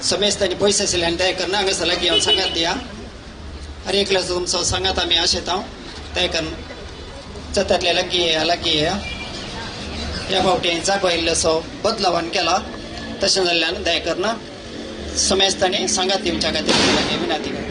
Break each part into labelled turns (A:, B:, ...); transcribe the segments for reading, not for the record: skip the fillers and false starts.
A: समेस्तांनी पयशे आशिल्ल्यान दया करून हांगासर लागीं येवन सांगात दिया. हर एकल्याचो तुमचो सांगात आमी आशेता. दया करून जातातल्या लागीं येया, लागीं येया. ह्या फावटी जागो इल्लोसो बदलावान केला, तशें जाल्ल्यान दया करून समेस्तांनी सांगात दिवच्या खातीर लागीं विनंती करता.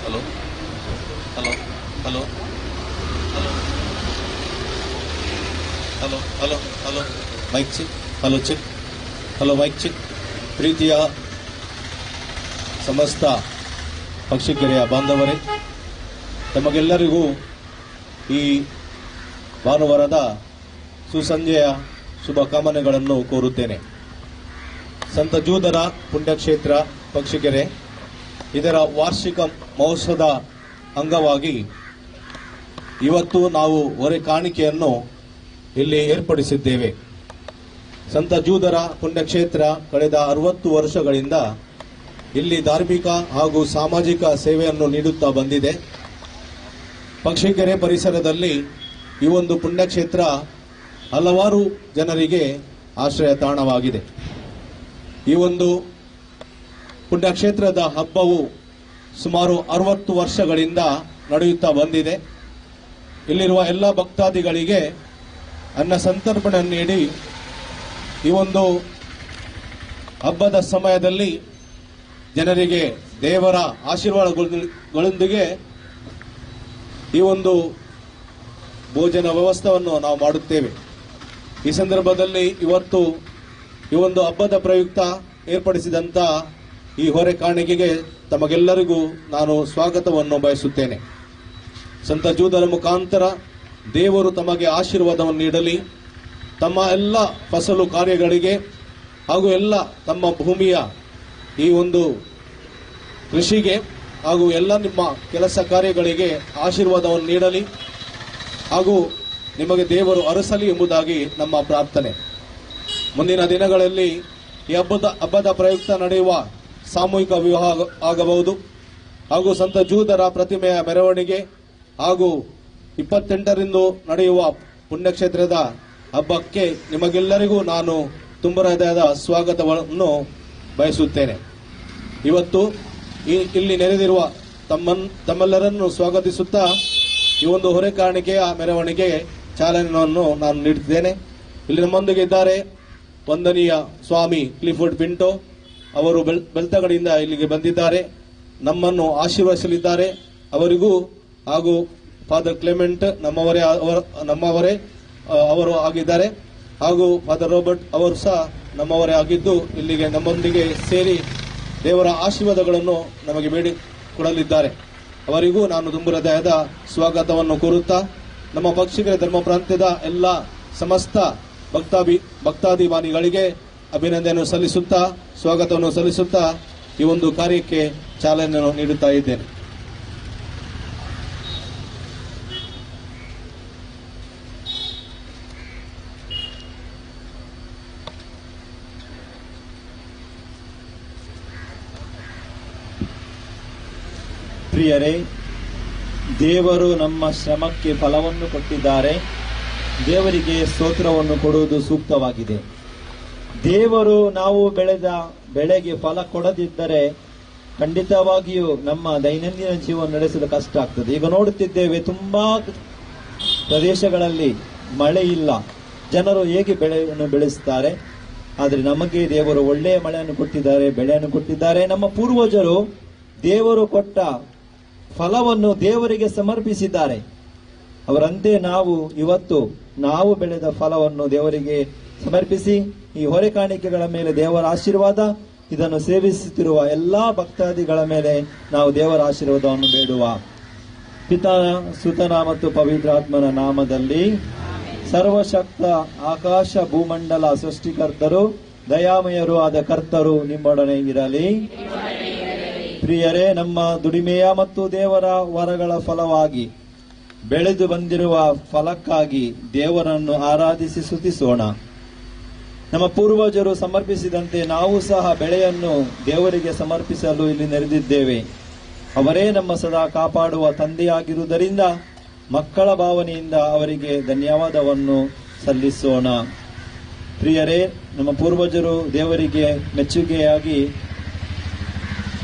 B: Hello hello hello hello hello hello hello mic check, hello check, hello mic check. ಪ್ರೀತಿಯ ಸಮಸ್ತ ಪಕ್ಷಿಕೆರೆಯ ಬಾಂಧವರೇ, ತಮಗೆಲ್ಲರಿಗೂ ಈ ಭಾನುವಾರದ ಸುಸಂಜೆಯ ಶುಭ ಕಾಮನೆಗಳನ್ನು ಕೋರುತ್ತೇನೆ. ಸಂತ ಜೂದರ ಪುಣ್ಯಕ್ಷೇತ್ರ ಪಕ್ಷಿಕೆರೆ ಇದರ ವಾರ್ಷಿಕ ಮಹೋತ್ಸವದ ಅಂಗವಾಗಿ ಇವತ್ತು ನಾವು ಹೊರೆ ಕಾಣಿಕೆಯನ್ನು ಇಲ್ಲಿ ಏರ್ಪಡಿಸಿದ್ದೇವೆ. ಸಂತ ಜೂದರ ಪುಣ್ಯಕ್ಷೇತ್ರ ಕಳೆದ 60 ವರ್ಷಗಳಿಂದ ಇಲ್ಲಿ ಧಾರ್ಮಿಕ ಹಾಗೂ ಸಾಮಾಜಿಕ ಸೇವೆಯನ್ನು ನೀಡುತ್ತಾ ಬಂದಿದೆ. ಪಕ್ಷಿಕೆರೆ ಪರಿಸರದಲ್ಲಿ ಈ ಒಂದು ಪುಣ್ಯಕ್ಷೇತ್ರ ಹಲವಾರು ಜನರಿಗೆ ಆಶ್ರಯ ತಾಣವಾಗಿದೆ. ಈ ಒಂದು ಪುಣ್ಯಕ್ಷೇತ್ರದ ಹಬ್ಬವು ಸುಮಾರು 60 ವರ್ಷಗಳಿಂದ ನಡೆಯುತ್ತಾ ಬಂದಿದೆ. ಇಲ್ಲಿರುವ ಎಲ್ಲ ಭಕ್ತಾದಿಗಳಿಗೆ ಅನ್ನ ಸಂತರ್ಪಣೆ ನೀಡಿ ಈ ಒಂದು ಹಬ್ಬದ ಸಮಯದಲ್ಲಿ ಜನರಿಗೆ ದೇವರ ಆಶೀರ್ವಾದಗಳೊಂದಿಗೆ ಈ ಒಂದು ಭೋಜನ ವ್ಯವಸ್ಥೆಯನ್ನು ನಾವು ಮಾಡುತ್ತೇವೆ. ಈ ಸಂದರ್ಭದಲ್ಲಿ ಇವತ್ತು ಈ ಒಂದು ಹಬ್ಬದ ಪ್ರಯುಕ್ತ ಏರ್ಪಡಿಸಿದಂಥ ಈ ಹೊರೆ ಕಾಣಿಕೆಗೆ ತಮಗೆಲ್ಲರಿಗೂ ನಾನು ಸ್ವಾಗತವನ್ನು ಬಯಸುತ್ತೇನೆ. ಸಂತ ಜೂದರ ಮುಖಾಂತರ ದೇವರು ತಮಗೆ ಆಶೀರ್ವಾದವನ್ನು ನೀಡಲಿ. ತಮ್ಮ ಎಲ್ಲ ಫಸಲು ಕಾರ್ಯಗಳಿಗೆ ಹಾಗೂ ಎಲ್ಲ ತಮ್ಮ ಭೂಮಿಯ ಈ ಒಂದು ಕೃಷಿಗೆ ಹಾಗೂ ಎಲ್ಲ ನಿಮ್ಮ ಕೆಲಸ ಕಾರ್ಯಗಳಿಗೆ ಆಶೀರ್ವಾದವನ್ನು ನೀಡಲಿ ಹಾಗೂ ನಿಮಗೆ ದೇವರು ಅರಸಲಿ ಎಂಬುದಾಗಿ ನಮ್ಮ ಪ್ರಾರ್ಥನೆ. ಮುಂದಿನ ದಿನಗಳಲ್ಲಿ ಈ ಹಬ್ಬದ ಪ್ರಯುಕ್ತ ನಡೆಯುವ ಸಾಮೂಹಿಕ ವಿವಾಹ ಆಗಬಹುದು ಹಾಗೂ ಸಂತ ಜೂದರ ಪ್ರತಿಮೆಯ ಮೆರವಣಿಗೆ ಹಾಗೂ 28ರಂದು ನಡೆಯುವ ಪುಣ್ಯಕ್ಷೇತ್ರದ ಹಬ್ಬಕ್ಕೆ ನಿಮಗೆಲ್ಲರಿಗೂ ನಾನು ತುಂಬ ಹೃದಯದ ಸ್ವಾಗತವನ್ನು ಬಯಸುತ್ತೇನೆ. ಇವತ್ತು ಇಲ್ಲಿ ನೆರೆದಿರುವ ತಮ್ಮೆಲ್ಲರನ್ನು ಸ್ವಾಗತಿಸುತ್ತಾ ಈ ಒಂದು ಹೊರೆ ಕಾಣಿಕೆಯ ಮೆರವಣಿಗೆ ಚಾಲನೆಯನ್ನು ನಾನು ನೀಡುತ್ತಿದ್ದೇನೆ. ಇಲ್ಲಿ ನಮ್ಮೊಂದಿಗೆ ಇದ್ದಾರೆ ವಂದನೀಯ ಸ್ವಾಮಿ ಕ್ಲಿಫೋರ್ಡ್ ಪಿಂಟೋ ಅವರು ಬೆಳ್ತಂಗಡಿಯಿಂದ ಇಲ್ಲಿಗೆ ಬಂದಿದ್ದಾರೆ, ನಮ್ಮನ್ನು ಆಶೀರ್ವದಿಸಲಿದ್ದಾರೆ. ಅವರಿಗೂ ಹಾಗೂ ಫಾದರ್ ಕ್ಲೆಮೆಂಟ್ ನಮ್ಮವರೇ ಅವರು ಆಗಿದ್ದಾರೆ ಹಾಗೂ ಫಾದರ್ ರಾಬರ್ಟ್ ಅವರು ಸಹ ನಮ್ಮವರೇ ಆಗಿದ್ದು ಇಲ್ಲಿಗೆ ನಮ್ಮೊಂದಿಗೆ ಸೇರಿ ದೇವರ ಆಶೀರ್ವಾದಗಳನ್ನು ನಮಗೆ ಬೇಡಿಕೊಡಲಿದ್ದಾರೆ. ಅವರಿಗೂ ನಾನು ತುಂಬ ಹೃದಯದ ಸ್ವಾಗತವನ್ನು ಕೋರುತ್ತಾ ನಮ್ಮ ಪಕ್ಷಿಗರ ಧರ್ಮ ಪ್ರಾಂತ್ಯದ ಎಲ್ಲ ಸಮಸ್ತ ಭಕ್ತಾಭಿಮಾನಿಗಳಿಗೆ ಅಭಿನಂದನೆಯನ್ನು ಸಲ್ಲಿಸುತ್ತಾ ಸ್ವಾಗತವನ್ನು ಸಲ್ಲಿಸುತ್ತಾ ಈ ಒಂದು ಕಾರ್ಯಕ್ಕೆ ಚಾಲನೆಯನ್ನು ನೀಡುತ್ತಾ ಇದ್ದೇನೆ.
C: ಪ್ರಿಯರೇ, ದೇವರು ನಮ್ಮ ಶ್ರಮಕ್ಕೆ ಫಲವನ್ನು ಕೊಟ್ಟಿದ್ದಾರೆ. ದೇವರಿಗೆ ಸ್ತೋತ್ರವನ್ನು ಕೊಡುವುದು ಸೂಕ್ತವಾಗಿದೆ. ದೇವರು ನಾವು ಬೆಳೆದ ಬೆಳೆಗೆ ಫಲ ಕೊಡದಿದ್ದರೆ ಖಂಡಿತವಾಗಿಯೂ ನಮ್ಮ ದೈನಂದಿನ ಜೀವನ ನಡೆಸಲು ಕಷ್ಟ ಆಗ್ತದೆ. ಈಗ ನೋಡುತ್ತಿದ್ದೇವೆ, ತುಂಬಾ ಪ್ರದೇಶಗಳಲ್ಲಿ ಮಳೆ ಇಲ್ಲ. ಜನರು ಹೇಗೆ ಬೆಳೆಯನ್ನು ಬೆಳೆಸುತ್ತಾರೆ? ಆದರೆ ನಮಗೆ ದೇವರು ಒಳ್ಳೆಯ ಮಳೆಯನ್ನು ಕೊಟ್ಟಿದ್ದಾರೆ, ಬೆಳೆಯನ್ನು ಕೊಟ್ಟಿದ್ದಾರೆ. ನಮ್ಮ ಪೂರ್ವಜರು ದೇವರು ಕೊಟ್ಟ ಫಲವನ್ನು ದೇವರಿಗೆ ಸಮರ್ಪಿಸಿದ್ದಾರೆ. ಅವರಂತೆ ನಾವು ಇವತ್ತು ನಾವು ಬೆಳೆದ ಫಲವನ್ನು ದೇವರಿಗೆ ಸಮರ್ಪಿಸಿ ಈ ಹೊರೆ ಕಾಣಿಕೆಗಳ ಮೇಲೆ ದೇವರ ಆಶೀರ್ವಾದ, ಇದನ್ನು ಸೇವಿಸುತ್ತಿರುವ ಎಲ್ಲಾ ಭಕ್ತಾದಿಗಳ ಮೇಲೆ ನಾವು ದೇವರ ಆಶೀರ್ವಾದವನ್ನು ಬೇಡುವ. ಪಿತನ, ಸುತನ ಮತ್ತು ಪವಿತ್ರಾತ್ಮನ ನಾಮದಲ್ಲಿ ಸರ್ವಶಕ್ತ ಆಕಾಶ ಭೂಮಂಡಲ ಸೃಷ್ಟಿಕರ್ತರು ದಯಾಮಯರು ಆದ ಕರ್ತರು ನಿಮ್ಮೊಡನೆ ಇರಲಿ. ಪ್ರಿಯರೇ, ನಮ್ಮ ದುಡಿಮೆಯ ಮತ್ತು ದೇವರ ವರಗಳ ಫಲವಾಗಿ ಬೆಳೆದು ಬಂದಿರುವ ಫಲಕ್ಕಾಗಿ ದೇವರನ್ನು ಆರಾಧಿಸಿ ಸ್ತುತಿಸೋಣ. ನಮ್ಮ ಪೂರ್ವಜರು ಸಮರ್ಪಿಸಿದಂತೆ ನಾವು ಸಹ ಬೆಳೆಯನ್ನು ದೇವರಿಗೆ ಸಮರ್ಪಿಸಲು ಇಲ್ಲಿ ನೆರೆದಿದ್ದೇವೆ. ಅವರೇ ನಮ್ಮ ಸದಾ ಕಾಪಾಡುವ ತಂದೆಯಾಗಿರುವುದರಿಂದ ಮಕ್ಕಳ ಭಾವನೆಯಿಂದ ಅವರಿಗೆ ಧನ್ಯವಾದವನ್ನು ಸಲ್ಲಿಸೋಣ. ಪ್ರಿಯರೇ, ನಮ್ಮ ಪೂರ್ವಜರು ದೇವರಿಗೆ ಮೆಚ್ಚುಗೆಯಾಗಿ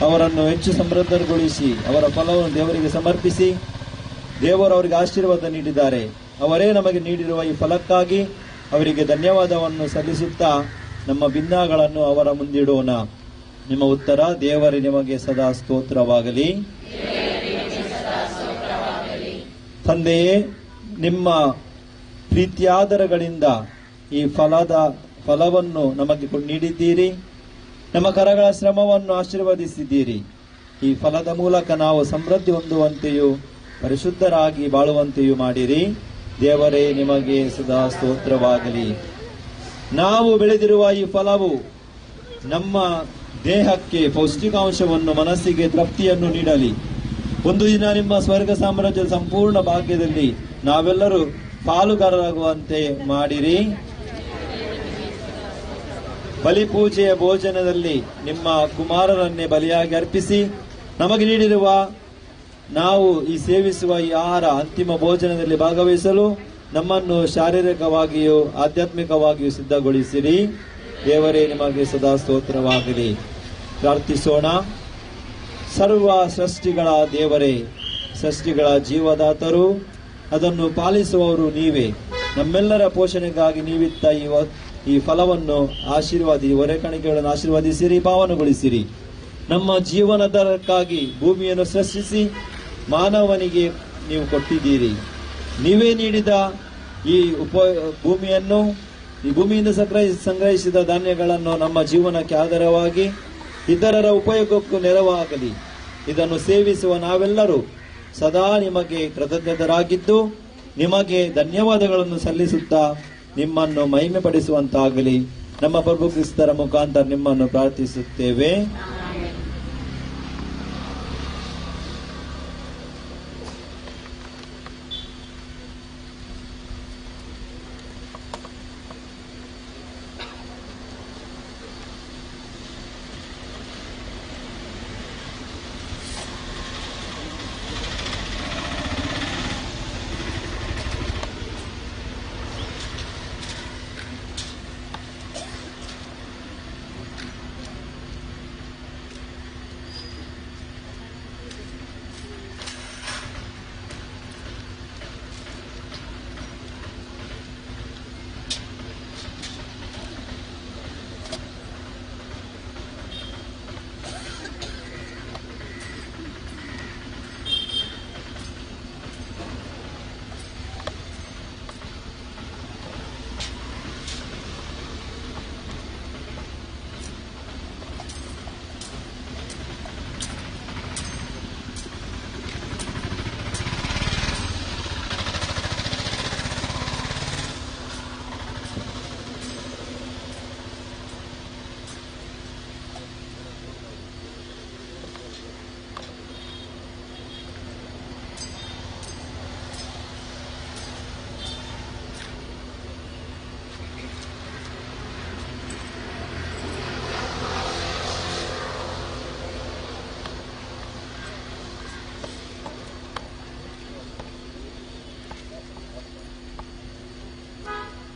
C: ಅವರನ್ನು ಹೆಚ್ಚು ಸಮೃದ್ಧಗೊಳಿಸಿ ಅವರ ಫಲವನ್ನು ದೇವರಿಗೆ ಸಮರ್ಪಿಸಿ ದೇವರು ಅವರಿಗೆ ಆಶೀರ್ವಾದ ನೀಡಿದ್ದಾರೆ. ಅವರೇ ನಮಗೆ ನೀಡಿರುವ ಈ ಫಲಕ್ಕಾಗಿ ಅವರಿಗೆ ಧನ್ಯವಾದವನ್ನು ಸಲ್ಲಿಸುತ್ತಾ ನಮ್ಮ ಭಿನ್ನಗಳನ್ನು ಅವರ ಮುಂದಿಡೋಣ. ನಿಮ್ಮ ಉತ್ತರ: ದೇವರೇ ನಿಮಗೆ ಸದಾ ಸ್ತೋತ್ರವಾಗಲಿ. ತಂದೆಯೇ, ನಿಮ್ಮ ಪ್ರೀತ್ಯಾದರಗಳಿಂದ ಈ ಫಲವನ್ನು ನಮಗೆ ನೀಡಿದ್ದೀರಿ. ನಮ್ಮ ಕರಗಳ ಶ್ರಮವನ್ನು ಆಶೀರ್ವದಿಸಿದ್ದೀರಿ. ಈ ಫಲದ ಮೂಲಕ ನಾವು ಸಮೃದ್ಧಿ ಹೊಂದುವಂತೆಯೂ ಪರಿಶುದ್ಧರಾಗಿ ಬಾಳುವಂತೆಯೂ ಮಾಡಿರಿ. ದೇವರೇ ನಿಮಗೆ ಸದಾ ಸ್ತೋತ್ರವಾಗಲಿ. ನಾವು ಬೆಳೆದಿರುವ ಈ ಫಲವು ನಮ್ಮ ದೇಹಕ್ಕೆ ಪೌಷ್ಟಿಕಾಂಶವನ್ನು, ಮನಸ್ಸಿಗೆ ತೃಪ್ತಿಯನ್ನು ನೀಡಲಿ. ಒಂದು ದಿನ ನಿಮ್ಮ ಸ್ವರ್ಗ ಸಾಮ್ರಾಜ್ಯದ ಸಂಪೂರ್ಣ ಭಾಗ್ಯದಲ್ಲಿ ನಾವೆಲ್ಲರೂ ಪಾಲುಗಾರರಾಗುವಂತೆ ಮಾಡಿರಿ. ಬಲಿಪೂಜೆಯ ಭೋಜನದಲ್ಲಿ ನಿಮ್ಮ ಕುಮಾರರನ್ನೇ ಬಲಿಯಾಗಿ ಅರ್ಪಿಸಿ ನಮಗೆ ನೀಡಿರುವ ನಾವು ಈ ಸೇವಿಸುವ ಈ ಆಹಾರ ಅಂತಿಮ ಭೋಜನದಲ್ಲಿ ಭಾಗವಹಿಸಲು ನಮ್ಮನ್ನು ಶಾರೀರಿಕವಾಗಿಯೂ ಆಧ್ಯಾತ್ಮಿಕವಾಗಿಯೂ ಸಿದ್ಧಗೊಳಿಸಿರಿ. ದೇವರೇ ನಿಮಗೆ ಸದಾ ಸ್ತೋತ್ರವಾಗಲಿ. ಪ್ರಾರ್ಥಿಸೋಣ. ಸರ್ವ ಸೃಷ್ಟಿಗಳ ದೇವರೇ, ಸೃಷ್ಟಿಗಳ ಜೀವದಾತರು, ಅದನ್ನು ಪಾಲಿಸುವವರು ನೀವೇ. ನಮ್ಮೆಲ್ಲರ ಪೋಷಣೆಗಾಗಿ ನೀವಿತ್ತ ಈ ಫಲವನ್ನು ಆಶೀರ್ವಾದಿ, ಹೊರೆಕಾಣಿಕೆಗಳನ್ನು ಆಶೀರ್ವದಿಸಿರಿ, ಪಾವನಗೊಳಿಸಿರಿ. ನಮ್ಮ ಜೀವನದಕ್ಕಾಗಿ ಭೂಮಿಯನ್ನು ಸೃಷ್ಟಿಸಿ ಮಾನವನಿಗೆ ನೀವು ಕೊಟ್ಟಿದ್ದೀರಿ. ನೀವೇ ನೀಡಿದ ಈ ಭೂಮಿಯನ್ನು ಈ ಭೂಮಿಯಿಂದ ಸಂಗ್ರಹಿಸಿದ ಧಾನ್ಯಗಳನ್ನು ನಮ್ಮ ಜೀವನಕ್ಕೆ ಆಧಾರವಾಗಿ ಇತರರ ಉಪಯೋಗಕ್ಕೂ ನೆರವಾಗಲಿ. ಇದನ್ನು ಸೇವಿಸುವ ನಾವೆಲ್ಲರೂ ಸದಾ ನಿಮಗೆ ಕೃತಜ್ಞತರಾಗಿದ್ದು ನಿಮಗೆ ಧನ್ಯವಾದಗಳನ್ನು ಸಲ್ಲಿಸುತ್ತಾ ನಿಮ್ಮನ್ನು ಮಹಿಮೆಪಡಿಸುವಂತಾಗಲಿ. ನಮ್ಮ ಪ್ರಭು ಕ್ರಿಸ್ತರ ಮುಖಾಂತರ ನಿಮ್ಮನ್ನು ಪ್ರಾರ್ಥಿಸುತ್ತೇವೆ.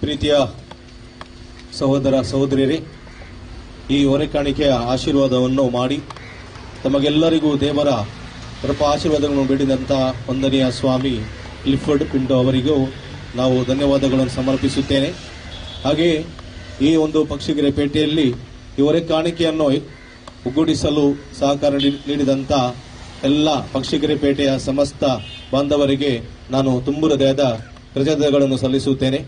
B: ಪ್ರೀತಿಯ ಸಹೋದರ ಸಹೋದರಿಯರೇ, ಈ ಹೊರೆಕಾಣಿಕೆಯ ಆಶೀರ್ವಾದವನ್ನು ಮಾಡಿ ತಮಗೆಲ್ಲರಿಗೂ ದೇವರ ಕೃಪಾ ಆಶೀರ್ವಾದಗಳನ್ನು ಬೇಡಿದಂಥ ವಂದನೀಯ ಸ್ವಾಮಿ ಕ್ಲಿಫರ್ಡ್ ಪಿಂಟೋ ಅವರಿಗೂ ನಾವು ಧನ್ಯವಾದಗಳನ್ನು ಸಮರ್ಪಿಸುತ್ತೇನೆ. ಹಾಗೆಯೇ ಈ ಒಂದು ಪಕ್ಷಿಗೆರೆ ಪೇಟೆಯಲ್ಲಿ ಈ ಹೊರೆಕಾಣಿಕೆಯನ್ನು ಒಗ್ಗೂಡಿಸಲು ಸಹಕಾರ ನೀಡಿದಂಥ ಎಲ್ಲ ಪಕ್ಷಿಗೆರೆ ಪೇಟೆಯ ಸಮಸ್ತ ಬಾಂಧವರಿಗೆ ನಾನು ತುಂಬು ಹೃದಯದ ಕೃತಜ್ಞತೆಗಳನ್ನು ಸಲ್ಲಿಸುತ್ತೇನೆ.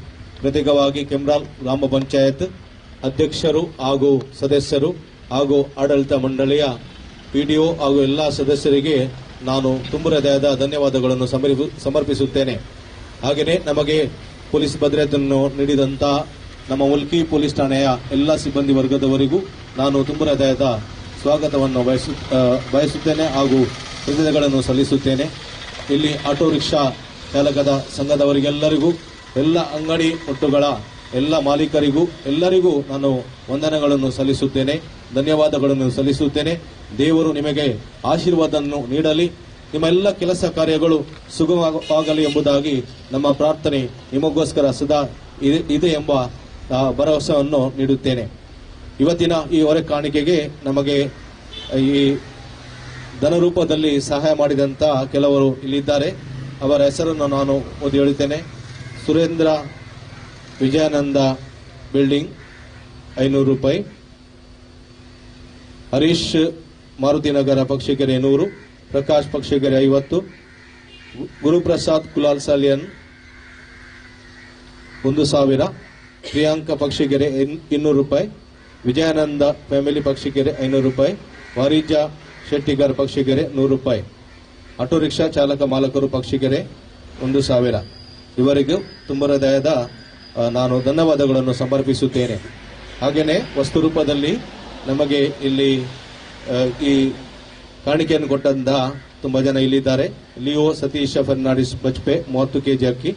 B: ಪ್ರತ್ಯೇಕವಾಗಿ ಕೆಮ್ರಾಲ್ ಗ್ರಾಮ ಪಂಚಾಯತ್ ಅಧ್ಯಕ್ಷರು ಹಾಗೂ ಸದಸ್ಯರು ಹಾಗೂ ಆಡಳಿತ ಮಂಡಳಿಯ ಪಿಡಿಒ ಹಾಗೂ ಎಲ್ಲ ಸದಸ್ಯರಿಗೆ ನಾನು ತುಂಬು ಹೃದಯದ ಧನ್ಯವಾದಗಳನ್ನು ಸಮರ್ಪಿಸುತ್ತೇನೆ. ಹಾಗೆಯೇ ನಮಗೆ ಪೊಲೀಸ್ ಭದ್ರತೆಯನ್ನು ನೀಡಿದಂಥ ನಮ್ಮ ಮುಲ್ಕಿ ಪೊಲೀಸ್ ಠಾಣೆಯ ಎಲ್ಲ ಸಿಬ್ಬಂದಿ ವರ್ಗದವರಿಗೂ ನಾನು ತುಂಬು ಹೃದಯದ ಸ್ವಾಗತವನ್ನು ಬಯಸುತ್ತೇನೆ ಹಾಗೂ ಕೃತಜ್ಞತೆಗಳನ್ನು ಸಲ್ಲಿಸುತ್ತೇನೆ. ಇಲ್ಲಿ ಆಟೋ ರಿಕ್ಷಾ ಚಾಲಕದ ಸಂಘದವರಿಗೆಲ್ಲರಿಗೂ, ಎಲ್ಲ ಅಂಗಡಿ ಒಟ್ಟುಗಳ ಎಲ್ಲ ಮಾಲೀಕರಿಗೂ ಎಲ್ಲರಿಗೂ ನಾನು ವಂದನೆಗಳನ್ನು ಸಲ್ಲಿಸುತ್ತೇನೆ, ಧನ್ಯವಾದಗಳನ್ನು ಸಲ್ಲಿಸುತ್ತೇನೆ. ದೇವರು ನಿಮಗೆ ಆಶೀರ್ವಾದವನ್ನು ನೀಡಲಿ, ನಿಮ್ಮ ಎಲ್ಲ ಕೆಲಸ ಕಾರ್ಯಗಳು ಸುಗಮವಾಗಲಿ ಎಂಬುದಾಗಿ ನಮ್ಮ ಪ್ರಾರ್ಥನೆ ನಿಮಗೋಸ್ಕರ ಸದಾ ಇದೆ ಎಂಬ ಭರವಸೆಯನ್ನು ನೀಡುತ್ತೇನೆ. ಇವತ್ತಿನ ಈ ಹೊರೆ ಕಾಣಿಕೆಗೆ ನಮಗೆ ಈ ಧನರೂಪದಲ್ಲಿ ಸಹಾಯ ಮಾಡಿದಂಥ ಕೆಲವರು ಇಲ್ಲಿದ್ದಾರೆ. ಅವರ ಹೆಸರನ್ನು ನಾನು ಓದಿ ಹೇಳುತ್ತೇನೆ. ಸುರೇಂದ್ರ ವಿಜಯಾನಂದ ಬಿಲ್ಡಿಂಗ್ 500 ರೂಪಾಯಿ, ಹರೀಶ್ ಮಾರುತಿನಗರ ಪಕ್ಷಿಕೆರೆ 100, ಪ್ರಕಾಶ್ ಪಕ್ಷಿಕೆರೆ 50, ಗುರುಪ್ರಸಾದ್ ಕುಲಾಲ್ ಸಾಲಿಯನ್ 1000, ಪ್ರಿಯಾಂಕ ಪಕ್ಷಿಕೆರೆ 200 ರೂಪಾಯಿ, ವಿಜಯಾನಂದ ಫ್ಯಾಮಿಲಿ ಪಕ್ಷಿಕೆರೆ 500 ರೂಪಾಯಿ, ವಾರಿಜಾ ಶೆಟ್ಟಿಗಾರ್ ಪಕ್ಷಿಕೆರೆ 100 ರೂಪಾಯಿ, ಆಟೋ ರಿಕ್ಷಾ ಚಾಲಕ ಮಾಲಕರು ಪಕ್ಷಿಕೆರೆ 1000. ಇವರಿಗೂ ತುಂಬ ಹೃದಯದ ನಾನು ಧನ್ಯವಾದಗಳನ್ನು ಸಮರ್ಪಿಸುತ್ತೇನೆ. ಹಾಗೆಯೇ ವಸ್ತು ರೂಪದಲ್ಲಿ ನಮಗೆ ಇಲ್ಲಿ ಈ ಕಾಣಿಕೆಯನ್ನು ಕೊಟ್ಟಂತಹ ತುಂಬ ಜನ ಇಲ್ಲಿದ್ದಾರೆ. ಲಿಯೋ ಸತೀಶ ಫರ್ನಾಂಡಿಸ್ ಬಜ್ಪೆ 30 ಕೆಜಿ ಅಕ್ಕಿ,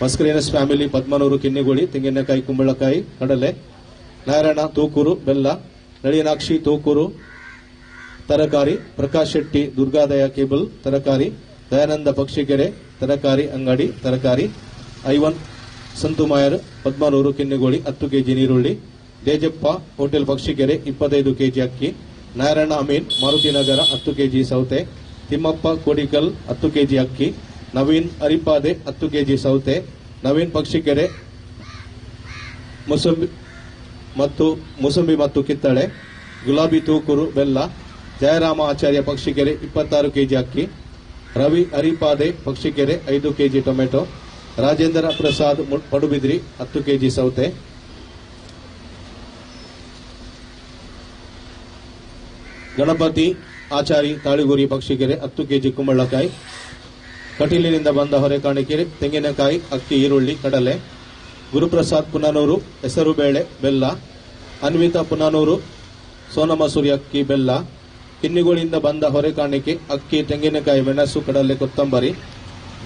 B: ಮಸ್ಕರೇನಸ್ ಫ್ಯಾಮಿಲಿ ಪದ್ಮನೂರು ಕಿನ್ನಿಗೋಳಿ ತೆಂಗಿನಕಾಯಿ ಕುಂಬಳಕಾಯಿ ಕಡಲೆ, ನಾರಾಯಣ ತೂಕೂರು ಬೆಲ್ಲ, ನಳಿನಾಕ್ಷಿ ತೂಕೂರು ತರಕಾರಿ, ಪ್ರಕಾಶ್ ಶೆಟ್ಟಿ ದುರ್ಗಾದಯ ಕೇಬಲ್ ತರಕಾರಿ, ದಯಾನಂದ ಪಕ್ಷಿಕೆರೆ ತರಕಾರಿ ಅಂಗಡಿ ತರಕಾರಿ, ಐವನ್ ಸಂತುಮಾಯರ್ ಪದ್ಮನೂರು ಕಿನ್ನಿಗೋಳಿ 10 ಕೆಜಿ ನೀರುಳ್ಳಿ, ದೇಜಪ್ಪ ಹೋಟೆಲ್ ಪಕ್ಷಿಕೆರೆ 25 ಕೆಜಿ ಅಕ್ಕಿ, ನಾರಾಯಣ ಅಮೀನ್ ಮಾರುತಿನಗರ 10 ಕೆಜಿ ಸೌತೆ, ತಿಮ್ಮಪ್ಪ ಕೋಡಿಕಲ್ 10 ಕೆಜಿ ಅಕ್ಕಿ, ನವೀನ್ ಅರಿಪಾದೆ 10 ಕೆಜಿ ಸೌತೆ, ನವೀನ್ ಪಕ್ಷಿಕೆರೆ ಮುಸಂಬಿ ಮತ್ತು ಕಿತ್ತಳೆ, ಗುಲಾಬಿ ತೂಕೂರು ಬೆಲ್ಲ, ಜಯರಾಮ ಆಚಾರ್ಯ ಪಕ್ಷಿಕೆರೆ 26 ಕೆಜಿ ಅಕ್ಕಿ, Ravi Aripade Pakshikere 5 KG tomato, Rajendra Prasad Padubidri 10 KG ಸೌತೆ, ಗಣಪತಿ ಆಚಾರಿ ತಾಳಿಗೂರಿ ಪಕ್ಷಿಕೆರೆ 10 ಕೆಜಿ ಕುಂಬಳಕಾಯಿ, ಕಟೀಲಿನಿಂದ ಬಂದ ಹೊರೆಕಾಣಿಕೆ ತೆಂಗಿನಕಾಯಿ, ಅಕ್ಕಿ, ಈರುಳ್ಳಿ, ಕಡಲೆ, ಗುರುಪ್ರಸಾದ್ ಪುನನೂರು ಹೆಸರುಬೇಳೆ ಬೆಲ್ಲ, ಅನ್ವಿತಾ ಪುನನೂರು ಸೋನಮಸೂರಿ ಅಕ್ಕಿ ಬೆಲ್ಲ, ಕಿನ್ನಿಗೋಳಿಂದ ಬಂದ ಹೊರೆಕಾಣಿಕೆ ಅಕ್ಕಿ, ತೆಂಗಿನಕಾಯಿ, ಮೆಣಸು, ಕಡಲೆ, ಕೊತ್ತಂಬರಿ,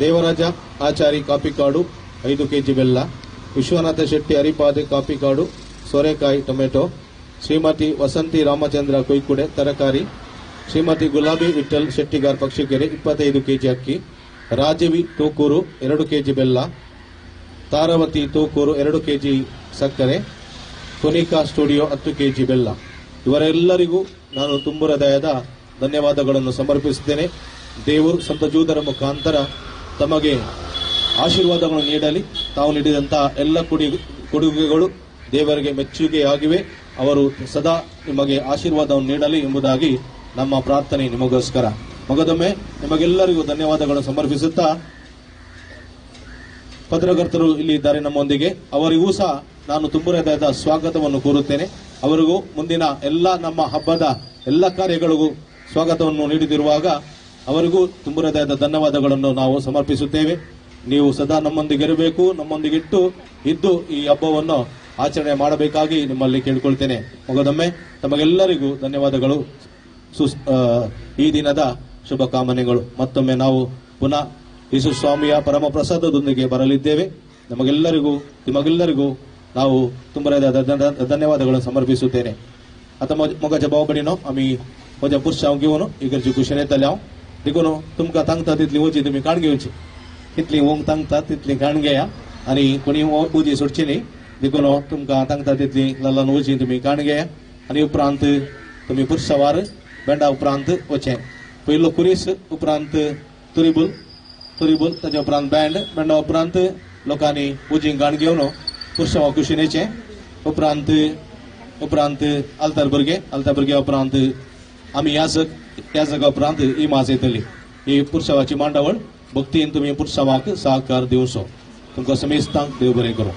B: ದೇವರಾಜ ಆಚಾರಿ ಕಾಪಿಕಾಡು 5 ಕೆಜಿ ಬೆಲ್ಲ, ವಿಶ್ವನಾಥ ಶೆಟ್ಟಿ ಹರಿಪಾದೆ ಕಾಪಿಕಾಡು ಸೋರೆಕಾಯಿ ಟೊಮೆಟೊ, ಶ್ರೀಮತಿ ವಸಂತಿ ರಾಮಚಂದ್ರ ಕೊಯ್ಕುಡೆ ತರಕಾರಿ, ಶ್ರೀಮತಿ ಗುಲಾಬಿ ವಿಠಲ್ ಶೆಟ್ಟಿಗಾರ್ ಪಕ್ಷಿಕೆರೆ 25 ಕೆಜಿ ಅಕ್ಕಿ, ರಾಜೀವಿ ತೂಕೂರು 2 ಕೆಜಿ ಬೆಲ್ಲ, ತಾರಾವತಿ ತೂಕೂರು 2 ಕೆಜಿ ಸಕ್ಕರೆ, ಕೊನಿಕಾ ಸ್ಟುಡಿಯೋ 10 ಕೆಜಿ ಬೆಲ್ಲ. ಇವರೆಲ್ಲರಿಗೂ ನಾನು ತುಂಬು ಹೃದಯದ ಧನ್ಯವಾದಗಳನ್ನು ಸಮರ್ಪಿಸುತ್ತೇನೆ. ದೇವರು ಸಂತ ಜೂದರ ಮುಖಾಂತರ ತಮಗೆ ಆಶೀರ್ವಾದಗಳನ್ನು ನೀಡಲಿ. ತಾವು ನೀಡಿದಂತಹ ಎಲ್ಲ ಕೊಡುಗೆಗಳು ದೇವರಿಗೆ ಮೆಚ್ಚುಗೆಯಾಗಿವೆ. ಅವರು ಸದಾ ನಿಮಗೆ ಆಶೀರ್ವಾದವನ್ನು ನೀಡಲಿ ಎಂಬುದಾಗಿ ನಮ್ಮ ಪ್ರಾರ್ಥನೆ ನಿಮಗೋಸ್ಕರ. ಮಗದೊಮ್ಮೆ ನಿಮಗೆಲ್ಲರಿಗೂ ಧನ್ಯವಾದಗಳನ್ನು ಸಮರ್ಪಿಸುತ್ತಾ, ಪತ್ರಕರ್ತರು ಇಲ್ಲಿ ಇದ್ದಾರೆ ನಮ್ಮೊಂದಿಗೆ, ಅವರಿಗೂ ಸಹ ನಾನು ತುಂಬು ಹೃದಯದ ಸ್ವಾಗತವನ್ನು ಕೋರುತ್ತೇನೆ. ಅವರಿಗೂ ಮುಂದಿನ ಎಲ್ಲ ನಮ್ಮ ಹಬ್ಬದ ಎಲ್ಲ ಕಾರ್ಯಗಳಿಗೂ ಸ್ವಾಗತವನ್ನು ನೀಡುತ್ತಿರುವಾಗ ಅವರಿಗೂ ತುಂಬು ಹೃದಯದ ಧನ್ಯವಾದಗಳನ್ನು ನಾವು ಸಮರ್ಪಿಸುತ್ತೇವೆ. ನೀವು ಸದಾ ನಮ್ಮೊಂದಿಗಿರಬೇಕು, ನಮ್ಮೊಂದಿಗಿಟ್ಟು ಇದ್ದು ಈ ಹಬ್ಬವನ್ನು ಆಚರಣೆ ಮಾಡಬೇಕಾಗಿ ನಿಮ್ಮಲ್ಲಿ ಕೇಳಿಕೊಳ್ತೇನೆ. ಮಗದೊಮ್ಮೆ ತಮಗೆಲ್ಲರಿಗೂ ಧನ್ಯವಾದಗಳು. ಈ ದಿನದ ಶುಭಕಾಮನೆಗಳು. ಮತ್ತೊಮ್ಮೆ ನಾವು ಪುನಃ ಯೇಸು ಸ್ವಾಮಿಯ ಪರಮ ಪ್ರಸಾದದೊಂದಿಗೆ ಬರಲಿದ್ದೇವೆ. ನಿಮಗೆಲ್ಲರಿಗೂ ನಾವು ತುಂಬ ಧನ್ಯವಾದಗಳನ್ನು ಸಮರ್ಪಿಸುತ್ತೇನೆ. आतां म्हज्या जबाव आमी म्हज्या पुरसांव घेवन इगर्जी कुशेन येतले हांव. देखून तुमकां तांगता तितली वजी तुमी काण घेवची, कितली वंग तांगता तितली काण घेया आनी कोणी उजी सोडची न्ही. देखून तुमकां तांगता तितली ल्हान वजी तुमी काण घेया आनी उपरांत तुमी पुरसावार बेंडा उपरांत वचें. पयलो कुरीस, उपरांत तुरीबूल, तुरीबूल ताच्या उपरांत बँड, बँडा उपरांत लोकांनी उजी गाण घेवन पुरसांवा कुशीन येचें. उपरांत उपरांत आल्तार भुरगे, आल्तार भुरग्या उपरांत आमी याजक, याजका उपरांत ही माज येतली. ही पुरसावाची मांडावळ भक्तीन तुमी पुरसावाक सहकार दिवचो. तुमकां समेस्तांक देव बरें करूं.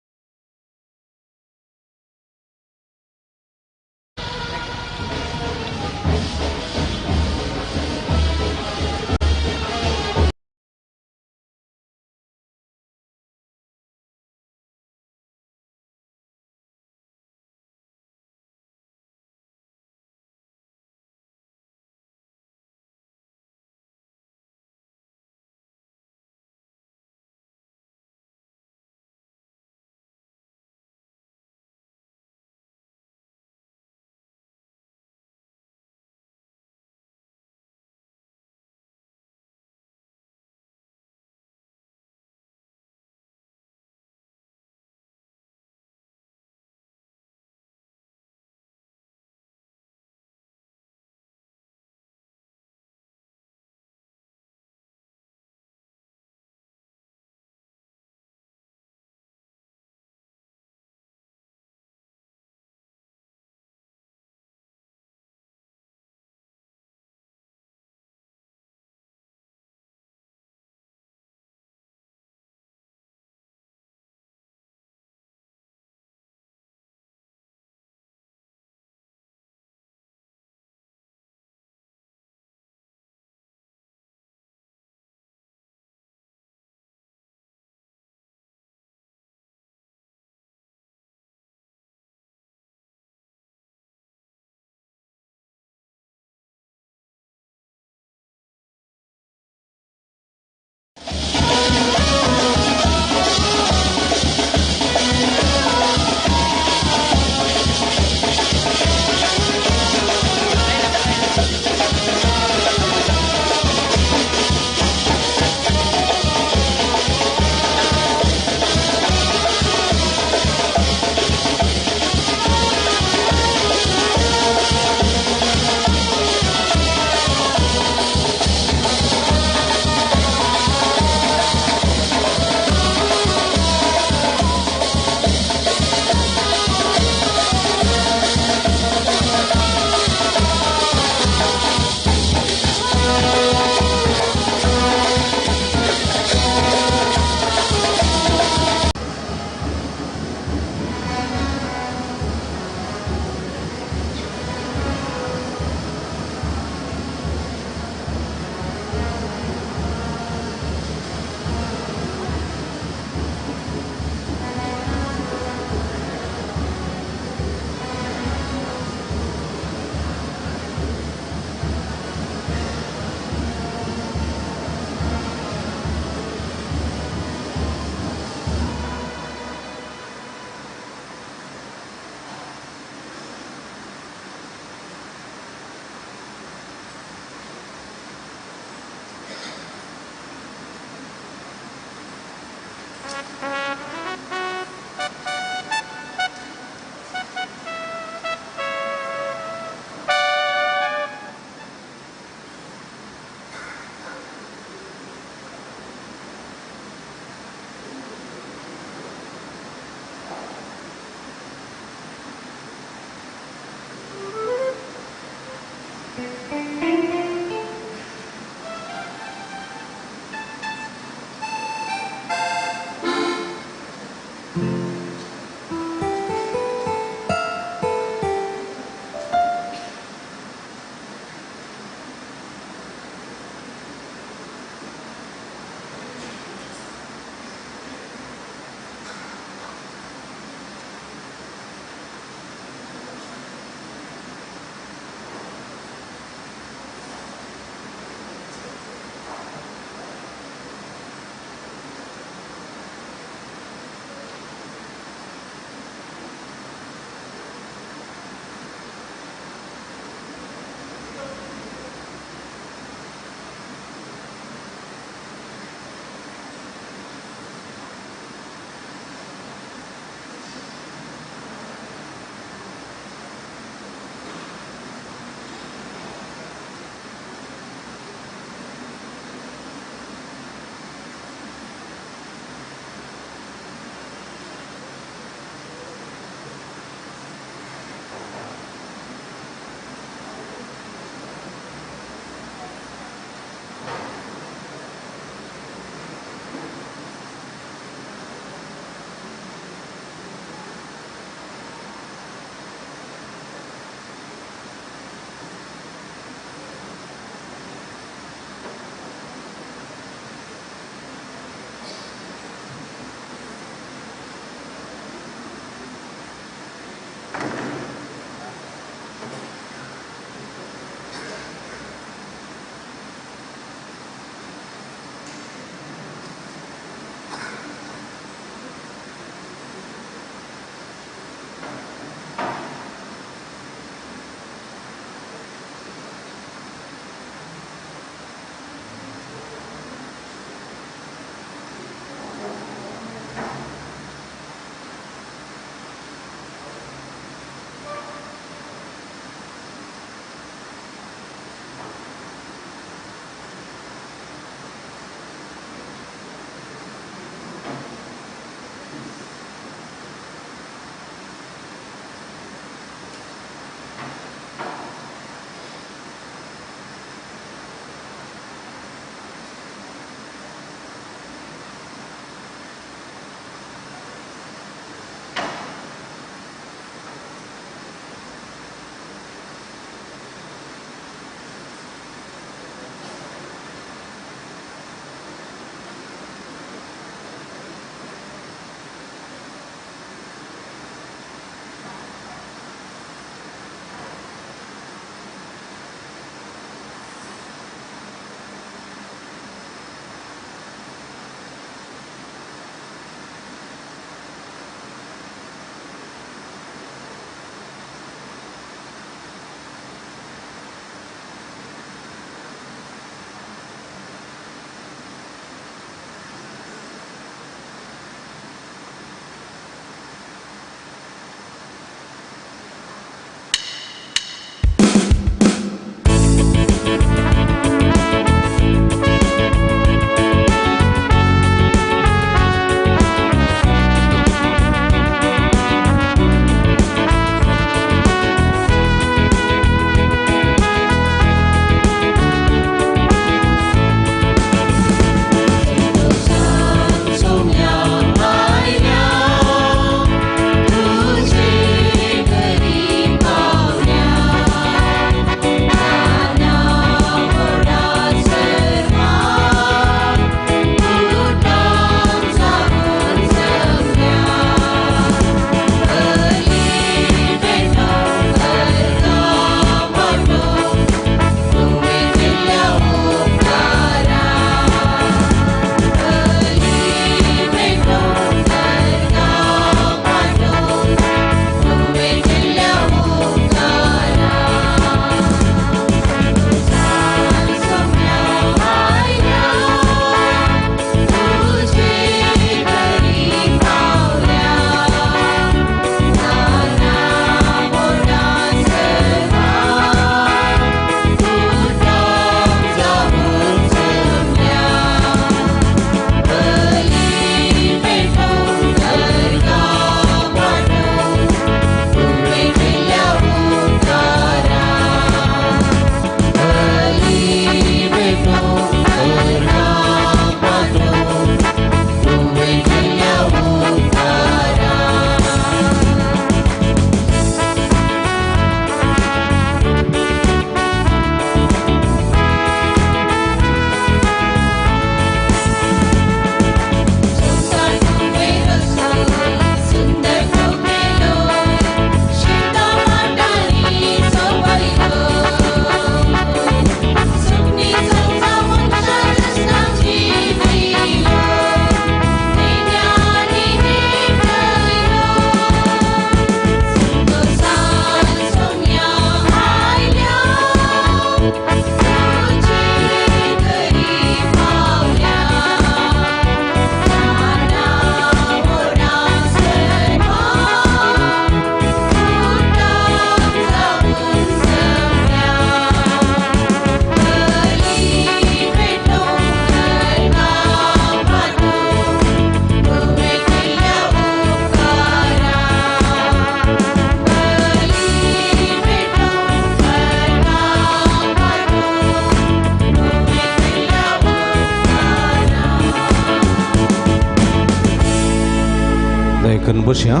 D: करून बसया.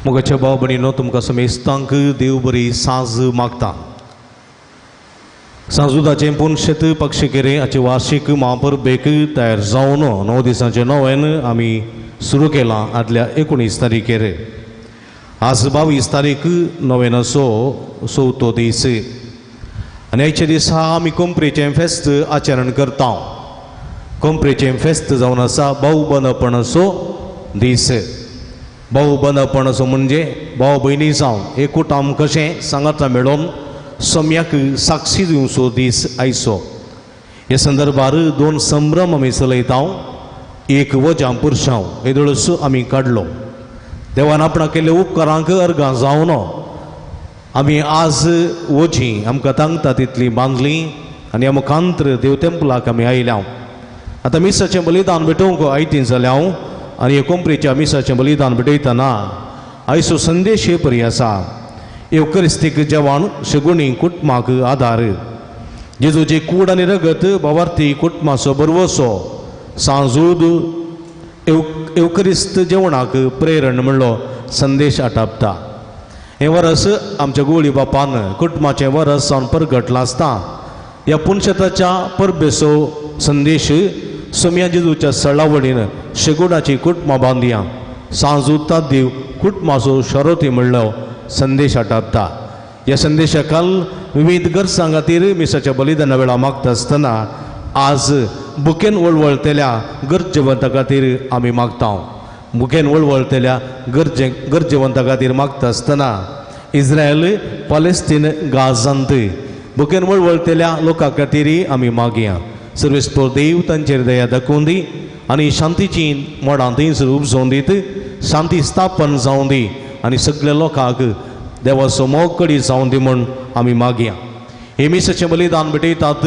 D: मोगाच्या भाव भयणीनो, तुमकां समेस्तांक देव बरी साज मागता. सांजुदाचें पुनशेत पक्षकेरे हाचे वार्षीक महापरबेक तयार जावन 9 दिसांचें नोवेन आमी सुरू केलां आदल्या 19 तारखेर. आज 22 तारीख नोवेनाचो चवथो दीस आनी आयच्या दिसा आमी कोंपरेचें फेस्त आचरण करता. कोंपरेचें फेस्त जावन आसा भाव बंदपणाचो दीस. भाव बंदपणाचो म्हणजे भाव भयणी जावन एकूटाम कशें सांगाता मेळोवन सम्याक साक्षी दिवचो दीस आयचो. ह्या संदर्भार 2 संभ्रम आमी चलयता. एक वजां पुरशांव येदोळसो आमी काडलो. देवान आपणाक केल्ल्या उपकारांक अर्गां जावन आमी आज वजी आमकां तांगता तितली बांदली आनी ह्या मुखांत्र देव टेंपलाक आमी आयल्या. आतां मिसाचें बलिदान भेटोवंक आयतीं जाल्या हांव आनी कोंपरेच्या मिसाचें बलिदान भेटयतना आयचो संदेश हे परी आसा. येवकरिस्तीक जेवण शगुणी कुटुंबाक आदार. जेजूची कूड आनी रगत भावार्थी कुटुंबाचो बरवसो सांजूद येवकरिस्त जेवणाक प्रेरण म्हणलो संदेश आटापता. हें वरस आमच्या गोळी बापान कुटुंबाचें वरस जावन परगटलां आसता. ह्या पुनशेताच्या परबेचो संदेश सोम्या जेजूच्या सळावळीन शेगुणाची कुटुंबां बांदया सांजूता देव कुटुंबाचो शरोती म्हणलो संदेश आटापता. ह्या संदेशा काल विविध गरजां खातीर मिसाच्या बलिदाना वेळा मागता आसतना आज बुकेन वळवळतल्या गरजेवंता खातीर आमी मागता. बुकेन वळवळतल्या गरजेवंता खातीर मागता आसतना इस्रायल पॅलेस्टीन गाजांत बुकेन वळवळतल्या लोकां खातीर आमी मागया. सर्वेस्पर देव तांचेर दया दाखोवन दी आनी शांतीची मोडां थंयसर उपजोवन दीत, शांती स्थापन जावन दी आनी सगळ्या लोकांक देवाचो मोग कडी जावन दी म्हूण आमी मागया. हे मिसाचें बलिदान भेटयतात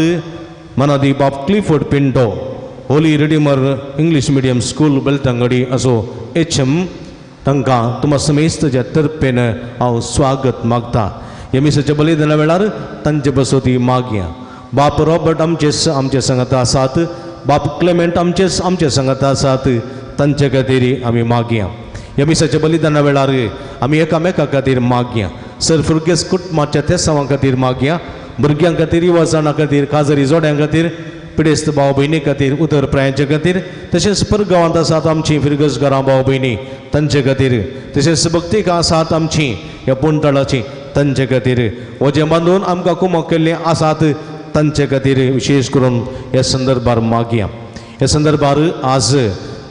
D: मनादी बाब Clifford Pinto, Holy Redeemer English medium school Belthangady असो एच एम तांकां तुमा समेस्तच्या तर्फेन हांव स्वागत मागता. हे मिसाच्या बलिदाना वेळार तांचे बसोती मागया. बाप रॉबर्ट आमचे सांगाता आसात, बाप क्लेमेंट आमचे सांगाता आसात, तांचे खातीर आमी मागया. ह्या मिसाच्या बलिदाना वेळार आमी एकामेका खातीर मागया. सर फुरगेस कुटुंबाच्या तेसांवां खातीर मागया, भुरग्यां खातीर, युवा खातीर, काजरी जोड्यां खातीर, पिडेस्त भाव भयणी खातीर, उतर प्रायांचे खातीर, तशेंच परगांवांत आसात आमची फिरगस घरां भाव भयणी तांचे खातीर, तशेंच भक्तिकां आसात आमची ह्या पुणतळाची तांचे खातीर, वजें बांदून आमकां कुमक केल्लीं आसात तांचे खातीर विशेश करून ह्या संदर्भार मागया. ह्या संदर्भार आज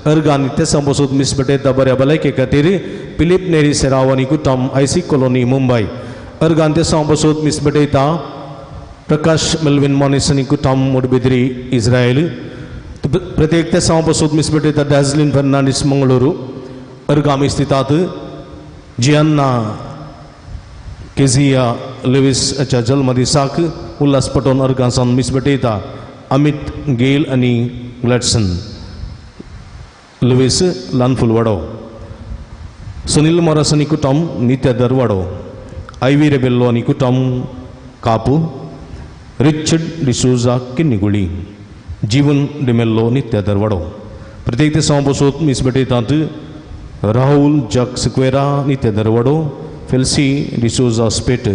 D: अर्गान तेसां बसून मिस भेटयता बऱ्या भलायके खातीर पिलीप नेरी सेराव आनी कुटम आयसी कॉलोनी मुंबय. अर्गान तेसां बसून मिस भेटयता प्रकाश मेल्विन मॉनिस आनी कुटम मुडबिद्री इस्रायल. प्रत्येक तेसां बसून मिस भेटयता डॅझलिन फर्नांडीस मंगळुरू. अर्गां मिस दितात जियान्ना केझिया लेवीस हाच्या जल्मदिसाक उल्हास पटोवन अर्गां सावन मिस भेटयता अमित गेल आनी ग्लॅडसन लुईस लानफुलवाडो. सुनील मोरास आनी कुटम नित्या दरवाडो. आयवी रेबेल्लो आनी कुटम कापू. रिचर्ड डिसोजा किन्नीगुळी. जीवन डिमेल्लो नित्या दरवाडो. प्रत्येक दिसा बसून मिस भेटयतात राहुल जक सिक्वेरा नित्या दरवाडो, फेल्सी डिसोजा स्पेट.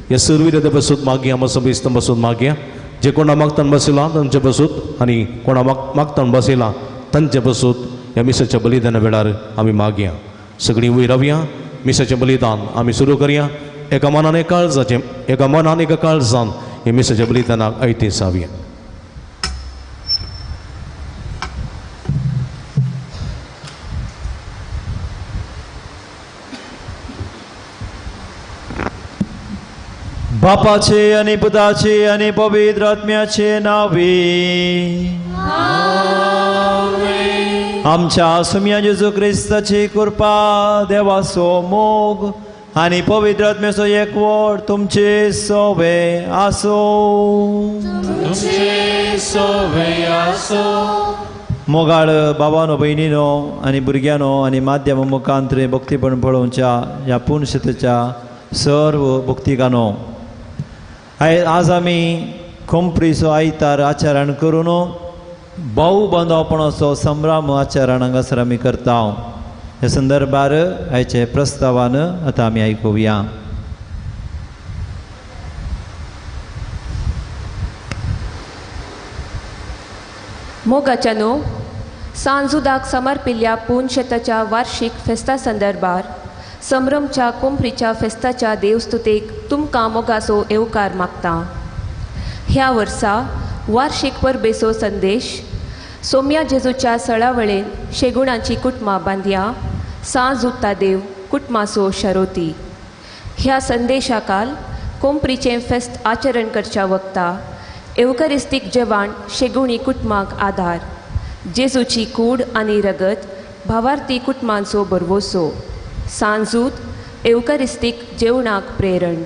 D: ह्या सर्व बसून मागया, मसम बसून मागया. जे कोणा मागतान बसयलां तांचे बसूत आनी कोणा मागतान बसयलां तांचे बसूत ह्या मिसाच्या बलिदाना वेळार आमी मागया. सगळीं वयर रावया, मिसाचें बलिदान आमी सुरू करया. एका मनान एका काळजाचें, एका मनान एका काळजान ह्या मिसाच्या बलिदानाक आयतें जावया.
C: बापाचे आणि पुताचे आणि पवित्र आत्म्याचे नावे आमच्या सुम्या जेजू क्रिस्ताची कृपा, देवाचो मोग आणि पवित्र आत्म्याचो एकवट तुमचे सोवे आसो. मोगाळ बाबानो, भयणीनो आनी भुरग्यांनो आनी माध्यम मुखांतरे भक्तीपण पळोवच्या ह्या पुनशेताच्या सर्व भक्तिकानो, आज आमी खोंपरीचो आयतार आचरण करून भाऊ बांदवपणाचो संभ्रम आचरण हांगासर आमी करता. ह्या संदर्भार आयचे प्रस्तावान आतां आमी आयकुया.
E: मोगाच्यानो, सांजुदाक समर्पिल्ल्या पुनशेताच्या वार्षिक फेस्ता संदर्भार संभ्रमच्या कोंपरीच्या फेस्ताच्या देवस्तुतेक तुमकां मोगाचो येवकार मागता. ह्या वर्सा वार्षिक परबेचो संदेश सोम्या जेजूच्या सळावळेन शेगुणाची कुटुंबां बांदया, सांजुता देव कुटुंबाचो शरोती. ह्या संदेशाकाल कोंपरीचें फेस्त आचरण करच्या वक्ता एवकरिस्तीक जेवण शेगुणी कुटुंबाक आदार, जेजूची कूड आनी रगत भावार्थी कुटुंबांचो भरवसो, सांजूत एवकरिस्तीक जेवणाक प्रेरण.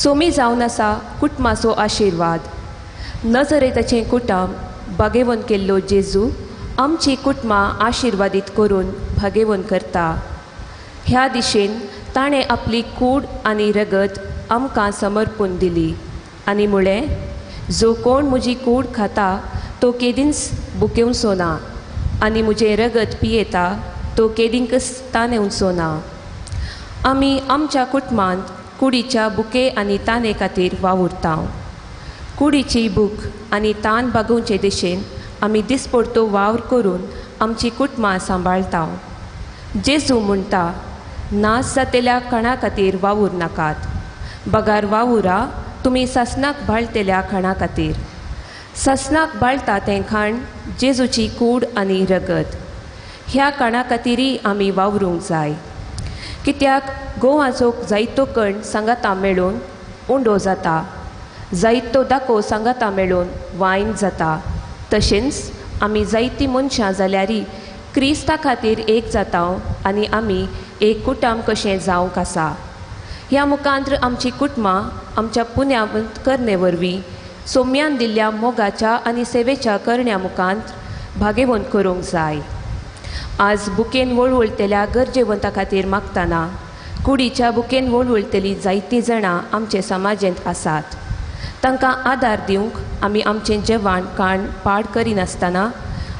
E: सोमी जावन आसा कुटुंबाचो आशिर्वाद. नजरेताचें कुटाम भागेवन केल्लो जेजू आमची कुटुंबां आशिर्वादीत करून भागेवन करता. ह्या दिशेन ताणें आपली कूड आनी रगत आमकां समर्पून दिली आनी म्हळें, जो कोण म्हजी कूड खाता तो केदींच बुकेवचो ना आनी म्हजें रगत पियेता तो केदींकच तानेवचो ना. आमी आमच्या कुटुंबांत कुडीच्या बुके आनी ताने खातीर वावुरता. कुडीची भूक आनी तान भागोवचे दिशेन आमी दिसपडतो वावर करून आमची कुटुंबां सांबाळता. जेजू म्हणटा, नाश जातेल्या खाणा खातीर वावूर नाकात, बगार वावुरा तुमी सासनाक बाळतेल्या खाणा खातीर. सासनाक बाळता तें खाण जेजूची कूड आनी रगत. ह्या खाणा खातीरय आमी वावरूंक जाय, कित्याक गोवाचो जायतो कण सांगाता मेळून उंडो जाता, जायतो दाको सांगाता मेळून वायन जाता. तशेंच आमी जायतीं मनशां जाल्यारय क्रिस्ता खातीर एक जाता आनी आमी एक कुटाम कशें जावंक आसा. ह्या मुखांत्र आमची कुटुंबां आमच्या पुण्यावंत करणे वरवीं सोम्यान दिल्ल्या मोगाच्या आनी सेवेच्या करण्या मुखांत भागेवंत करूंक जाय. आज बुकेन वळवळतेल्या गरजेवंता खातीर मागतना कुडीच्या बुकेन वळवळतेली जायतीं जाणां आमचे समाजेंत आसात. तांकां आदार दिवंक आमी आमचें जेवण काण पाड करिनासतना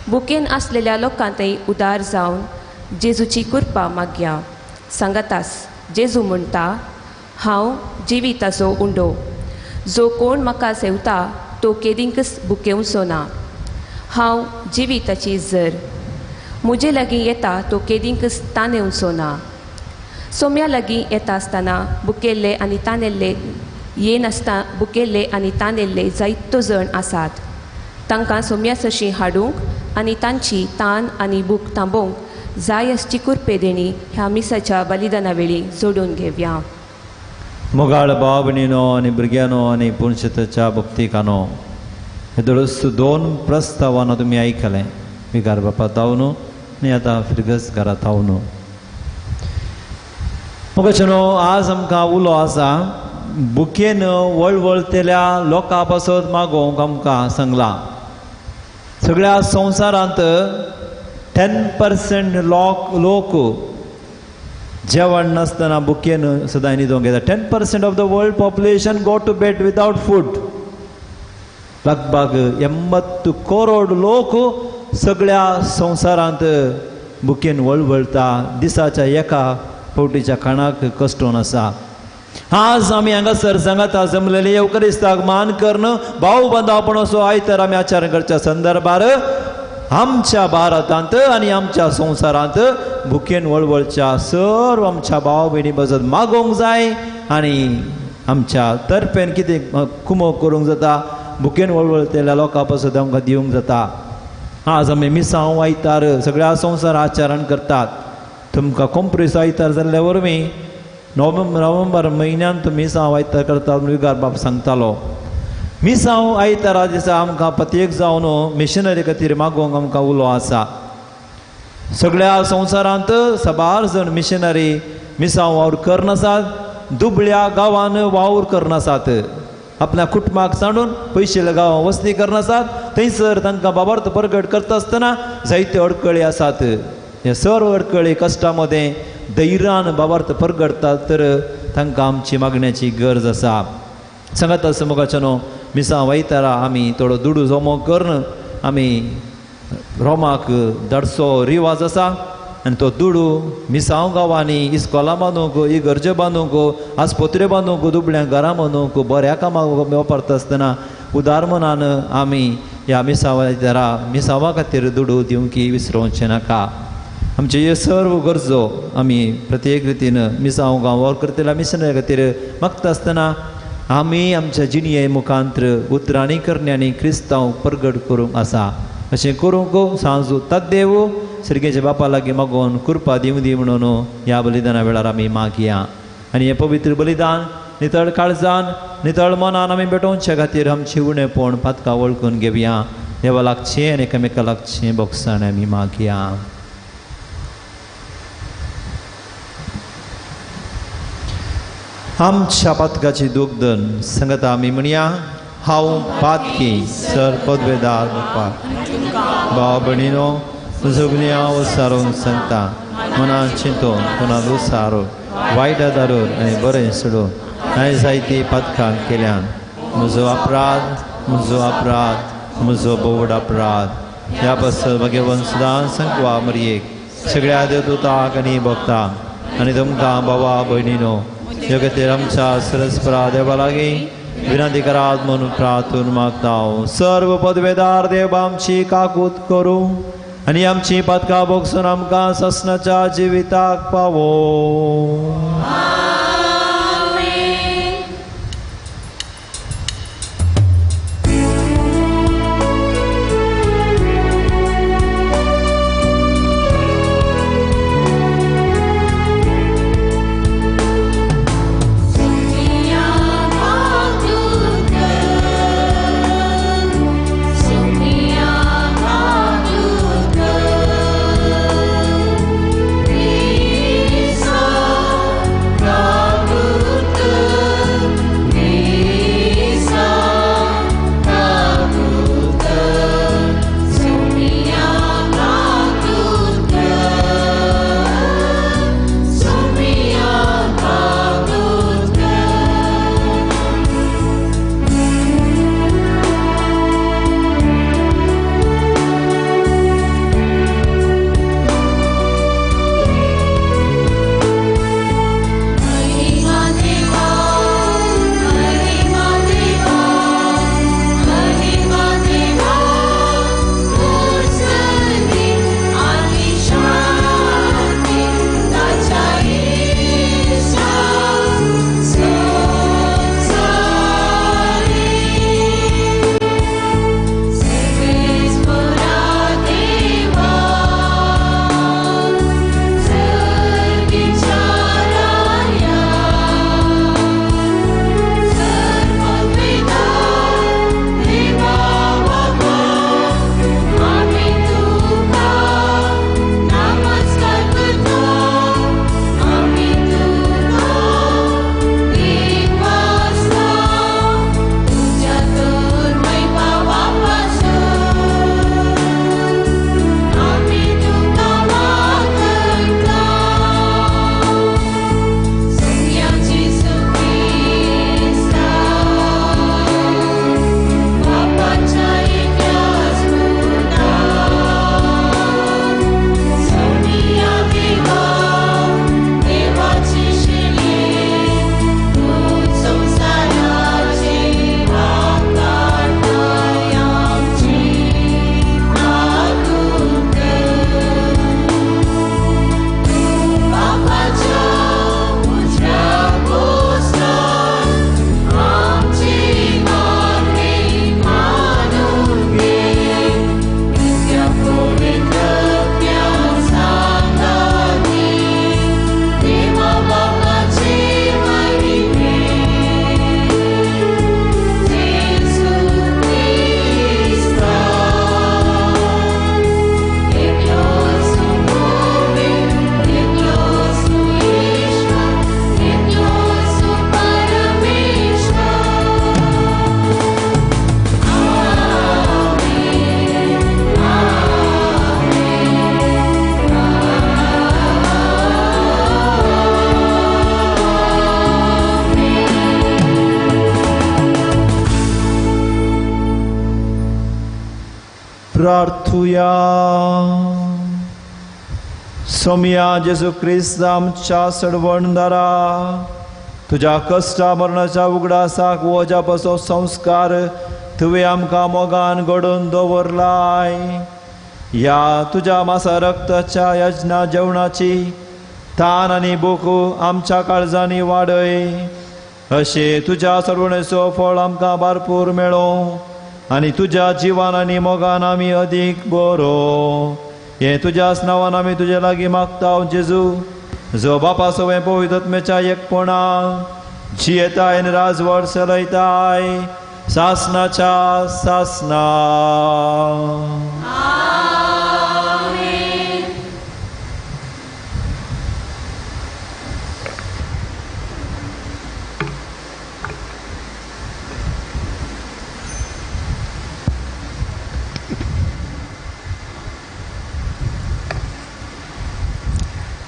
E: बुकेन आसलेल्या लोकांतय उदार जावन जेजूची कृपा मागया. सांगातास जेजू म्हणटा, हांव जिविताचो उंडो, जो कोण म्हाका सेवता तो केदींकच बुकेवचो ना. हांव जिविताची जर, म्हजे लागीं येता तो केदींकच तानेवचो ना. सोम्या लागीं येता आसतना बुकेल्ले आनी तानेल्ले येनासतना बुकेल्ले आनी तानेल्ले जायतो जण आसात. तांकां सोम्या सरशीं हाडूंक आनी तांची तान आनी भूक थांबोवंक जाय आसची कुरपे देणी ह्या मिसाच्या बलिदाना वेळी जोडून घेवया.
C: मोगाळ भाव भयणीनो आनी भुरग्यांनो आनी पुणशेताच्या भक्तिकानो, हे दळस दोन प्रस्तावानो तुमी आयकलें विगार बापा तावनो आनी आतां फिरगस घरा तावनो. मोगाच्यानो, आज आमकां उलो आसा बुकेन वळवळतेल्या लोकां पासत मागोवंक आमकां सांगलां. सगळ्या संवसारांत 10% लोक जेवण नासतना बुकेन सदां न्हिदोंक येता. 10% of the world population go to bed without food. लगभग 80 करोड लोक सगळ्या संवसारांत बुकेन वळवळटा, दिसाच्या एका फावटीच्या खाणाक कश्टोन आसा. आज आमी हांगासर सांगाता जमलेले येवकरिस्ताक मान करून भाव बांदावपण असो आयतार आमी आचरण करच्या संदर्भार आमच्या भारतांत आनी आमच्या संवसारांत भुकेन वळवळच्या सर्व आमच्या भाव भयणी बसत मागोवंक जाय आनी आमच्या तर्फेन कितें कुमो करूंक जाता भुकेन वळवळतेल्या लोकां पासत आमकां दिवंक जाता. आज आमी मिसांव आयतार सगळ्या संवसार आचरण करतात. तुमकां कोंप्रेस आयतार जाल्ल्या वरवीं नोव्हेंबर म्हयन्यांत मिसांव आयतार करतात म्हूण विगार बाब सांगतालो. मिसांव आयतारा दिसा आमकां प्रत्येक जावन मिशनरी खातीर मागोवंक आमकां उलो आसा. सगळ्या संवसारांत साबार जण मिशनरी मिसांव वावर करनासात, दुबळ्या गांवान वावर करनासात, आपल्या कुटुंबाक सांडून पयशेल्या गांवां वसती करनासात. थंयसर तांकां बाबार्थ परगट करता आसतना जायत्यो अडकळी आसात. हे सर्व अडकळी कश्टा मदें धैर्यान बाबार्थ परगटतात तर तांकां आमची मागण्याची गरज आसा. सांगात आसा मोगाच्यानो, मिसां वयतारा आमी थोडो दुडू जमो करून आमी रोमाक धाडचो रिवाज आसा. आनी तो दुडू मिसांव गांवांनी इस्कोलां बांदूंक, इगर्ज्यो बांदूंक, आस्पत्र्यो बांदूंक, दुबळ्यांक घरां बांदूंक, बऱ्या कामाक वापरता आसतना उदार मनान आमी ह्या मिसांवा मिसांवा खातीर दुडू दिवंकी विसरोवचें नाका. आमचे हे सर्व गरजो आमी प्रत्येक रितीन मिसांव गांवार करतल्या मिशनरी खातीर मागता आसतना आमी आमच्या जिणये मुखांत्र उतरांनी करण्यांनी क्रिस्तांव परगट करूंक आसा. अशें करूंक सांजू तद्देव सर्गेच्या बापा लागीं मागोवन कृपा दिवं दी म्हणून ह्या बलिदाना वेळार आमी मागया. आनी हें पवित्र बलिदान नितळ काळजान नितळ मनान आमी भेटोवचे खातीर आमची उणेपण पातकां वळखून घेवया. देवा लागचें आनी एकामेका लागचें बोगसाण आमी मागया. आमच्या पातकाची दुग्धन संगता आमी म्हणया. हांव पातकी सर पदवेदार मुखार भाव भयणीनो सगळीं हांव सारून सांगता मनान चिंतून कोणाक सारून वायट दारून आनी बरें सोडून हांवें जायती पातकां केल्यान. म्हजो अपराध, म्हजो अपराध, म्हजो बोवड अपराध. ह्या पासत भगवंत सदां संकवा मरयेक सगळ्या देवदूताक आनी भक्तांक आनी तुमकां बाबा भयणीनो ह्या खातीर आमच्या सरस्परा देवा लागीं विनंती करात म्हणून प्रार्थून मागता. सर्व पदवेदार देव आमची काकूत करूं आनी आमची पातकां भोगसून आमकां ससनाच्या जिविताक पावो. प्रार्थुया. सोमया जेजू क्रिस्त आमच्या सडवणदारा, तुज्या कश्टा मरणाच्या उगडासाक वोजापाचो संस्कार तुवें आमकां मोगान घडोवन दवरलाय. ह्या तुज्या मासा रक्ताच्या यजना जेवणाची तान आनी भूक आमच्या काळजांनी वाडय. अशें तुज्या सडवणेचो फळ आमकां भरपूर मेळो आनी तुज्या जिवान आनी मोगान आमी अदीक बरो. हें तुज्याच नांवान आमी तुजे लागीं मागता जेजू, जो बापा सवें पवित्र आत्म्याच्या एकपणान जियेताय आनी राजवट चलयताय सासनाच्या सासना.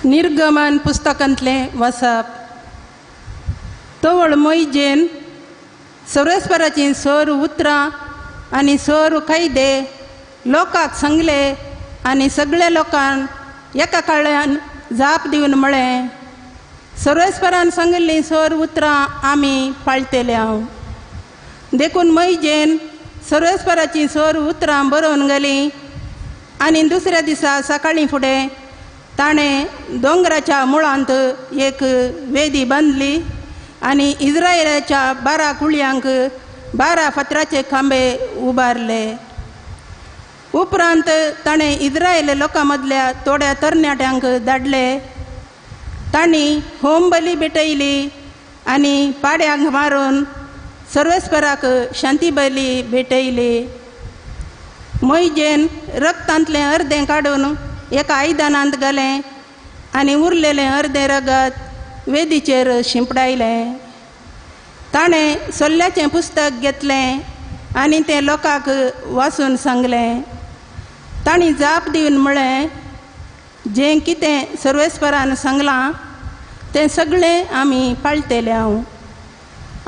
F: निर्गमन पुस्तकांतलें वाचप. तवळ मोयजेन सर्वेस्पराचीं सर उतरां आनी सर कायदे लोकांक सांगले आनी सगळ्या लोकांक एका काळान जाप दिवन म्हळें, सर्वेस्परान सांगिल्लीं सर उतरां आमी पाळटेले हांव. देखून मोयजेन सर्वेस्पराचीं सर उतरां बरोवन घालीं आनी दुसऱ्या दिसा सकाळीं फुडें ताणें दोंगराच्या मुळांत एक वेदी बांदली आनी इस्रायलाच्या 12 कुळयांक 12 फातराचे खांबे उबारले. उपरांत ताणें इस्रायल लोकां मदल्या थोड्या तरणाट्यांक धाडले. तांणी होम बली भेटयली आनी पाड्यांक मारून सर्वेस्पराक शांती बली भेटयली. मोयजेन रक्तांतलें अर्दें काडून एका आयदनांत घालें आनी उरलेलें अर्दें रगत वेदीचेर शिंपडायलें. ताणें सोल्ल्याचें पुस्तक घेतलें आनी तें लोकांक वाचून सांगलें. तांणी जाप दिवन म्हळें, जें कितें सर्वेस्परान सांगलां तें सगळें आमी पाळटेले हांव,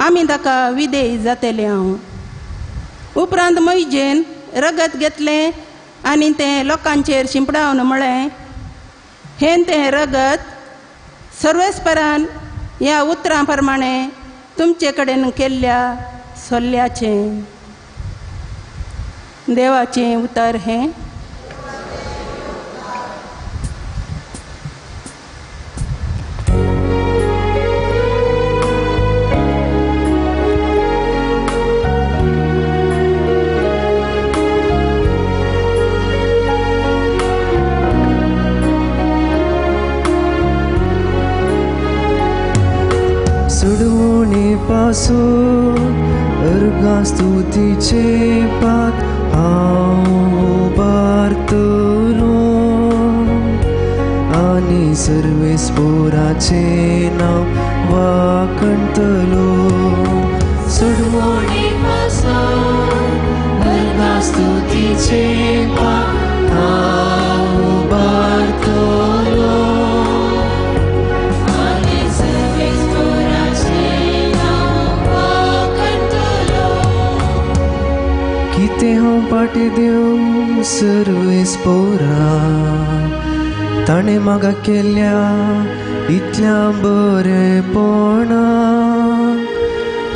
F: आमी ताका विधेय जातेले हांव. उपरांत मोयजेन रगत घेतलें आनी तें लोकांचेर शिंपडावन म्हळें, हें तें रगत सर्वेस्परान ह्या उतरां प्रमाणें तुमचे कडेन केल्ल्या सोल्ल्याचें. देवाचें उतर हें.
G: अर्घा स्तुतीचे पात हांव उबारतलो आनी सर्वेस्पोराचें नांव वाखणतलो. सुडवणे पासून अर्घा स्तुतीचे पात हांव उबारतलो आनी सर्वेस्पोराचें. कितें हांव पाटी दिवं सर्वेस्पोरा, ताणें म्हाका केल्या इतल्या बरेपणा.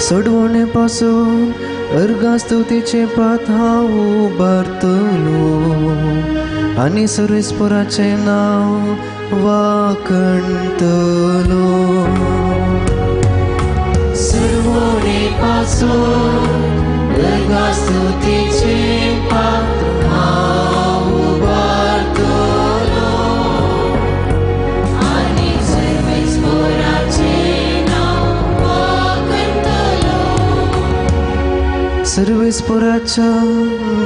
G: सोडवणे पासून अर्घा स्तुतीचें पात हांव उबारतलो आनी सर्वेस्पोराचें नांव वाखणतलो.
H: सुरवणे पासून अर्घा स्तुतीचें पात्र हांव उबारतलो आनी सर्वेस्पोराचें नांव वाखणतलो.
G: सर्वेस्पोराच्या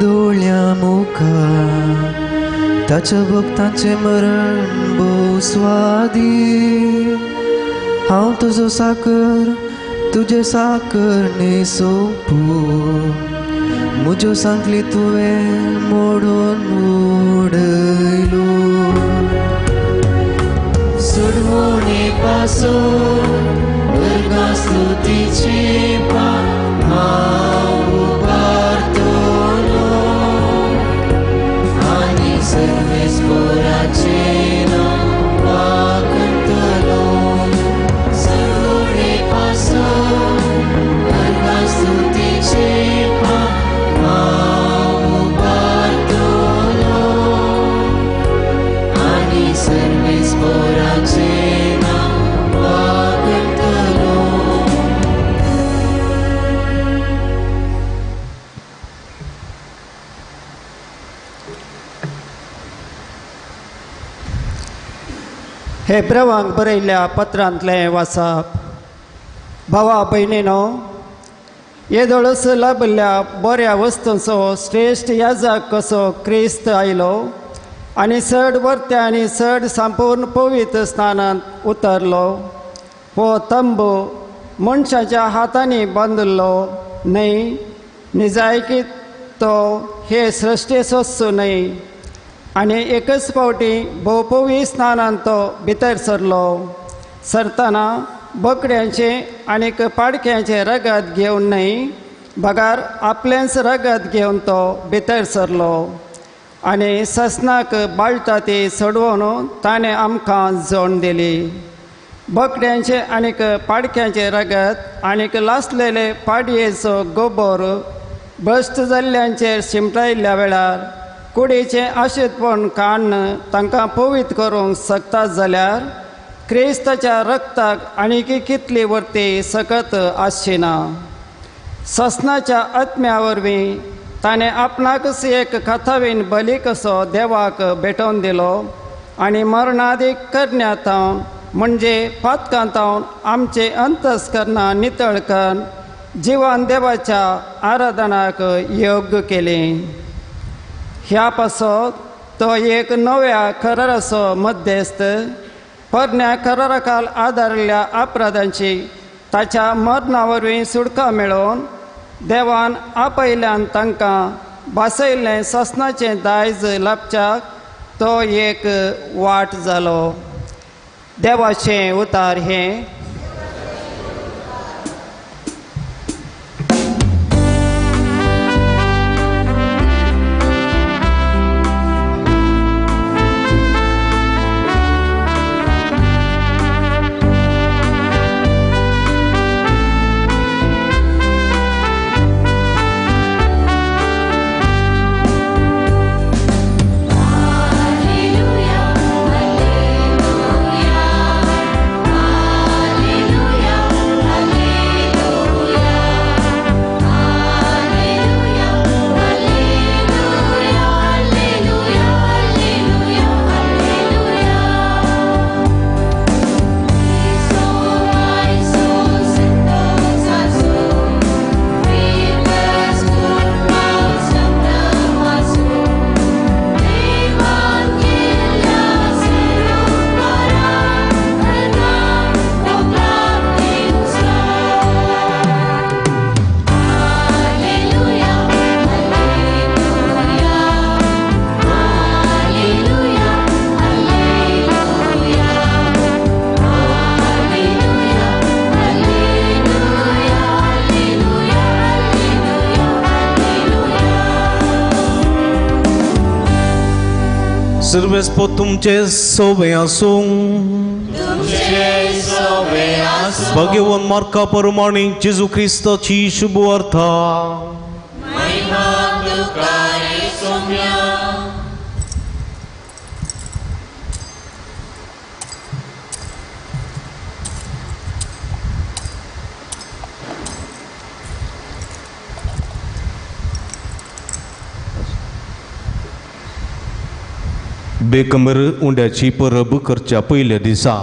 G: दोळ्यां मुखार ताच्या भक्तांचें मरण भोव स्वादीक. हांव तुजो साकर तुजे साकरणे सोंपू, म्हज्यो सांगली तुवें मोडून उडयलो.
H: सुडवणे पासून अर्घा स्तुतीचें पात हांव उबारतलो आनी सर्वेस्पोराचें नांव
A: हे ब्रवांक बरयल्ल्या पत्रांतलें वाचप. भावा भयणीनो, येदोळच लाभिल्ल्या बऱ्या वस्तूंचो श्रेश्ठ याजक कसो क्रिस्त आयलो आनी चड वर्त्या आनी चड संपूर्ण पवित्र स्नानांत उतरलो. हो तंबू मनशाच्या हातांनी बांदिल्लो न्हय, निजायकी तो हे सृश्टेचोच न्हय. आनी एकच फावटी भोवपवी स्नानांत तो भितर सरलो. सरतना बोकड्यांचें आनीक पाडक्यांचें रगत घेवन न्हय, बगार आपलेंच रगत घेवन तो भितर सरलो आनी ससनाक बाळटा ती सोडोवन ताणें आमकां जोण दिली. बोकड्यांचें आनीक पाडक्यांचें रगत आनीक लासलेले पाडयेचो गोबोर भश्ट जाल्ल्यांचेर शिंपडायल्ल्या वेळार कुडीचें आशेतपण काडून तांकां पवित्र करूंक शकतात जाल्यार क्रिस्ताच्या रक्ताक आनीक कितली वर्ती सकत आसची ना. ससनाच्या आत्म्या वरवीं ताणें आपणाकच एक कथावीन बली कसो देवाक भेटोवन दिलो आनी मरणादीक करण्यांत म्हणजे पातकांत आमचे अंतस्करणां नितळ करून जिवन देवाच्या आराधनाक योग्य केली. ह्या पासत तो एक नव्या कराराचो मध्यस्थ, पोरण्या कराराखाल आदारिल्ल्या अपराधांची ताच्या मरणा वरवीं सुटका मेळोवन देवान आपयल्यान तांकां भासयल्लें ससनाचें दायज लाभच्याक तो एक वाट जालो. देवाचें उतार हें.
D: सर्वेस्पो तुमचे सोवे आसूं. भगवान मार्का परमाणी जेजू क्रिस्ताची शुभ वार्ता. बेकंबर उंड्याची परब करच्या पयल्या दिसा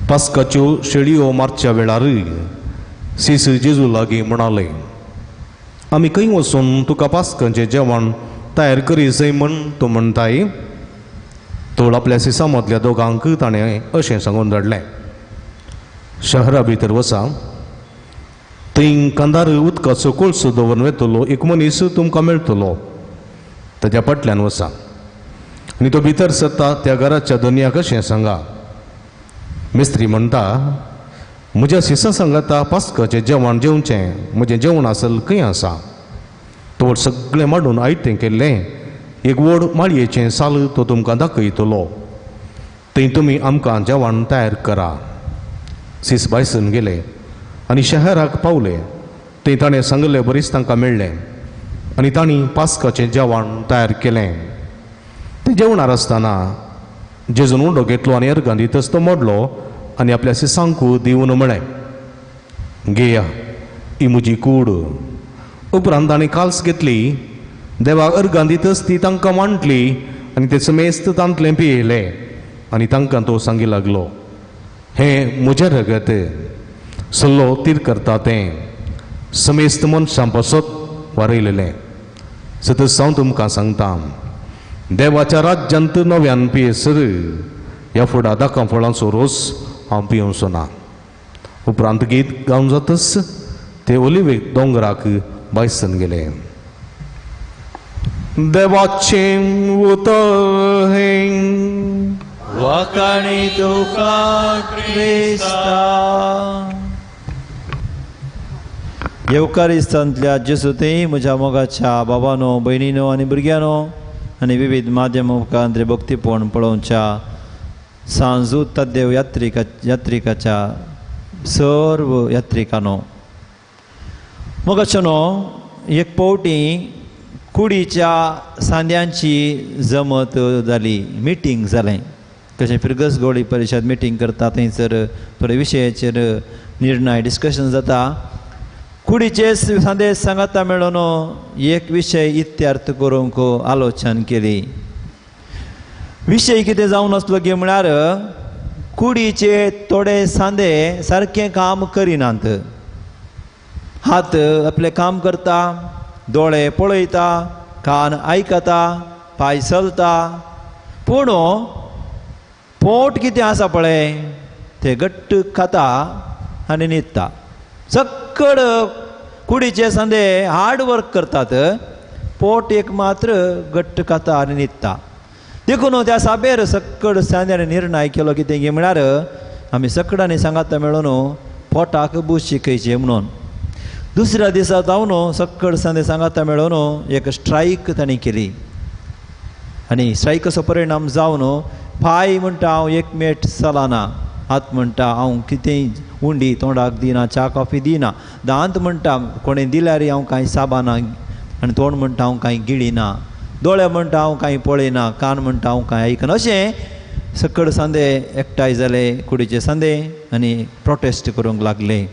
D: पास्काच्यो शेळयो मारच्या वेळार सीस जेजू लागीं म्हणाले, आमी खंय वचून तुका पास्कांचें जेवण तयार करी जाय म्हण तूं म्हणटाय. तोळ आपल्या सिसा मदल्या दोगांक ताणें अशें सांगून धाडलें, शहरा भितर वचा, थंय कांदार उदकाचो कोळसो दवरून वेतलो एक मनीस तुमकां मेळटलो, ताच्या फाटल्यान वचा आनी तो भितर सरता त्या घराच्या धनयाक अशें सांगा, मिस्त्री म्हणटा म्हज्या शिसां सांगाता पास्काचें जेवण जेवचें, म्हजें जेवण आसल खंय आसा. तो सगळें मांडून आयतें केल्लें एक व्हड माळयेचें साल तो तुमकां दाखयतलो, थंय तुमी आमकां जेवण तयार करा. सीस बायसून गेले आनी शहराक पावले. थंय ताणें सांगले बरीच तांकां मेळ्ळें आनी तांणी पास्काचें जेवण तयार केलें. ते जेवणार आसतना जेजून उंडो घेतलो आनी अर्गां दितच तो मोडलो आनी आपल्या सिसांकू दिवन म्हळें, घेया, ही म्हजी कूड. उपरांत ताणें काल्स घेतली देवाक अर्गां दितच ती तांकां मांडली आनी ते समेस्त तांतलें पियेले आनी तांकां तो सांगी लागलो, हें म्हजें रगत सल्लो तीर करता तें समेस्त मनशां पासत वारयलेलें. सतत हांव तुमकां सांगता, देवाच्या राज्यांत नव्यान पियेसर ह्या फुडा दाकां फळांचो रोस हांव पिवचो ना. उपरांत गीत गावन जातच ते ओलिवे दोंगराक बायसन गेले. देवाचें उतर हें
C: वाखाणी तुका क्रिस्ता. येवकारिस्तांतल्या जेजूते म्हज्या मोगाच्या बाबानो, भयणीनो आनी भुरग्यांनो आनी विविध माध्यम मुखांतरे भक्तीपण पळोवच्या सांजू तद्देव यात्रिकाच्या सर्व यात्रिकांनो, मोगाच्यानो, एक पावटी कुडीच्या सांद्यांची जमत जाली, मिटींग जालें. कशें फिरगस गोळी परिशद मिटींग करता थंयसर थोडे विशयाचेर निर्णय डिस्कशन जाता. कुडीचे सांदे सांगाता मेळून एक विशय इत्यार्थ करूंक आलोचन केली. विशय कितें जावन आसलो गे म्हळ्यार कुडीचे थोडे सांदे सारकें काम करिनात. हात आपलें काम करता, दोळे पळयता, कान आयकता, पांय चलता, पूण पोट कितें आसा पळय ते घट्ट खाता आनी न्हिदता. सक्कड कुडीचे सांदे हार्ड वर्क करतात, पोट एक मात्र घट्ट खाता आनी न्हिदता. देखून त्या साबेर सक्कड सांद्यांनी निर्णय केलो कितें गे म्हळ्यार आमी सकडांनी सांगाता मेळून पोटाक बूस शिकयचे म्हणून. दुसऱ्या दिसा जावन सक्कड सांदे सांगाता मेळून एक स्ट्रायक तांणी केली आनी स्ट्रायकाचो परिणाम जावन पांय म्हणटा हांव एक मेट चलना, हात म्हणटा हांव कितेंय उंडी तोंडाक दिना, च्या कॉफी दिना, दांत म्हणटा कोणें दिल्यार हांव कांय साबाना आनी तोंड म्हणटा हांव कांय गिळिना, दोळे म्हणटा हांव कांय पळयना, कान म्हणटा हांव कांय आयकना. अशें सकड सांदे एकठांय जाले कुडीचे सांदे आनी प्रोटेस्ट करूंक लागले.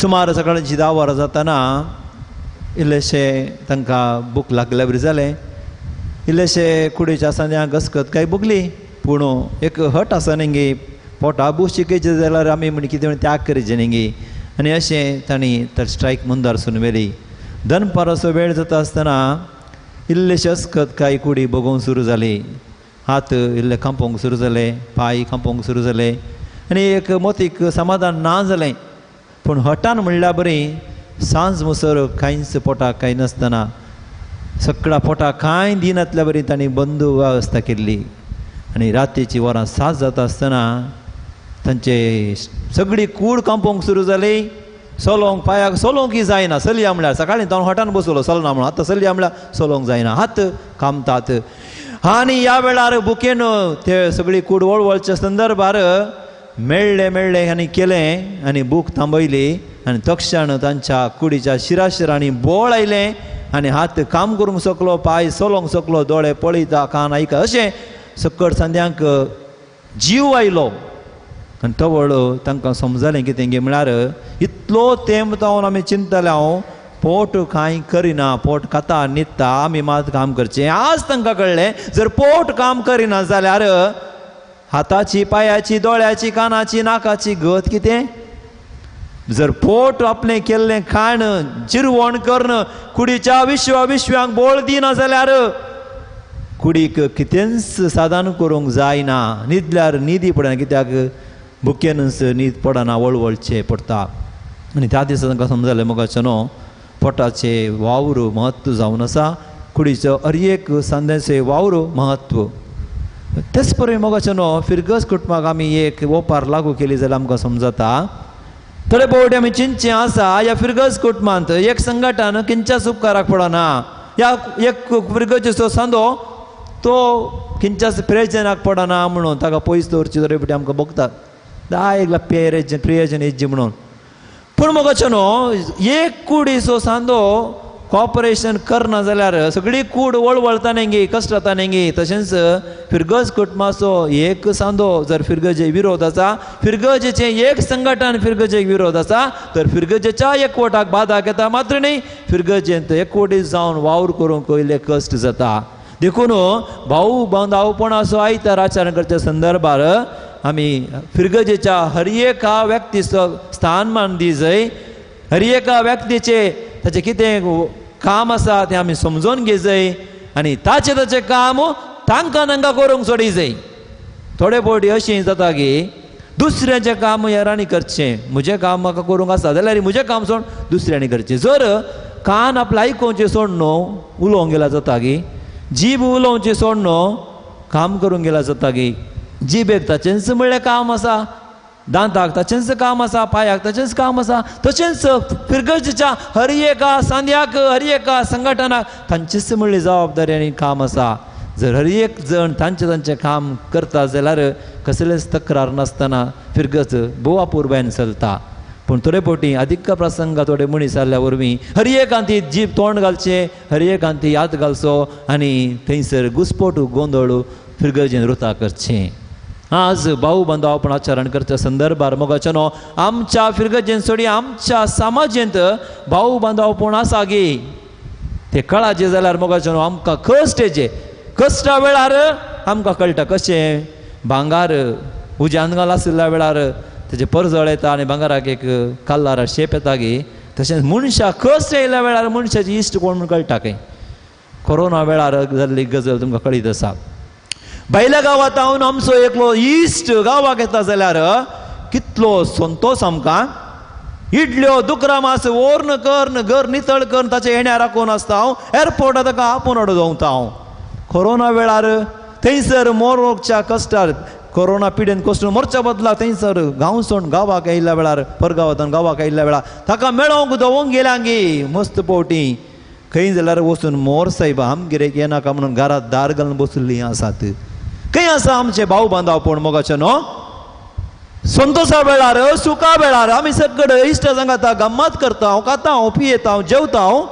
C: सुमार सकाळची 10 वरां जातना इल्लेशें तांकां भूक लागल्या बरी जालें. इल्लेशें कुडीच्या सांद्यांक घसकत काय भुगली, पूण एक हट आसा न्ही गे, पोटा बूस शिकयचें जाल्यार आमी म्हण कितें म्हण त्याग करचें न्ही गे. आनी अशें तांणी तर स्ट्रायक मुंदारसून व्हेली. दनपाराचो वेळ जाता आसतना इल्लेशें अस्कत काय कुडी भोगोवंक सुरू जाली. हात इल्ले कांपोवंक सुरू जाले, पांय कांपोवंक सुरू जाले आनी एक मोतीक समाधान ना जालें. पूण हटान म्हणल्यार बरी सांज मुसर कांयच पोटाक कांय नासतना सगळ्या पोटाक कांय दिनातल्या बरी तांणी बंद वेवस्था केल्ली. आनी रातीची वरां 7 जाता आसतना तांचे सगळी कूड कांपोवंक सुरू जाली. चलोवंक पांयाक चलोवंकय जायना. चलया म्हळ्यार सकाळीं तो हटान बसलो चलना म्हणून, आतां चलया म्हळ्यार चलोवंक जायना, हात कामतात. आनी ह्या वेळार भुकेन ते सगळी कूड वळवळच्या संदर्भार मेळ्ळें मेळ्ळें आनी केलें आनी भूक थांबयली आनी तक्षण तांच्या कुडीच्या शिराशिरांनी बोळ आयलें आनी हात काम करूंक शकलो, पांय चलोवंक शकलो, दोळे पळयता, कान आयका, अशें सकड सांद्यांक जीव आयलो. आनी तवळ तांकां समजलें कितें गे म्हळ्यार इतलो तेंप जावन आमी चिंतताले हांव पोट कांय करिना, पोट खाता न्हिदता, आमी मात काम करचें. आज तांकां कळ्ळें जर पोट काम करिना जाल्यार हाताची, पांयाची, दोळ्याची, कानाची, नाकाची गत कितें? जर पोट आपलें केल्लें खाण जिरवण करून कुडीच्या विश्वा विश्वांक बोळ दिना जाल्यार कुडीक कितेंच साधन करूंक जायना. न्हिदल्यार न्हिदी पडना, कित्याक भुकेनच न्हीद पडना, वळवळचें पडटा. आनी त्या दिसा तांकां समजलें मोगाचें न्हू पोटाचें वावर म्हत्व जावन आसा, कुडीचो हर एक सांद्याचें वावर म्हत्व. तेच परी मोगाचें न्हू फिरगज कुटुंबाक आमी एक ओपार लागू केली जाल्यार आमकां समजता. थोडे फावटी आमी चिंतचें आसा ह्या फिरगज कुटुंबांत एक संघटन किंच्याच उपकाराक पडना, ह्या एक फिरगजेचो सांदो तो किंच्याच प्रयोजनाक पडना म्हणून ताका पयस दवरची थोडे फावटी आमकां भोगतात, दायकला प्रियोजन हेजी म्हणून. पूण मोगाचें न्हू एक कुडीचो सांदो कॉपरेशन करना जाल्यार सगळी कूड वळवळता न्ही, कश्ट जाता न्ही. तशेंच फिरगज कुटुंबाचो एक सांदो जर फिरगजे विरोध आसा, फिरगजेचें एक संघटन फिरगजेक विरोध आसा तर फिरगजेच्या एकवटाक बाधा येता मात्र न्ही, फिरगजेंत एकवटीत जावन वावर करूंक इल्ले कश्ट जाता. देखून भाऊ बांदावपणाचो आयतार आचरण करच्या संदर्भार आमी फिरगजेच्या हर एका व्यक्तीचो स्थानमान दी जाय, हर एका व्यक्तीचे ताचें कितें काम आसा तें आमी समजून घेवजय आनी ताचें ताचें काम तांकां तांकां करूंक सोडी जाय. थोडे फावटी अशें जाता की दुसऱ्याचें काम हेरांनी करचें, म्हजें काम म्हाका करूंक आसा जाल्यार म्हजें काम सोड दुसऱ्यांनी करचें. जर कान आपलें आयकुचें सोड न्हू उलोवंक गेल्यार जाता की, जीब उलोवचें सोड न्हू काम करूंक गेल्यार जाता की, जिबेक ताचेंच म्हणलें काम आसा, दांताक ताचेंच काम आसा, पांयाक ताचेंच काम आसा, तशेंच फिरगर्जेच्या हर एका सांद्याक हर एका संघटनाक तांचीच म्हणली जबाबदारी आनी काम आसा. जर हर एक जण तांचें तांचें काम करता जाल्यार कसलेच तक्रार नासतना फिरगज भोव अपुरबायेन चलता. पूण थोडे फावटी अधिक प्रसंगा थोडे मनीस जाल्ल्या वरवीं हर एकान ती जीब तोंड घालचें, हर एकान ती याद घालचो आनी थंयसर घुसपोट गोंदळ फिरगर्जेन रुता करचें. आज भाऊ बांधवपण आचरण करच्या संदर्भार मोगाचें न्हू आमच्या फिरगर्जेन सोडी आमच्या समाजेंत भाऊ बांधवपण आसा गी ते कळाचें जाल्यार मोगाचें न्हू आमकां कश्ट येचे, कश्टा वेळार आमकां कळटा कशें भांगार उज्यान घाल आशिल्ल्या वेळार तेजे परजळ येता आनी भांगाराक एक कल्लारा शेप येता गी, तशेंच मनशाक कश्ट येयल्या वेळार मनशाची इश्ट कोण म्हूण कळटा खंय. कोरोना वेळार जाल्ली गजल तुमकां कळीत आसा. भायल्या गांवांत हांव आमचो एकलो इश्ट गांवाक येता जाल्यार कितलो संतोश आमकां. इडल्यो दुकरा मास ओर्न कर्न घर नितळ कर्न ताचें येण्या राखून आसता हांव, एअरपोर्टार ताका आपोवन हाडून दवरता हांव. कोरोना वेळार थंयसर मोरोगच्या कश्टार कोरोना पिडेन कश्ट मोरच्या बदला थंयसर गांव सोडून गांवाक आयिल्ल्या वेळार परगांवांतल्यान गांवाक आयिल्ल्या वेळार ताका मेळोवंक दवोंक गेल्यांगी मस्त पावटी खंय जाल्यार वचून मोर सायबा आमगेर येनाका म्हणून घरांत दार घालून बशिल्लीं आसात. खंय आसा आमचें भाव बांदावपण मोगाचें न्हू? संतोशा वेळार सुखा वेळार आमी सगळे इश्टा सांगाता गम्मत करता हांव, खाता हांव, पियेता हांव, जेवता हांव.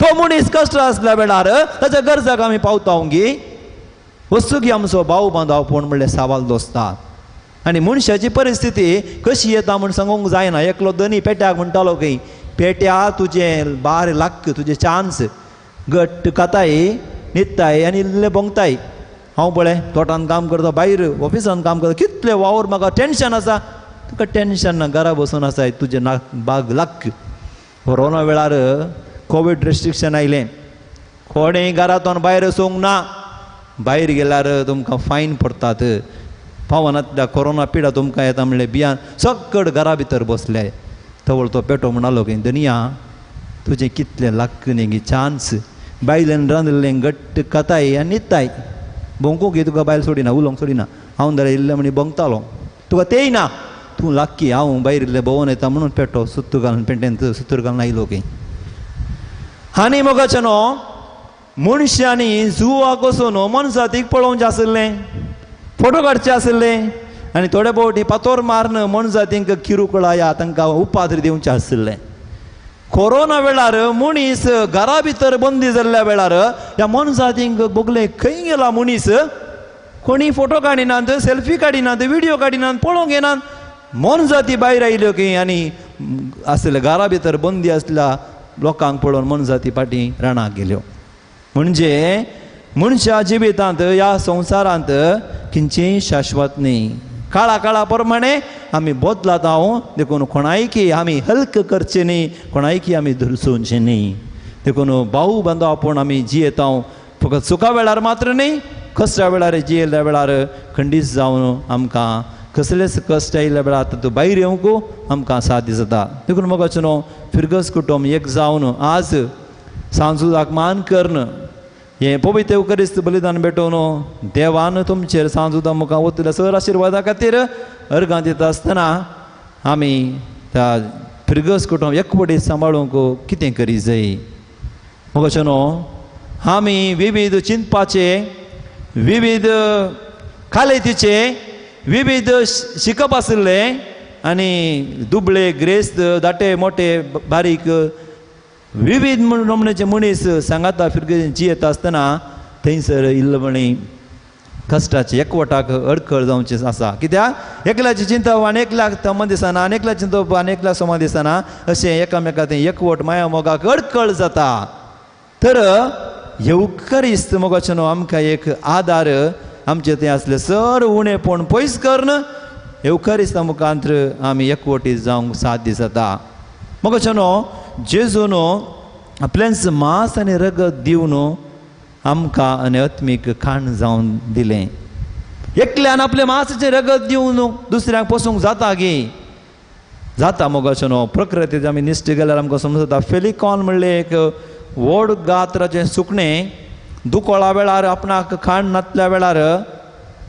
C: तो मनीस कश्ट आसल्या वेळार ताच्या गरजाक आमी पावता गी. वस्तू की आमचो भाव बांदावपण म्हणल्यार सवाल दोस्ता. आनी मनशाची परिस्थिती कशी येता म्हूण सांगूंक जायना. एकलो धनी पेट्याक म्हणटालो खंय, पेट्या तुजें बार लाख तुजें चान्स घट्ट खाताय न्हिदताय आनी इल्लें भोंगताय. हांव पळय तोटान काम करता, भायर ऑफिसान काम करता, कितले वावर म्हाका टेंशन आसा. तुका टेंशन ना, घरा बसून आसाय, तुजें ना बाग लाख. कोरोना वेळार कोवीड रेस्ट्रिक्शन आयलें, कोणें घरांतल्यान भायर वचूंक ना, भायर गेल्यार तुमकां फायन पडटात, पावनातल्या कोरोना पिडा तुमकां येता म्हणलें बियान सगळ घरा भितर बसले. तवळ तो पेटो म्हणालो की धनिया तुजें कितलें लाख न्ही चान्स, बायलेन रांदिल्लें घट्ट खाताय आनी न्हिदताय, भोंकूंक तुका बायल सोडिना, उलोवंक सोडिना, हांव जाल्यार इल्लें म्हणी भोंगतालो, तुका तेय ना, तूं लाक्की, हांव भायर इल्लें भोंवन येता म्हणून पेटो सुत्तूर घालून पेंटेंत सुत्तूर घालून आयलो की. आनी मोगाचें न्हू मनशांनी जुवाक वचून मनजातीक पळोवचें आशिल्लें, फोटो काडचे आशिल्ले आनी थोडे फावटी फातोर मारून मनजातींक किरुकळाया तांकां उपाद्र दिवचें आशिल्लें. कोरोना वेळार मनीस घरा भितर बंदी जाल्ल्या वेळार ह्या मनजातींक भोगलें खंय गेला मनीस, कोणी फोटो काडिनात, सेल्फी काडिनात, व्हिडियो काडिनात, पळोवंक येनात. मनजाती भायर आयल्यो की आनी आसले घरा भितर बंदी आसल्या लोकांक पळोवन मनजाती फाटीं रानाक गेल्यो. म्हणजे मनशा जिवितांत ह्या संवसारांत किंचेंय शाश्वत न्ही. काळा काळा प्रमाणे आमी बदलात हांव, देखून कोणायकी आमी हल्क करचें न्ही, कोणायकी आमी धुरसोवचें न्ही. देखून भाऊ बांदवपण आमी जियेता फकत सुखा वेळार मात्र न्ही, कश्टा वेळार जियेल्ल्या वेळार खंडीत जावन आमकां कसलेच कश्ट आयिल्ल्या वेळार तातूंत भायर येवंक आमकां साध्य जाता. देखून मोगाचें न्हू फिरगज कुटुंब एक जावन आज सांजुदाक मान करून हें पवित्र उकरिस्त बलिदान भेटोवन देवान तुमचेर सांजुदा मुखार वतल्या सर आशिर्वादा खातीर अर्गां दिता आसतना आमी त्या फिरगज कुटुंब एकवटीत सांबाळूंक कितें करी जाय. मोगाचें न्हू आमी विविध चिंतपाचे, विविध कालेतीचे, विविध शिकप आशिल्लें आनी दुबळे ग्रेस्त धाटे मोटे बारीक विविध नमुन्याचे मनीस सांगाता फिरगेजीन जियेता आसतना थंयसर इल्लमणी कश्टाचे एकवटाक अडखळ जावची आसा. कित्याक एकल्याची चिंतप आनी एकल्याक तमा दिसना, आनी एकल्याक चिंतप आनी एकल्याक समा दिसना, अशें एकामेका तें एकवट माया मोगाक अडखळ जाता. तर येवकरिस्त मोगाचें न्हू आमकां एक आदार आमचें तें आसलें सर उणेपण पयस करून येवकरिस्ता मुखांत्र आमी एकवटी जावंक साध्य जाता. मोगाचें न्हू जेजू न्हू आपलेंच मांस आनी रगत दिवन आमकां आनी आत्मीक खाण जावन दिलें. एकल्यान आपलें मांसाचें रगत दिवन दुसऱ्यांक पोसूंक जाता गी? जाता मोगाचें न्हू. प्रकृतींत आमी निश्ट गेल्यार आमकां समजता फेलिकॉन म्हणलें एक व्हड गात्राचें सुकणें दुकोळा वेळार आपणाक खाण नासल्या वेळार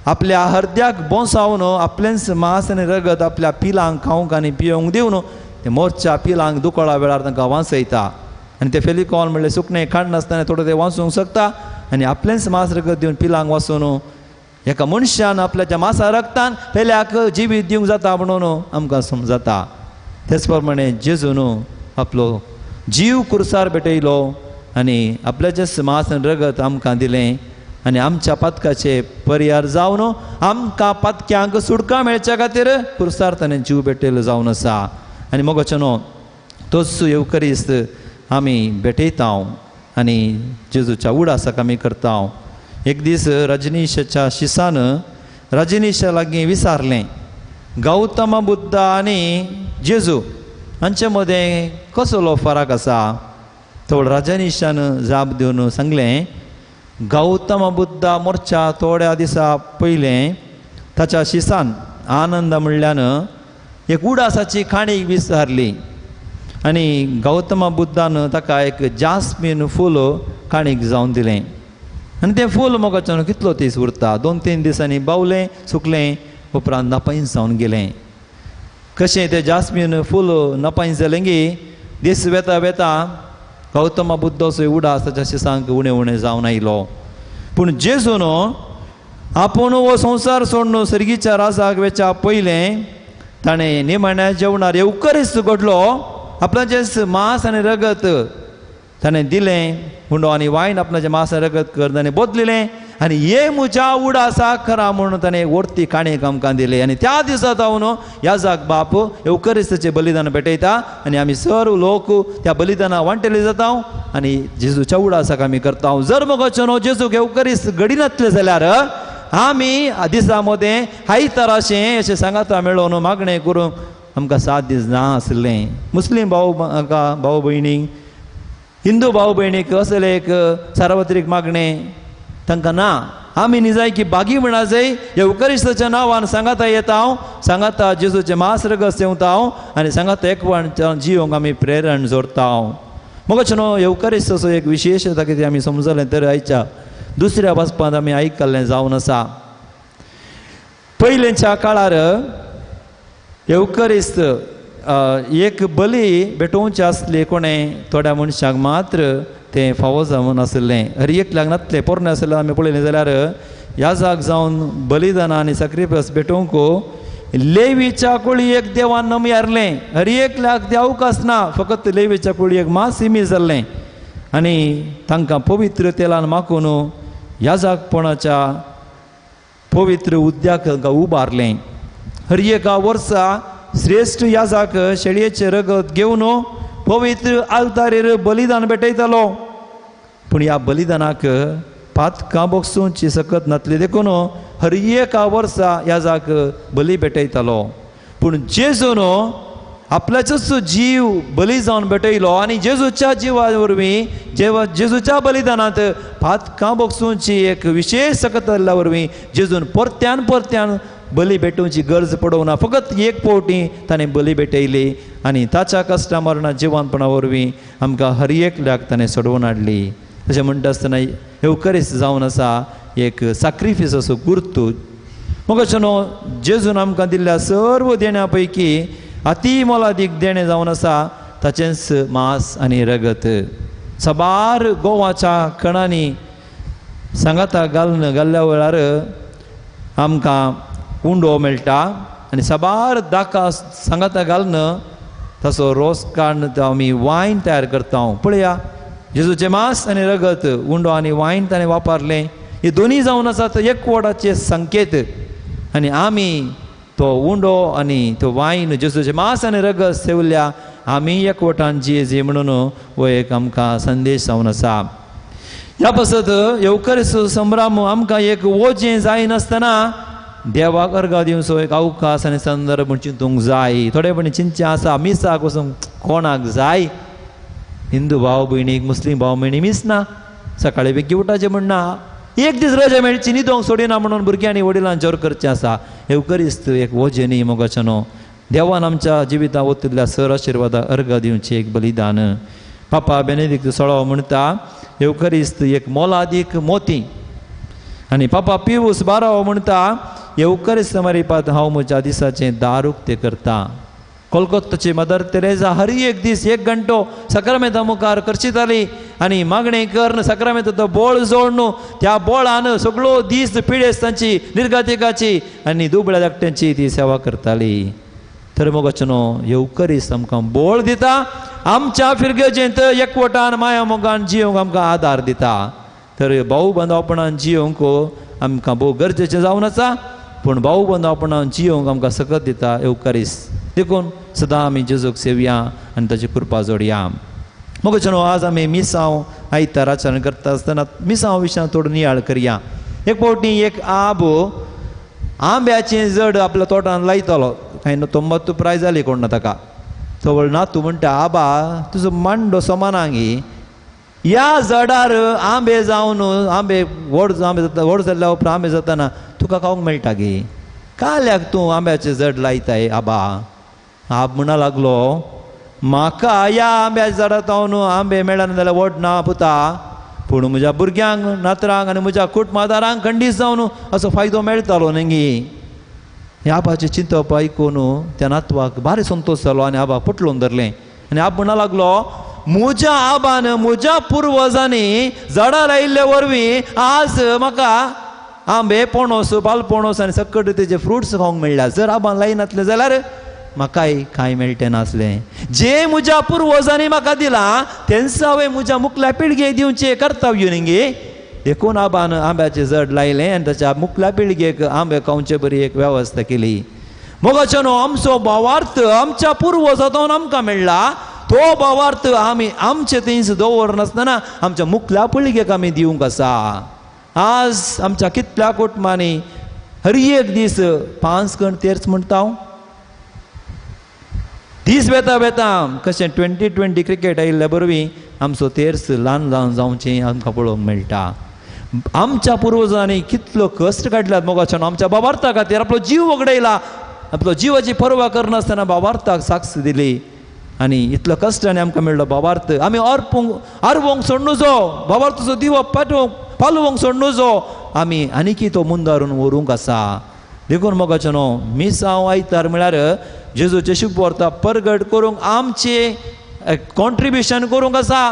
C: आपल्या हरद्याक बोंसावन आपलेंच मांस आनी रगत आपल्या पिलांक खावंक आनी पिवंक दिवन ते मोरच्या पिलांक दुकोळा वेळार तांकां वांचयता. आनी ते फेलिकॉन म्हणलें सुकणें खाण नासतना थोडो तें वाचूंक शकता आनी आपलेंच मांस रगत दिवन पिलांक वाचून एका मनशान आपल्याच्या मांसा रगतान पेल्याक जिवीत दिवंक जाता म्हणून आमकां समजता. तेच प्रमाणे जेजून आपलो जीव कुर्सार भेटयलो आनी आपल्याचें मांस आनी रगत आमकां दिलें आनी आमच्या पातकाचे परिहार जावन आमकां पातक्यांक सुटका मेळच्या खातीर कुर्सार ताणें जीव भेटयलो जावन आसा. आनी मोगाचें न्हू तोच येवकरिस्त आमी भेटयता आनी जेजूच्या उडासाक आमी करता. एक दीस रजनीशाच्या शिसान रजनीशा लागीं विचारलें, गौतम बुद्ध आनी जेजू हांचे मदें कसलो फरक आसा? तो रजनीशान जाप दिवन सांगलें, गौतम बुद्ध मोर्चा थोड्या दिसा पयलें ताच्या शिसान आनंद म्हणल्यान एक उडासाची काणी विचारली आनी गौतम बुद्धान ताका एक जास्मीन फूल काणीक जावन दिलें. आनी तें फूल मोगाच्यान कितलो दीस उरता? 2-3 दिसांनी बावलें, सुकलें, उपरांत नापायस जावन गेलें. कशें तें जास्मीन फूल नापायस जालें गी दीस वेता वेता गौतम बुद्धाचो उडास ताच्या शिसांक उणें उणें जावन आयलो. पूण जेजून आपूण हो संवसार सोडून सर्गीच्या राजाक वेच्या पयलें ताणें निमाण्या जेवणार येवकरीच घडलो आपणाचें मांस आनी रगत ताणें दिलें, हुंडो आनी वायन आपणाचें मांस आनी रगत कर ताणें बदलिलें आनी हे म्हज्या उडासा खरा म्हणून ताणें वरती काणयेक आमकां दिलें. आनी त्या दिसा जावन याजाक बाप येवकरिस्ताचें बलिदान भेटयता आनी आमी सर्व लोक त्या बलिदाना वांटेले जाता आनी जेजूच्या उडासाक आमी करता. जर मोगाचें न्हू जेजूक येवकरिस्त घडिनातलें जाल्यार आमी दिसा मदें आयतार अशें अशें सांगाता मेळोवन मागणें करूंक आमकां 7 दीस ना आसलें. मुस्लीम भाव भाव भयणीक, हिंदू भाव भयणीक असलें एक सार्वत्रीक मागणें तांकां ना. आमी निजाय की बागी म्हणा जाय येवकरिस्ताच्या नांवान सांगाता येता हांव, सांगाता जेजूचें मांस रगत सेवता हांव आनी सांगाता एकवण जिवंक आमी प्रेरण जोडता हांव. मोगाचें न्हू येवकरिस्ताचो एक विशेशता कितें आमी समजलें तर आयच्या दुसऱ्या वाचपांत आमी आयकल्लें जावन आसा. पयलेंच्या काळार येवकरिस्त एक बली भेटोवचें आसली कोणें थोड्या मनशांक मात्र तें फावो जावन आसलें. हर एकल्याक नातलें. पोरणें आसलें आमी पळयलें जाल्यार याजाक जावन बलिदानां आनी साक्रिफायस भेटोवंक लेवीच्या कुळयेक देवान नमयारलें. हर एकल्याक ते अवकाश ना, फकत लेवीच्या कुळयेक मात सिमी जाल्लें आनी तांकां पवित्र तेलान माखून याजाकपणाच्या पवित्र उद्याक तांकां उबारलें. हर एका वर्सा श्रेश्ठ याजाक शेळयेचें रगत घेवन पवित्र आल्तारेर बलिदान भेटयतालो. पूण ह्या बलिदानाक पातकां बोगसूंची सकत नासली देखून हर एका वर्सा याजाक बली भेटयतालो. पूण जेजून आपल्याचोच जीव बली जावन भेटयलो आनी जेजूच्या जिवा वरवीं जेजूच्या बलिदानांत पातकां बोगसूंची एक विशेश सकत आसल्या वरवीं जेजून परत्यान परत्यान बली भेटोवची गरज पडोवना. फकत एक फावटी ताणें बली भेटयली आनी ताच्या कश्टा मरणा जिवानपणा वरवीं आमकां हर एकल्याक ताणें सोडोवन हाडली. तशें म्हणटा आसतना येवकरिस्त जावन आसा एक साक्रिफीस असो गुर्तू. मोगाचें न्हू जेजून आमकां दिल्ल्या सर्व देण्या पैकी अती मोलादीक देणें जावन आसा ताचेंच मांस आनी रगत. साबार गोवाच्या कणांनी सांगाता घालून घाल्ल्या वेळार आमकां उंडो मेळटा आनी साबार दाका सांगाता घालून तसो रोस काडून आमी वायन तयार करता. पळया जेजूचें मांस आनी रगत, उंडो आनी वायन ताणें वापरलें. हे दोनूय जावन आसात एकवटाचे संकेत. आनी आमी तो उंडो आनी तो वायन जेजूचें मांस आनी रगत सेवल्या आमी एकवटान जिये म्हणून हो एक आमकां संदेश जावन आसा. ह्या पासत येवकरीस्त संभ्रम आमकां एक वजें जायनासतना देवाक अर्गां दिवचो एक अवकाश आनी संदर्भ म्हूण चिंतूंक जाय. थोडेपणी चिंतचें आसा मिसाक वचूंक कोणाक जाय, हिंदू भाव भयणीक मुस्लीम भाव भयणी मीस ना, सकाळी बेगीन उठाचें म्हण ना, एक दीस रजा मेळची न्हिदोंक सोडिना म्हणून भुरग्यांनी वडिलांक जोर करचें आसा. येवकरीस्त एक वजें न्ही मोगाच्यानो, देवान आमच्या जिवितांत ओतिल्ल्या सर आशिर्वादा अर्गां दिवचें एक बलिदान. पापा बेनेदिक्त सोळावो म्हणटा येवकरीस्त एक मोलादीक मोती. आनी पापा पिवूस बारावो म्हणटा येवकरीस्त मारिपात हांव म्हज्या दिसाचें दार उक्तें करता. कोलकोत्ताची मदर तेरेजा हर एक दीस एक घंटो सक्रामेंता मुखार करचिताली आनी मागणें करून सक्रामेंताचो बोळ जोडून त्या बोळान सगळो दीस पिडेस्तांची, निर्गातिकाची आनी दुबळ्या धाकट्यांची ती सेवा करताली. तर मोगाचो येवकरीस्त आमकां बोळ दिता, आमच्या फिरगेजेंत एकवटान माया मोगान जियोंक आमकां आदार दिता. तर भाऊ बांदवपणान जियोंक आमकां भोव गरजेचें जावन आसा, पूण भाऊ बांदवपणान जियोंक आमकां सकत दिता येवकरीस्त. देखून सदां आमी जेजूक सेवया आनी ताची कृपा जोडया. मोगाचो आज आमी मिसांव आयतार आचरण करता आसतना मिसांव विशयान थोडो नियाळ करया. एक फावटी एक आब आंब्याचें जड आपल्या तोटान लायतालो, कांय तोंबात प्राय जाली कोण ना ताका. तो नातू म्हणटा, आबा तुजो मांडो समानांगी ह्या जडार आंबे जावन आंबे व्हड आंबे जाता, व्हड जाल्ल्या उपरांत आंबे जाताना तुका खावंक मेळटा गे, काल्याक तूं आंब्याचें जड लायताय आबा? आब म्हणा लागलो, म्हाका ह्या आंब्याच्या झाडांत हांव आंबे मेळना जाल्यार व्हड ना पुता, पूण म्हज्या भुरग्यांक नातरांक आनी म्हज्या कुटुंबादारांक खंडीत जावन असो फायदो मेळटालो न्ही. ह्या आबाचें चिंतप आयकून त्या नातवाक भारी संतोश जालो आनी आबाक पटलोवन धरलें. आनी आब म्हणा लागलो, म्हज्या आबान म्हज्या पुर्वजांनी झाडां लायिल्ले वरवीं आज म्हाका आंबे, पणस, पालपणस आनी सकट तेजे फ्रुट्स खावंक मेळ्ळ्या. जर आबान लायनासलें जाल्यार म्हाकाय कांय मेळटें नासलें. जें म्हज्या पुर्वजांनी म्हाका दिलां तेंच हांवें म्हज्या मुखल्या पिळगेक दिवचें कर्तव्य न्ही. देखून आबान आंब्याचें जड लायलें आनी ताच्या मुखल्या पिळगेक आंबे खावचे बरी एक वेवस्था केली. मोगाचो न्हू आमचो भावार्थ आमच्या पुर्वजांतून आमकां मेळ्ळा, तो भावार्थ आमी आमचे थंयच दवरनासतना आमच्या मुखल्या पिळगेक आमी दिवंक आसा. आज आमच्या कितल्या कुटुंबांनी हर एक दीस 5 कण तेर्स म्हणटा हांव, दीस वेता वेता कशें 2020 क्रिकेट आयिल्ल्या बरवी आमचो तेर्स ल्हान ल्हान जावचें आमकां पळोवंक मेळटा. आमच्या पुर्वजांनी कितलो कश्ट काडल्यात मोगाच्यान आमच्या बाबार्था खातीर, आपलो जीव वगडायला, आपलो जिवाची पर्वा करनासतना बाबार्थाक साक्ष दिली आनी इतलो कश्टांनी आमकां मेळ्ळो बाबार्थ. आमी आरवोंक सोडनुजो, बाबार्थाचो दिवो पाटोवंक पालोवंक सोडनुजो, आमी आनीकी तो मुंदारून व्हरूंक आसा. देखून मोगाचो न्हू मिसांव आयतार म्हळ्यार जेजूचें शुभवार्ता परगट करूंक आमचें कॉन्ट्रिब्युशन करूंक आसा.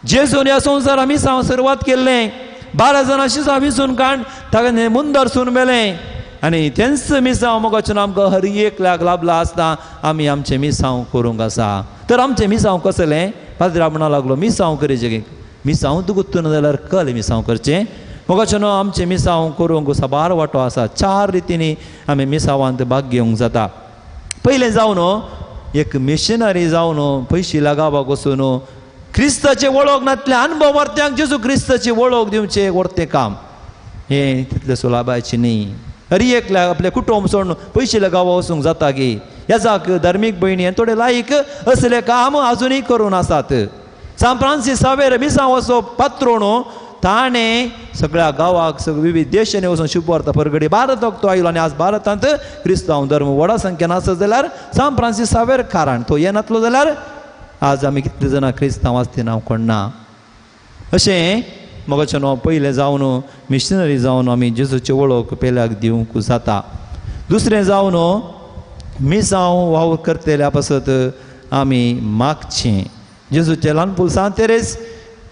C: जेजून ह्या संवसारा मिसांव सुरवात केल्लें, 12 जाणां शिसां विसून काड ताका मुंदार सून मेलें आनी तेंच मिसांव मोगाचो आमकां हर एकल्याक लाभला आसता. आमी आमचें मिसांव करूंक आसा. तर आमचें मिसांव कसलें? पाद्रा म्हणा लागलो मिसांव करचें, मिसांव तुगुत्तून जाल्यार कल मिसांव करचें. मोगाचो न्हू आमचें मिसांव करूंक साबार वांटो आसा. 4 रितींनी आमी मिसांवांत भाग घेवंक जाता. पयलें जावन एक मिशनरी जावन पयशिल्या गांवाक वचून क्रिस्ताचे वळख नासल्या अनुभव वर्त्यांक जेजू क्रिस्ताची वळख दिवचें वर्तें काम, हें तितलें सुलाभायचें न्ही. हर एकल्या आपलें कुटुंब सोडून पयशिल्या गांवा वचूंक जाता गी? ह्याजाक धार्मीक भयणी आनी थोडे लायक असलें काम आजुनूय करून आसात. सांत फ्रांसीस सावेर मिसांव असो पात्रोण ताणें सगळ्या गांवाक सगळ्या विविध देशांनी वचून शुभवार्ता परगडी भारताक तो आयलो आनी आज भारतांत क्रिस्तांव धर्म व्हडा संख्येन आसत जाल्यार सांत फ्रांसीस सावेर कारण तो येनातलो जाल्यार आज आमी कितले जाणां क्रिस्तांव आसती नांव कोण ना. अशें मोगाचें न्हू पयलें जावन मिशनरी जावन आमी जेजूची वळख पेल्याक दिवंक जाता. दुसरें जावन मिसांव वावर करतल्या पासत आमी मागचें. जेजूचें ल्हानपूल सांत तेरेस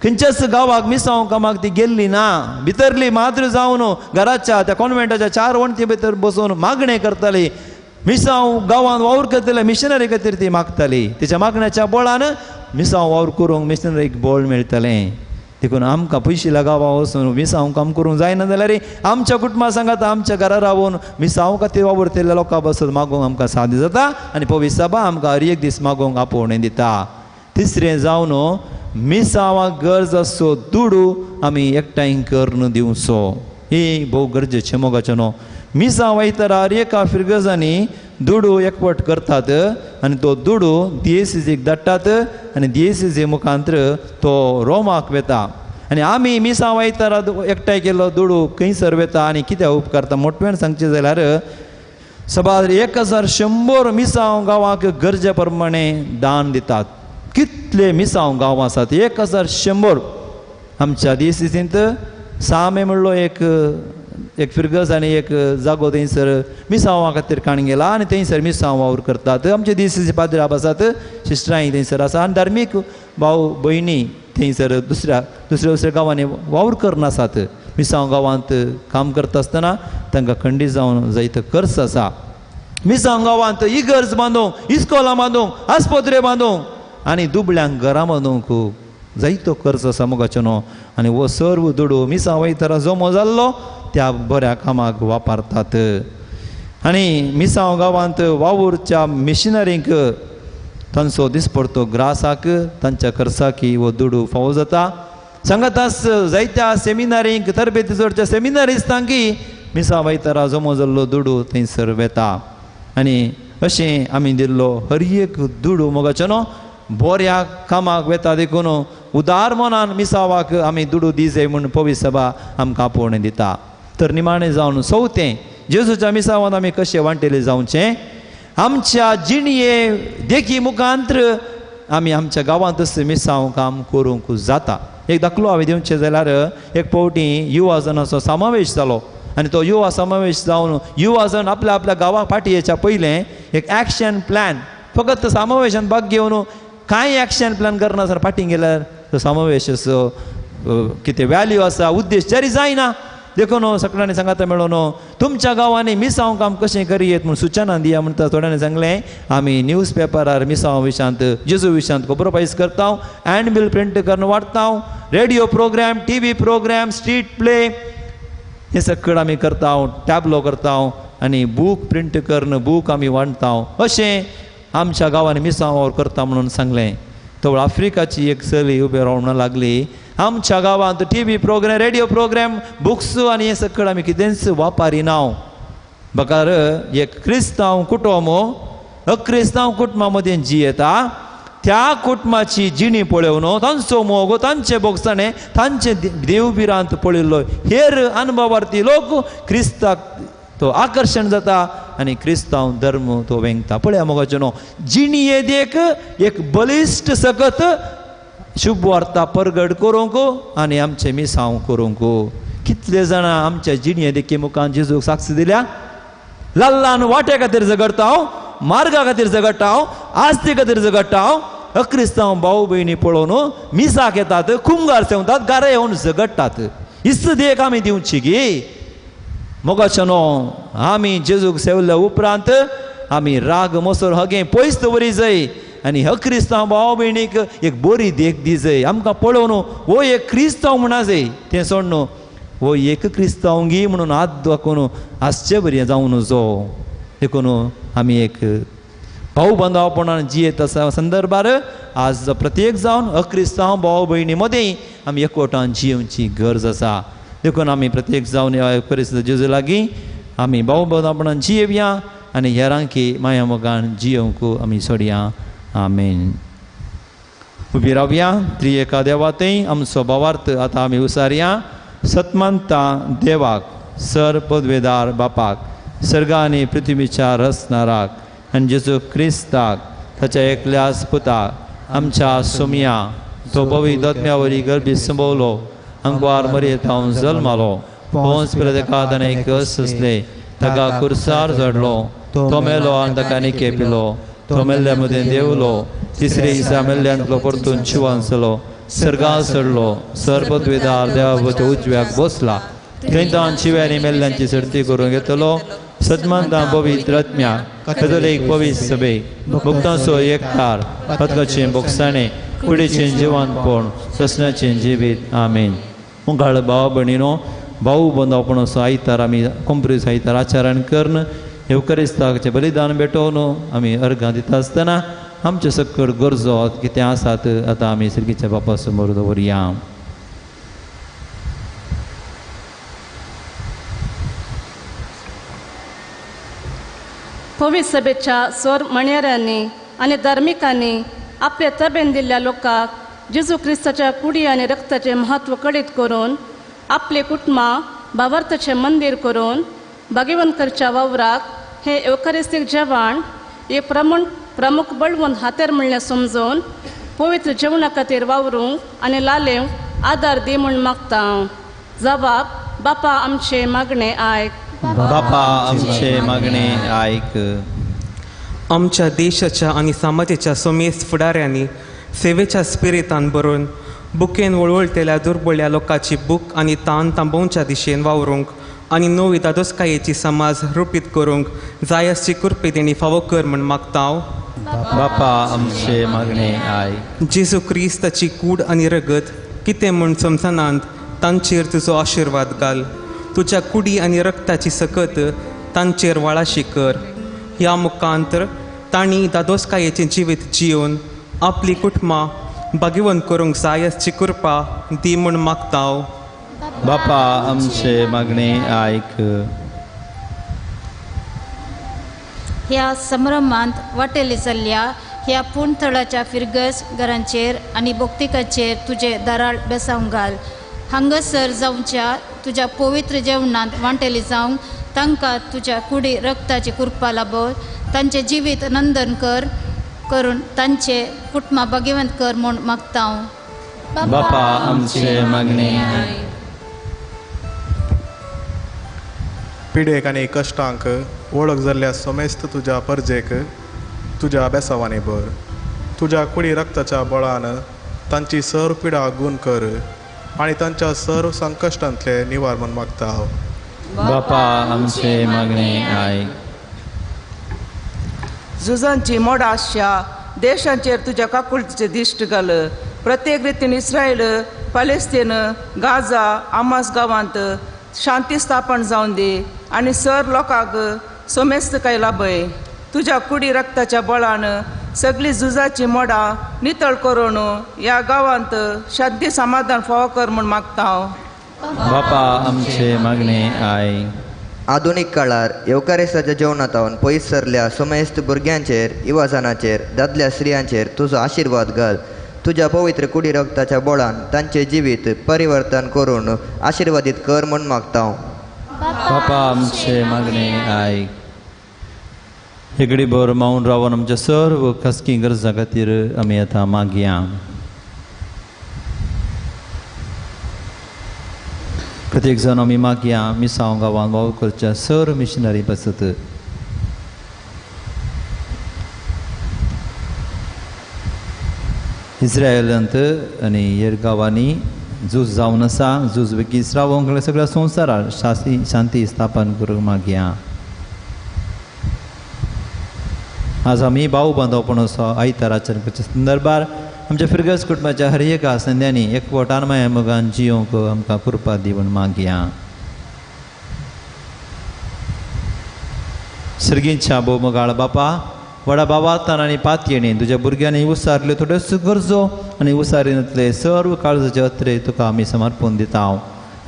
C: खंयच्याच गांवाक मिसांव कामाक ती गेल्ली ना, भितरली मात्र जावन घराच्या त्या कॉन्वेंटाच्या 4 वण्टी भितर बसून मागणें करताली. मिसांव गांवांत वावर करतले मिशनरी खातीर ती मागताली. तिच्या मागण्याच्या बळान मिसांव वावर करूंक मिशनरीक बळ मेळटलें. देखून आमकां पयशिल्या गांवां वचून मिसांव काम करूंक जायना जाल्यार आमच्या कुटुंबा सांगात आमच्या घरा रावून मिसांव खातीर वावुरतल्या लोकां बसून मागूंक आमकां साध्य जाता आनी पवित्र सभा आमकां हर एक दीस मागूंक आपोवणें दिता. तिसरें जावन मिसांवाक गरज आसचो दुडू आमी एकठांय करून दिवचो, ही भोव गरजेचें मोगाचें न्हू. मिसांव वयतना हर एका फिरगजांनी दुडू एकवट करतात आनी तो दुडू दियेसीक धाडटात आनी दियेसीचे मुखांतर तो रोमाक वेता. आनी आमी मिसांव वयतना एकठांय केल्लो दुडू खंयसर वेता आनी कित्याक उपकारता मोटव्यान सांगचें जाल्यार सबार 1100 मिसांव गांवाक गरजे प्रमाणे दान दितात. कितले मिसांव गांव आसात 1100. आमच्या दियेसींत सामे म्हणलो एक एक फिरगज आनी एक जागो थंयसर मिसांवा खातीर काण गेला आनी थंयसर मिसांव वावर करतात. आमचे दियेसीचे पाद्राब आसात, सिस्टरांय थंयसर आसा आनी धार्मीक भाव भयणी थंयसर दुसऱ्या दुसऱ्या दुसऱ्या गांवांनी वावर करून आसात. मिसांव गांवांत काम करता आसतना तांकां खंडीत जावन जायतो खर्च आसा. मिसांव गांवांत इगर्ज बांदूंक, इस्कोलां बांदूंक, आस्पत्रे बांदूंक आनी दुबळ्यांक घरां बांदूंक जायतो खर्च आसा मोगाचो न्हू. आनी हो सर्व दुडू मिसांव वयतना जमो जाल्लो त्या बऱ्या कामाक वापरतात. आनी मिसांव गांवांत वावुरच्या मिशनरींक तांचो दिसपडतो ग्रासाक तांच्या खर्चाकी हो दुडू फावो जाता. सांगातास जायत्या सेमिनारींक तरबेती जोडच्या सेमिनारिस्तांकी मिसांव वयतना जमो जाल्लो दुडू थंयसर वेता. आनी अशें आमी दिल्लो हर एक दुडू मोगाचो न्हू बऱ्या कामाक वेता. देखून उदार मनान मिसावाक आमी दुडू दी जाय म्हूण पवित्र सभा आमकां आपोवणें दिता. तर निमाणें जावन चवथें, जेजूच्या मिसावान आमी कशें वांटेले जावचें, आमच्या जिणये देखी मुखांत्र आमी आमच्या गांवांतच मिसांव काम करूंक जाता. एक दाखलो हांवें दिवचें जाल्यार एक फावटी युवा जनाचो समावेश जालो आनी तो युवा समावेश जावन युवा जण आपल्या आपल्या गांवाक फाटीं येच्या पयलें एक एक्शन प्लॅन, फकत समावेशान भाग घेवन कांय एक्शन प्लॅन करनासतना फाटीं गेल्यार तो समावेशाचो कितें व्हॅल्यू आसा, उद्देश जरी जायना. देखून सगळ्यांनी सांगाता मेळोन तुमच्या गांवांनी मिसांव काम कशें करयेत म्हूण सुचना दिया म्हणटा. थोड्यांनी सांगलें आमी न्यूज पेपरार मिसांव विशांत जेजू विशांत खबरो पायस करता, हँड बील प्रिंट करून वाडटा, radio programme, T V programme, street play हें सगळें आमी करता, टॅबलो करता आनी बूक प्रिंट करून बूक आमी वांटता, अशें आमच्या गांवांनी मिसांव करता म्हणून सांगलें. तवळ आफ्रिकाची एक चली उबे रावून म्हणून लागली आमच्या गांवांत T V programme, radio programme, books आनी हें सगळें आमी कितेंच वापरिना. बकार एक क्रिस्तांव कुटुंब अक्रिस्तांव कुटुंबा मदीं जियेता, त्या कुटुंबाची जिणी पळोवन तांचो मोग, तांचे भोगसाणें, तांचे देवभिरांत पळयल्लो हेर अनुभवार्थी लोक क्रिस्ताक तो आकर्शण जाता आनी क्रिस्तांव धर्म तो वेंगता. पळया मोगाचो न्हू, जिणये देख एक बलिश्ट सकत शुभ वार्ता परगट करूंक आनी आमचें मिसांव करूंक. कितले जाणां आमच्या जिणये देखी मुखान जेजूक साक्ष दिल्या. ल्हान ल्हान वाट्या खातीर झगडटा हांव, मार्गा खातीर झगडटा हांव, आस्ती खातीर झगडटा हांव. अक्रिस्तांव भाव भयणी पळोवन मिसाक येतात, कुंगार सेवतात, गारा येवन झगडटात. इस्त देख आमी दिवची गी मोगाचो न्हू. आमी जेजूक सेवल्या उपरांत आमी राग मोसर हगें पयस दवरी जाय आनी अक्रिस्तांव भाव भयणीक एक बरी देख दी जाय. आमकां पळोवन हो एक क्रिस्तांव म्हणा जाय, तें सोडून हो एक क्रिस्तांव गी म्हणून हात दाखोवन आसचे बरी जावन जो. देखून आमी एक भाव बांदवपणान जियेत आसा संदर्भार आज प्रत्येक जावन अक्रिस्तांव भाव भयणी मदीं आमी एकवटान जियेवची गरज आसा. देखून आमी प्रत्येक जावन ह्या परिस्थिती जेजू लागीं आमी भाव बांदवपणान जियेवया आनी हेरांकी माया मोगान जियेवंक आमी सोडया. आमेन. उबी रावया. त्रिएका देवातय आमचो भावार्थ आतां आमी उसारया. सतमानता देवाक, सर पदवेदार बापाक, सर्गा आनी पृथ्वीच्या रचणाराक आनी जेजू क्रिस्ताक ताच्या एकल्याच पुताक आमच्या सोमया, तो पवित्र आत्म्या वरी गर्भी संभवलो, अंगवार मरयेत हांव जल्मालो, पोंस पिला ताणें कस सोंसले, ताका कुर्सार चडलो, तो मेलो आनी ताका निके पिलो, तो मेल्ल्या मदें देंवलो, तिसरे दिसा मेल्ल्यांतलो परतून जिवान जालो, सर्गां चडलो, सर पदवेदार देवाच्या उजव्याक बसला, थंय तावन शिव्यांनी मेल्ल्यांची सर्ती करून घेतलो, सदमानता पवित्र आत्म्या कथोलीक पवित्र सभे भक्तांचो एकतार पतकाचें बोगसाणें कुडीचें जिवनपण ससनाचें जिवीत. आमेन. मुखाळ भाव भयणीनो, भाऊ बंदवपण असो आयतार आमी कोंपरीस आयतार आचरण करून येवकरिस्ताचें बलिदान भेटोवन आमी अर्घां दिता आसतना आमचे सकड गरजो कितें आसात आतां आमी सर्गीच्या बापा समोर दवरया.
F: पवित्र सभेच्या सोर म्हणयाऱ्यांनी आनी धार्मिकांनी आपले तबेन दिल्ल्या लोकांक जेजू क्रिस्ताच्या कुडी आनी रक्ताचें म्हत्व कळीत करून आपले कुटुंबां भावार्थाचें मंदीर करून भागेवन करच्या वावराक हें येवकारिस्तीक जेवण एक प्रमुख बळवंत हातेर म्हणलें समजून पवित्र जेवणा खातीर वावरूंक आनी लालेवंक आदार दी म्हूण मागता हांव. जबाब बापा आमचे मागणें आयक.
C: बापा आमचे मागणें आयक.
I: आमच्या देशाच्या आनी समाजाच्या समेस्त फुडाऱ्यांनी सेवेच्या स्पिरितान भरून बुकेन वळवळटेल्या दुर्बळ्या लोकांची भूक आनी तान थांबोवच्या दिशेन वावरूंक आनी नवी दादोसकायेची समाज रुपीत करूंक जाय आसची कृपे तेणी फावो कर म्हूण मागता हांव.
C: बापा आमचे मागणें आयक.
I: जेजू क्रिस्ताची कूड आनी रगत कितें म्हूण समजनात तांचेर तुजो आशिर्वाद घाल. तुज्या कुडी आनी रक्ताची सकत तांचेर वाळाशी कर. ह्या मुखांतर तांणी दादोसकायेचें जिवीत जियोवन आपली कुटुंबां भाग्यवंत करूंक जाय आसची कृपा दी म्हूण मागता हांव.
C: बापा आमचे मागणें आयक.
J: ह्या संभ्रमांत वाटेली चल्ल्या ह्या पूणथळाच्या फिरगज घरांचेर आनी भोक्तिकाचेर तुजे दाराळ बेसावंक घाल. हांगासर जावच्या तुज्या पवित्र जेवणांत वांटेली जावंक तांकां तुज्या कुडी रक्ताची कृपा लाबो. तांचें जिवीत नंदन कर करून तांचे कुटुंबां भाग्यवंत कर म्हूण मागता हांव.
C: बापा आमचे मागणें आयक.
K: पिडेक आनी कश्टांक वळख जाल्ल्या समेस्त तुज्या परजेक तुज्या बेसावांनी भर. तुज्या कुडी रक्ताच्या बळान तांची सर्व पिडा गूण कर आनी तांच्या सर्व संकश्टांतले निवार म्हूण मागता हांव.
C: बापा आमचे मागणें आयक.
L: झुजांची मोडां आसच्या देशांचेर तुज्या काकुळतीचें दिश्ट घाल. प्रत्येक रितीन इस्रायल, पॅलेस्तीन, गाझा, आमास गांवांत शांती स्थापन जावन दी आनी सर लोकांक सोमेस्तकाय लाभय. तुज्या कुडी रक्ताच्या बळान सगळीं झुजाचीं मोडां नितळ करून ह्या गांवांत शांती समाधान फावो कर म्हूण मागता हांव.
C: बापा आमचे मागणें आयक.
M: आधुनीक काळार येवकारेसाच्या जेवणांत पयस सरल्या समेस्त भुरग्यांचेर, युवाजनाचेर, दादल्या स्त्रियांचेर तुजो आशिर्वाद घाल. तुज्या पवित्र कुडी रक्ताच्या बळान तांचें जिवीत परिवर्तन करून आशिर्वादीत कर म्हूण मागता हांव.
C: बापा आमचे मागणें आयक. हेगडी भर मावन रावन आमच्या सर्व खासगी गरजां खातीर आमी आतां मागया. प्रत्येक जाण आमी मागया मिसांव गांवांत वावर करच्या सर्व मिशनरी पासत. इस्रायलांत आनी हेर गांवांनी झूज जावन आसा. झूज बेगीन रावोंक सगळ्या संवसारार शांती स्थापन करूंक मागया. आज आमी भाऊ बांदवपण असो आयतार आचरण करच्या संदर्भार आमच्या फिरगज कुटुंबाच्या हर एका संद्यांनी एकवटान माया मोगान जियोंक आमकां कृपा दिवन मागया. सर्गींच्या भोव मोगाळ बापा, व्हडा बाबातान आनी पातयेणी तुज्या भुरग्यांनी उसारल्यो थोड्योच गरजो आनी उसारिनातले सर्व काळजाचे अत्रे तुका आमी समर्पण दिता.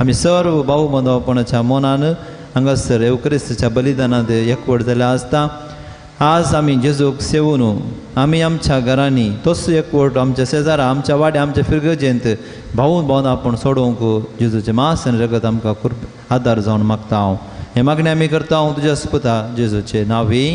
C: आमी सर्व भाऊ बांदवपणाच्या मनान हांगासर येवक्रिस्ताच्या बलिदानांत एकवट जाल्ले आसता. आज आमी जेजूक सेवून आमी आमच्या घरांनी तोच एकवट आमच्या शेजारा, आमच्या वाड्या, आमच्या फिरगजेंत भाऊ भावन आपूण सोडोवंक जेजूचें मास आनी रगत आमकां आदार जावन मागता हांव. हें मागणें आमी करता हांव तुज्या सुपुता जेजूचे नांवी.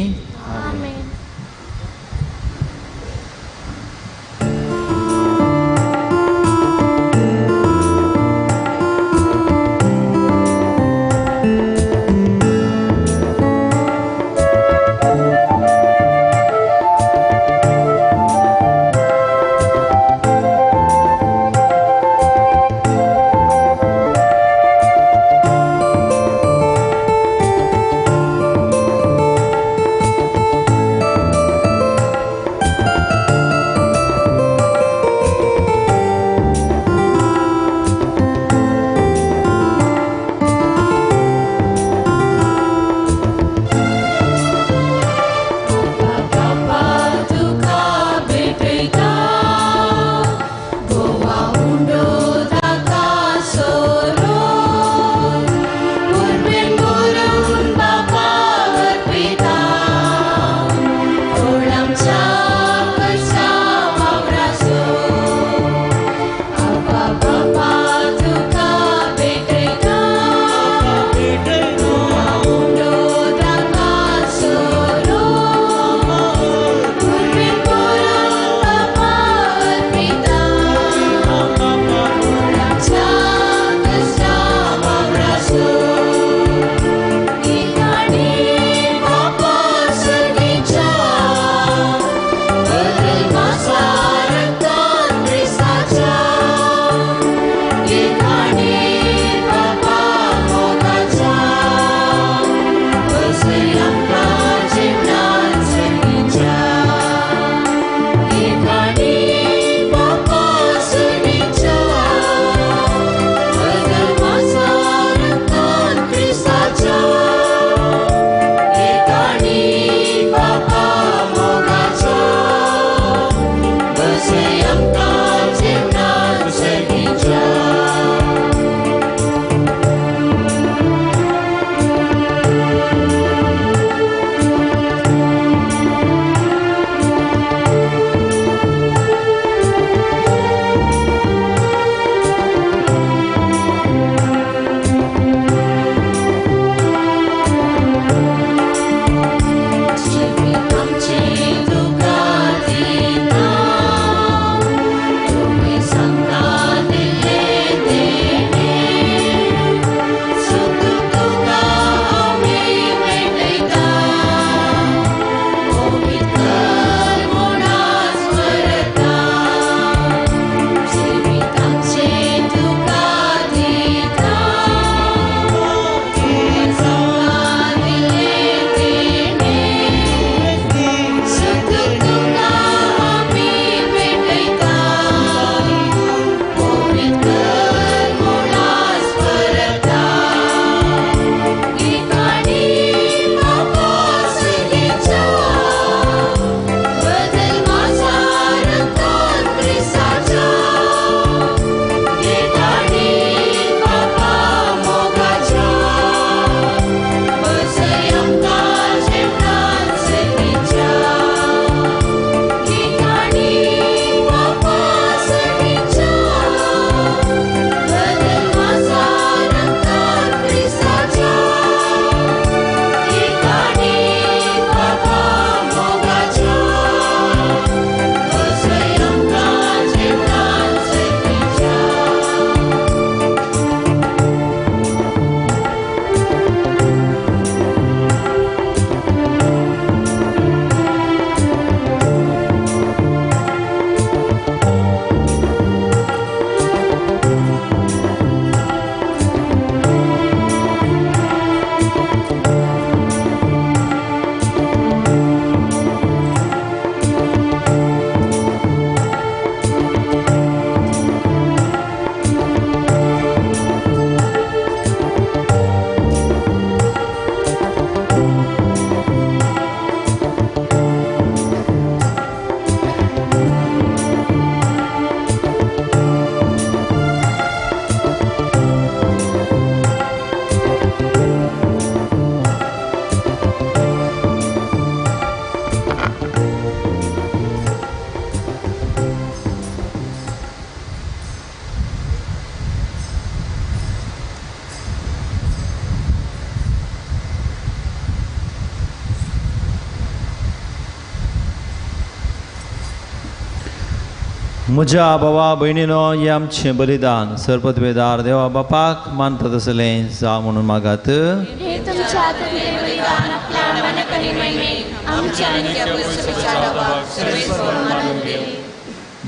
C: म्हज्या भावा भयणीनो हें आमचें बलिदान सरपदवेदार देवा बापाक मानता तसलें जावं म्हणून मागात.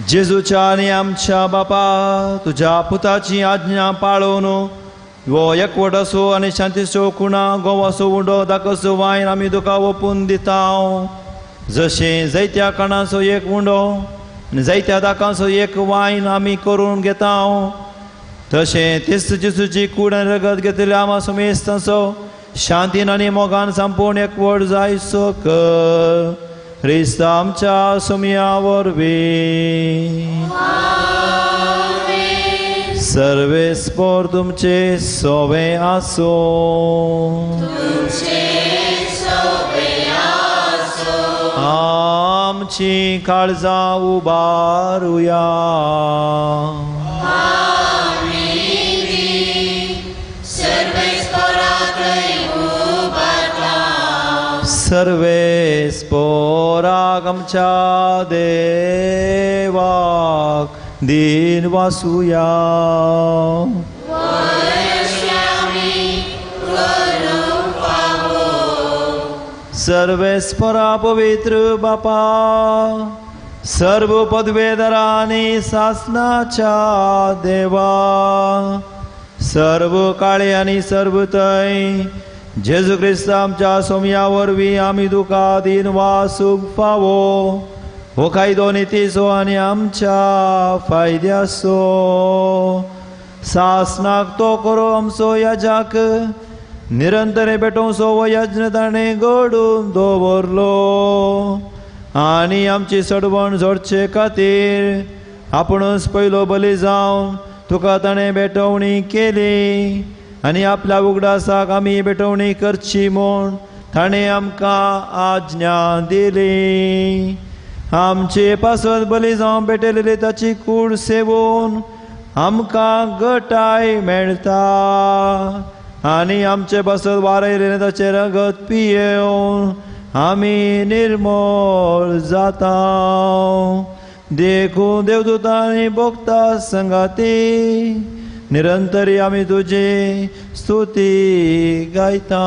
C: जेजूच्या आनी आमच्या बापा तुज्या पुताची आज्ञा पाळोवन हो एकवट असो आनी शांतीचो खुणा गोवाचो उंडो दाकसो वायन आमी तुका ओपून दिता. जशें जायत्या कणाचो एक उंडो आनी जायत्या दाकांचो एक वायन आमी करून घेता तशें तेच जेजूची कूड आनी रगत घेतल्या आमा समेस्तांचो शांतीन आनी मोगान संपूर्ण एकवट जायचो कर क्रिस्त आमच्या सुमया वरवीं. सर्वेस्पोर तुमचे सोवे आसूं. आमची काळजां उबारुया. सर्वेस्पोराक आमच्या देवाक दिन वासुया. सर्वेस्परा पवित्र बापा सर्व पदवेधरांनी सासनाच्या देवा सर्व काळे आनी सर्व थंय जेजू क्रिस्त आमच्या सोमया वरवीं आमी तुका दिन वासूंक फावो हो कायदो नितीचो आनी आमच्या फायद्याचो सासनाक तो करो आमचो याजाक निरंतर पेटोवचो हो यज्ञ ताणें घडून दवरलो आनी आमची सडवण जोडचे खातीर आपणच पयलो बली जावन तुका ताणें भेटवणी केली आनी आपल्या उगडासाक आमी भेटवणी करची म्हूण ताणें आमकां आज्ञा दिली. आमचे पासत बली जावन भेटयलेली ताची कूड सेवून आमकां गटाय मेळटा आनी आमचे पासत वारयलेलें ताचें रगत पियेवन आमी निर्मोळ जाता. देखून देवदूतांनी भोगता संगाती निरंतरी आमी तुजी स्तुती गायता.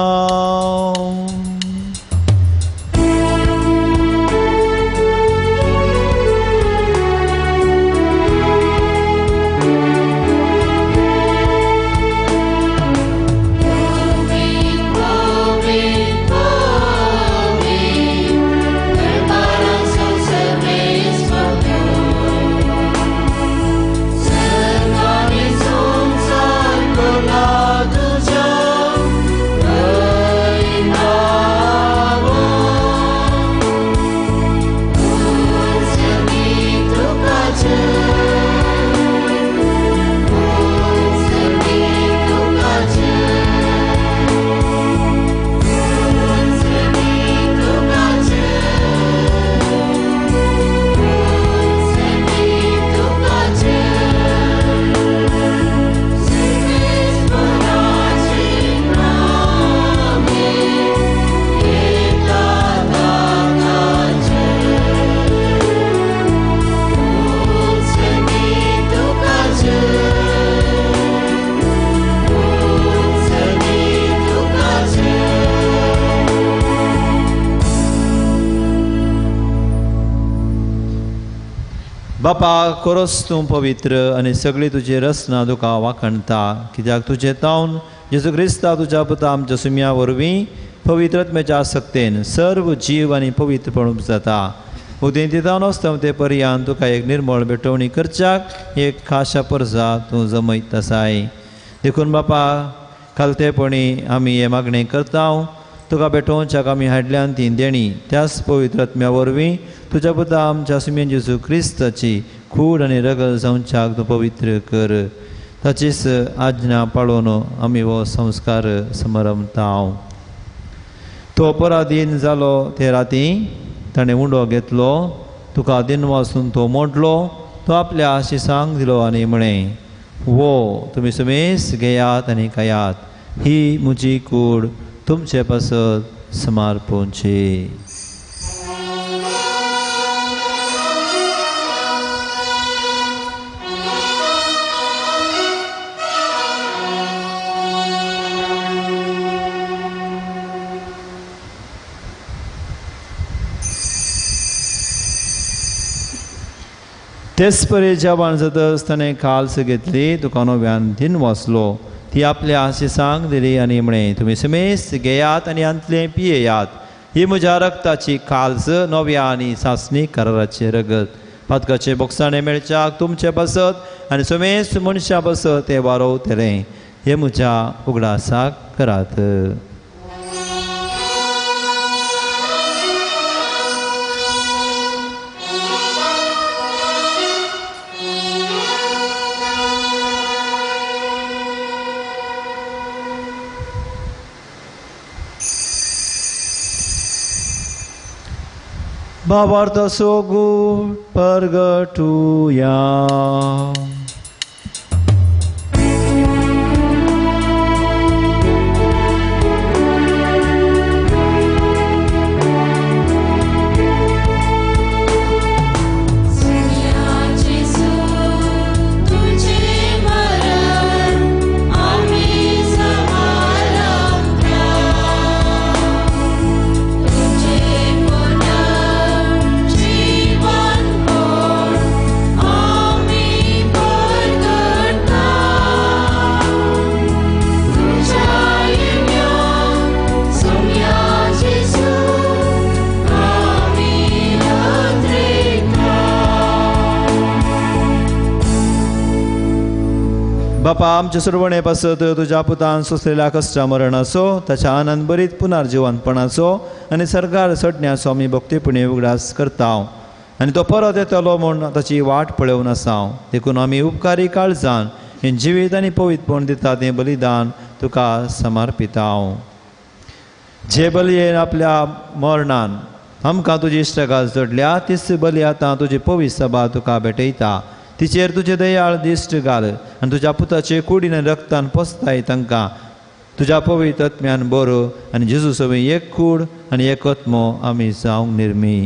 C: बापा खरोच तूं पवित्र आनी सगळी तुजी रचना तुका वाखणता कित्याक तुजें तावन जेजू क्रिस्ता तुज्या पुता आमच्या सुमया वरवीं पवित्रत्म्याच्या सक्तेन सर्व जीव आनी पवित्रपण जाता. उदेंती तावन अस्तमते पर्यान तुका एक निर्मळ भेटवणी करच्याक एक खाशा परजा तूं जमयत आसाय. देखून बापा खालतेपणी आमी हें मागणें करता तुका भेटोवच्याक आमी हाडल्यान ती देणी त्याच पवित्रात्म्या वरवीं तुज्या पुता आमच्या सुमेन जेजू क्रिस्ताची कूड आनी रगत जावच्याक तूं पवित्र कर. ताचीच आज्ञा पाळोवन आमी हो संस्कार समरमता. तो पराधीन जालो ते राती ताणें उंडो घेतलो तुका दिनवासून तो मोडलो तो आपल्या शिसांक दिलो आनी म्हळें वो तुमी सुमेस घेयात आनी खायात ही म्हजी कूड तुमचे पासत समर्पणची. तेच परी जेवण जातच ताणें काल्स घेतली, तुका नव्यान दिन वाचलो, ती आपल्या आशिसांक दिली आनी म्हळें, तुमी समेस्त घेयात आनी हांतलें पियेयात. ही म्हज्या रक्ताची काल्स, नव्या आनी सासणी कराराचें रगत. पातकाचे बोगसाणे मेळच्याक तुमचे पासत आनी समेस्त मनशां पासत तें वारोवतलें. हें म्हज्या उगडासाक करात. भावार्थाचो गूट परगटुया. बापा, आमचे सुरवणे पासत तुज्या पुतान सोंसलेल्या कश्टा मरणाचो, ताच्या आनंद भरीत पुनर्जिवनपणाचो आनी सरकार सोडण्याचो आमी भक्तीपुणे उगडास करता आनी तो परत येतलो म्हूण ताची वाट पळोवन आसा. देखून आमी उपकारी काळजान हें जिवीत आनी पवित्रपण दिता तें बलिदान तुका समर्पिता. जे बलयेन आपल्या मरणान आमकां तुजी इश्टगात जोडल्या, तीच बली आतां तुजी पवित्र सभा तुका भेटयता. तिचेर तुजे दयाळ दिश्ट घाल आनी तुज्या पुताचे कुडीन रक्तान पोसताय तांकां तुज्या पवित्र आत्म्यान बरो आनी जेजू सवी एक कूड आनी एक आत्मो आमी जावंक निर्मी.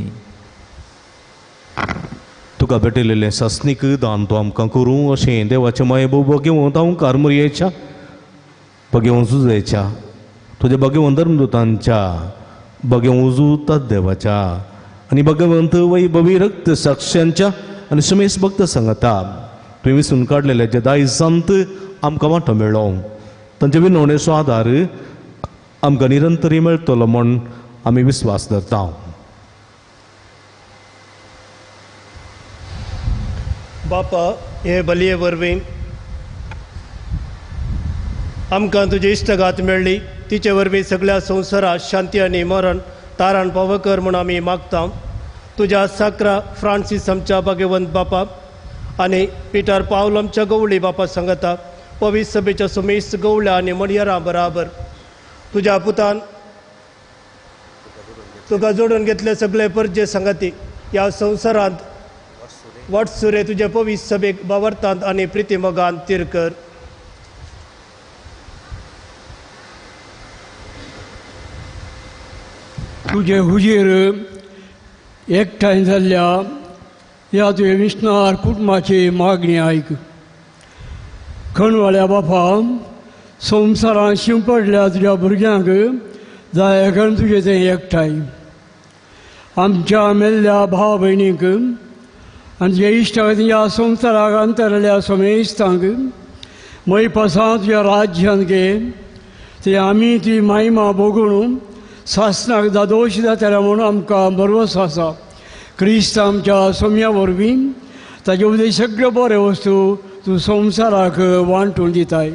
D: तुका भेटयलेलें सासणीक दान तूं आमकां करूं अशें देवाचें माये भोगेवन हांव कारमुरयेच्या भगेवन जुजेच्या तुज्या भगेवन धर्मदूतांच्या भगेवन जुतात देवाच्या आनी भगवंत वैभवी रक्त साक्षांच्या आनी समेस भक्त सांगता. तुवें विसून काडलेले जे दायजांत आमकां वांटो मेळ्ळो तांचे विनवणेचो आदार आमकां निरंतरी मेळटलो म्हूण आमी विस्वास धरता.
N: बापा, हे बलये वरवीं आमकां तुजी इश्टगात मेळ्ळी, तिचे वरवीं सगळ्या संवसारात शांती आनी मरण तारण पावकर म्हूण आमी मागता. तुज्या साक्रा फ्रांसीस आमच्या भाग्यवंत बापा आनी पिटर पावल आमच्या गवळी बापा सांगता, पवित्र सभेच्या सुमेस्त गवळ्या आनी मणयरां बराबर तुज्या पुतान तुका जोडून घेतले सगळे परजे सांगती ह्या संवसारांत वाटसुरे तुजे पवित्र सभेक बावरतांत आनी प्रितीमोगान तीर कर.
O: तुजे हुजीर एकठांय जाल्ल्या ह्या तुवें विष्णार कुटुंबाची मागणी आयक. खणवाळ्या बापा, संवसारांत शिंपडल्या तुज्या भुरग्यांक जाय करून तुजें तें एकठांय आमच्या मेल्ल्या भाव भयणींक आनी तुज्या इश्टाक ह्या संवसाराक अंतरल्या समेस्तांक मयपासां तुज्या राज्यान घे. ते आमी ती मायमा भोगून सासणाक दादोश जातले म्हणून आमकां भरवंसो आसा. क्रिस्त आमच्या सोम्या वरवीं ताजे उदय सगळ्यो बऱ्यो वस्तू तूं संवसाराक वांटून दिताय.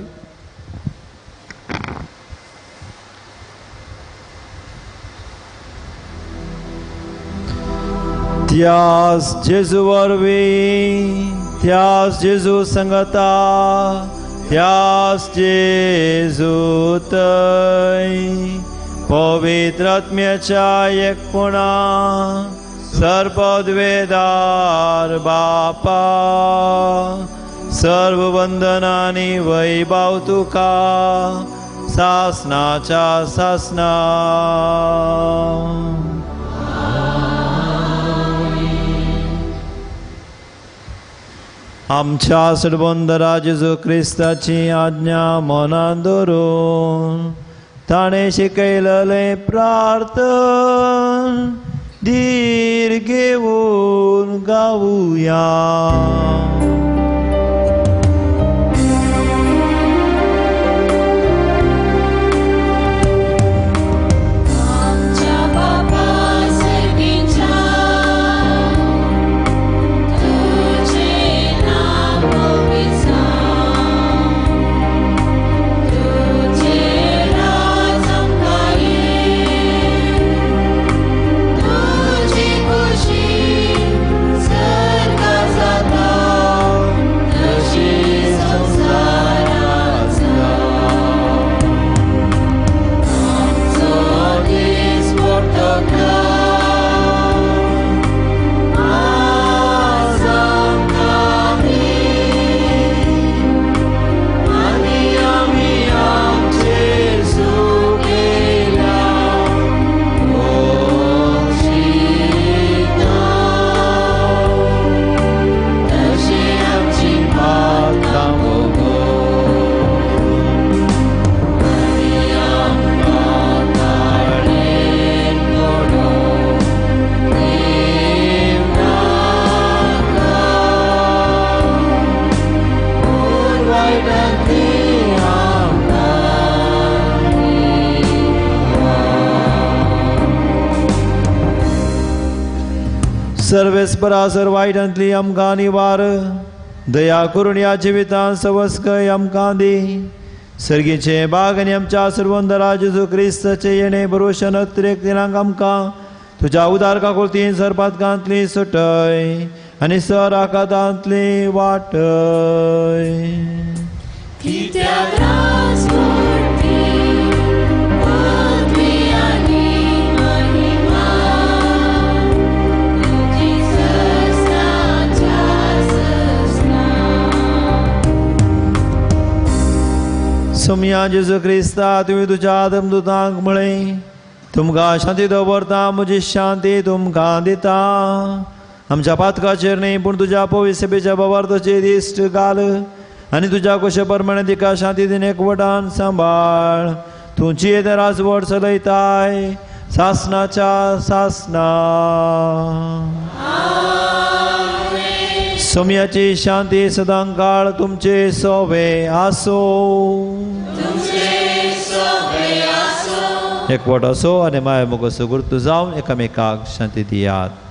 C: त्यास जेजू वरवीं, त्यास जेजू संगता, त्यास जेजू तय पवित्र आत्म्याच्या एकपणा सर्पद्वेदार बापा सर्व वंदनानी वैभव तुका सासनाच्या सासना. आमच्या सडबंदरा जेजू क्रिस्ताची आज्ञा मनान दवरून ताणें शिकयलें प्रार्थन धीर घेवन गावया. सर्वेस्परा सर वायटांतली आमकां निवार, दया करून ह्या जिवितांत सवस्कय आमकां दी. सर्गीचे बाग आनी आमच्या सर्वंदरा जेजू क्रिस्ताचे येणे भरोशान अत्रेक दिनांक आमकां तुज्या उदार काकुळतीन सरपातकांतली सुटय आनी सर आकातांतली वाटय. सोमया जेजू क्रिस्ता तुवें तुज्या आदमदुतांक म्हळें, तुमकां शांती दवरता, म्हजी शांती तुमकां दिता. आमच्या पातकाचेर न्ही पूण तुज्या पवित्र सभेच्या भावार्थाचेर दिश्ट घाल आनी तुज्या कुशे प्रमाणे तिका शांती दिन एकवटान सांबाळ. तुमची येते राजवट चलयताय सासनाच्या सासना. सोमयाची शांती सदांकाळ तुमचे सोवे आसो. एकवट असो आनी माया मोगाचो गुर्तू जावन एकामेकाक शांती दियात.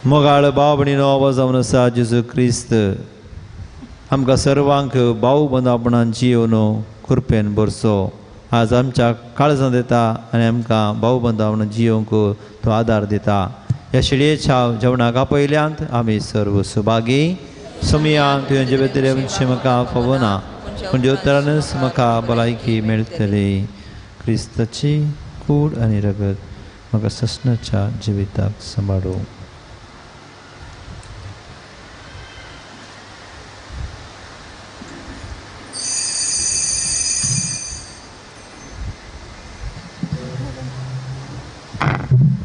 C: मोगाळ भाव भयणीनो, आवाज जावन आसा जेजू क्रिस्त आमकां सर्वांक भाव बंदापणान जियोवन कृपेन भरचो. आज आमच्या काळजांत येता आनी आमकां भाव बंदापणान जियोवंक तो आदार दिता. ह्या शिडयेच्या जेवणाक आपयल्यांत आमी सर्व सुभागी. सोमया तुवें जिवेतले मनशें म्हाका फावना, पूण जेवतरानच म्हाका भलायकी मेळटली. क्रिस्ताची कूड आनी रगत म्हाका ससनाच्या जिविताक सांबाळूं.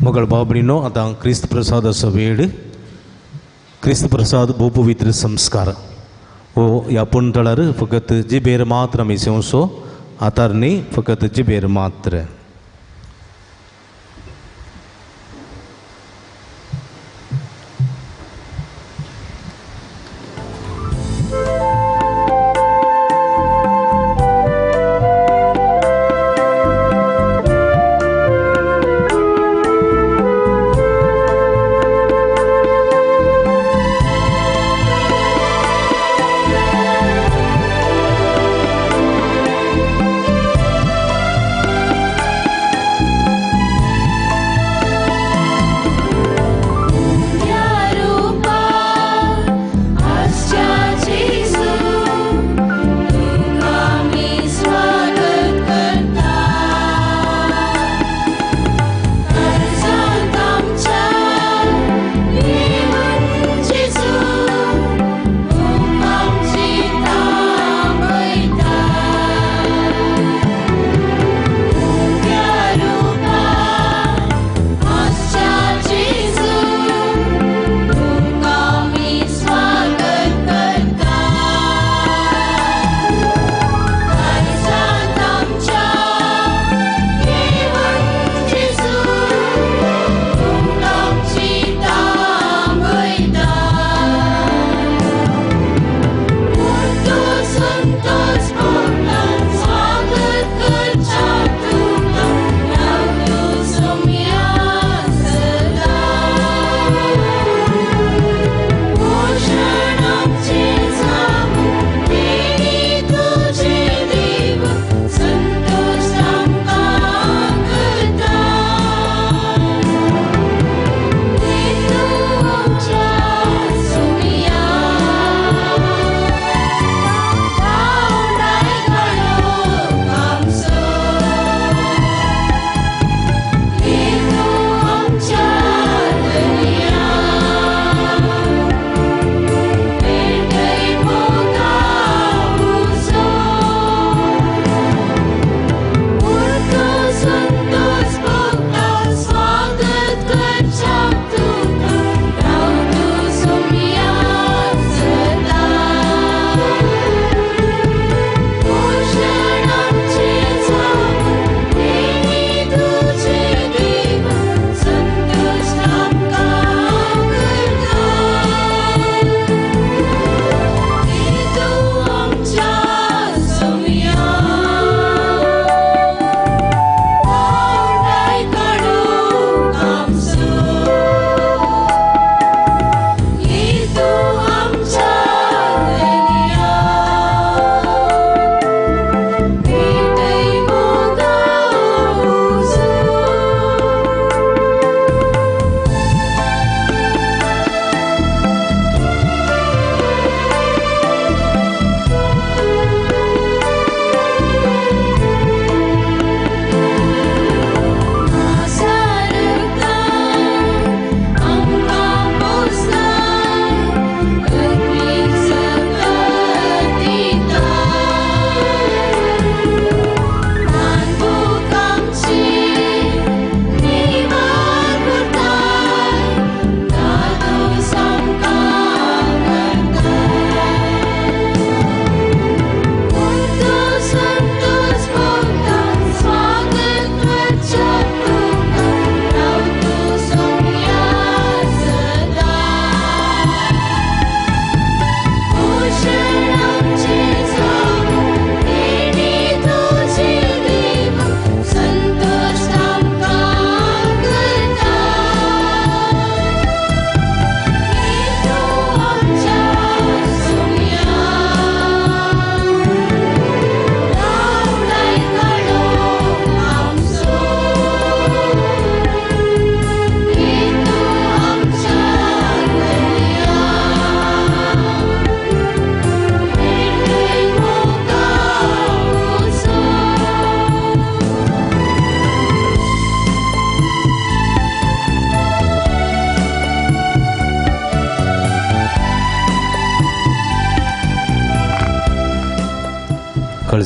D: मगळ भाव भयणीनो, आतां क्रिस्त प्रसादाचो वेळ. क्रिस्त प्रसाद भोव पवित्र संस्कार हो ह्या पुणतळार फकत जिबेर मात्र आमी सेवसो, आतार न्ही, फकत जिबेर मात्र.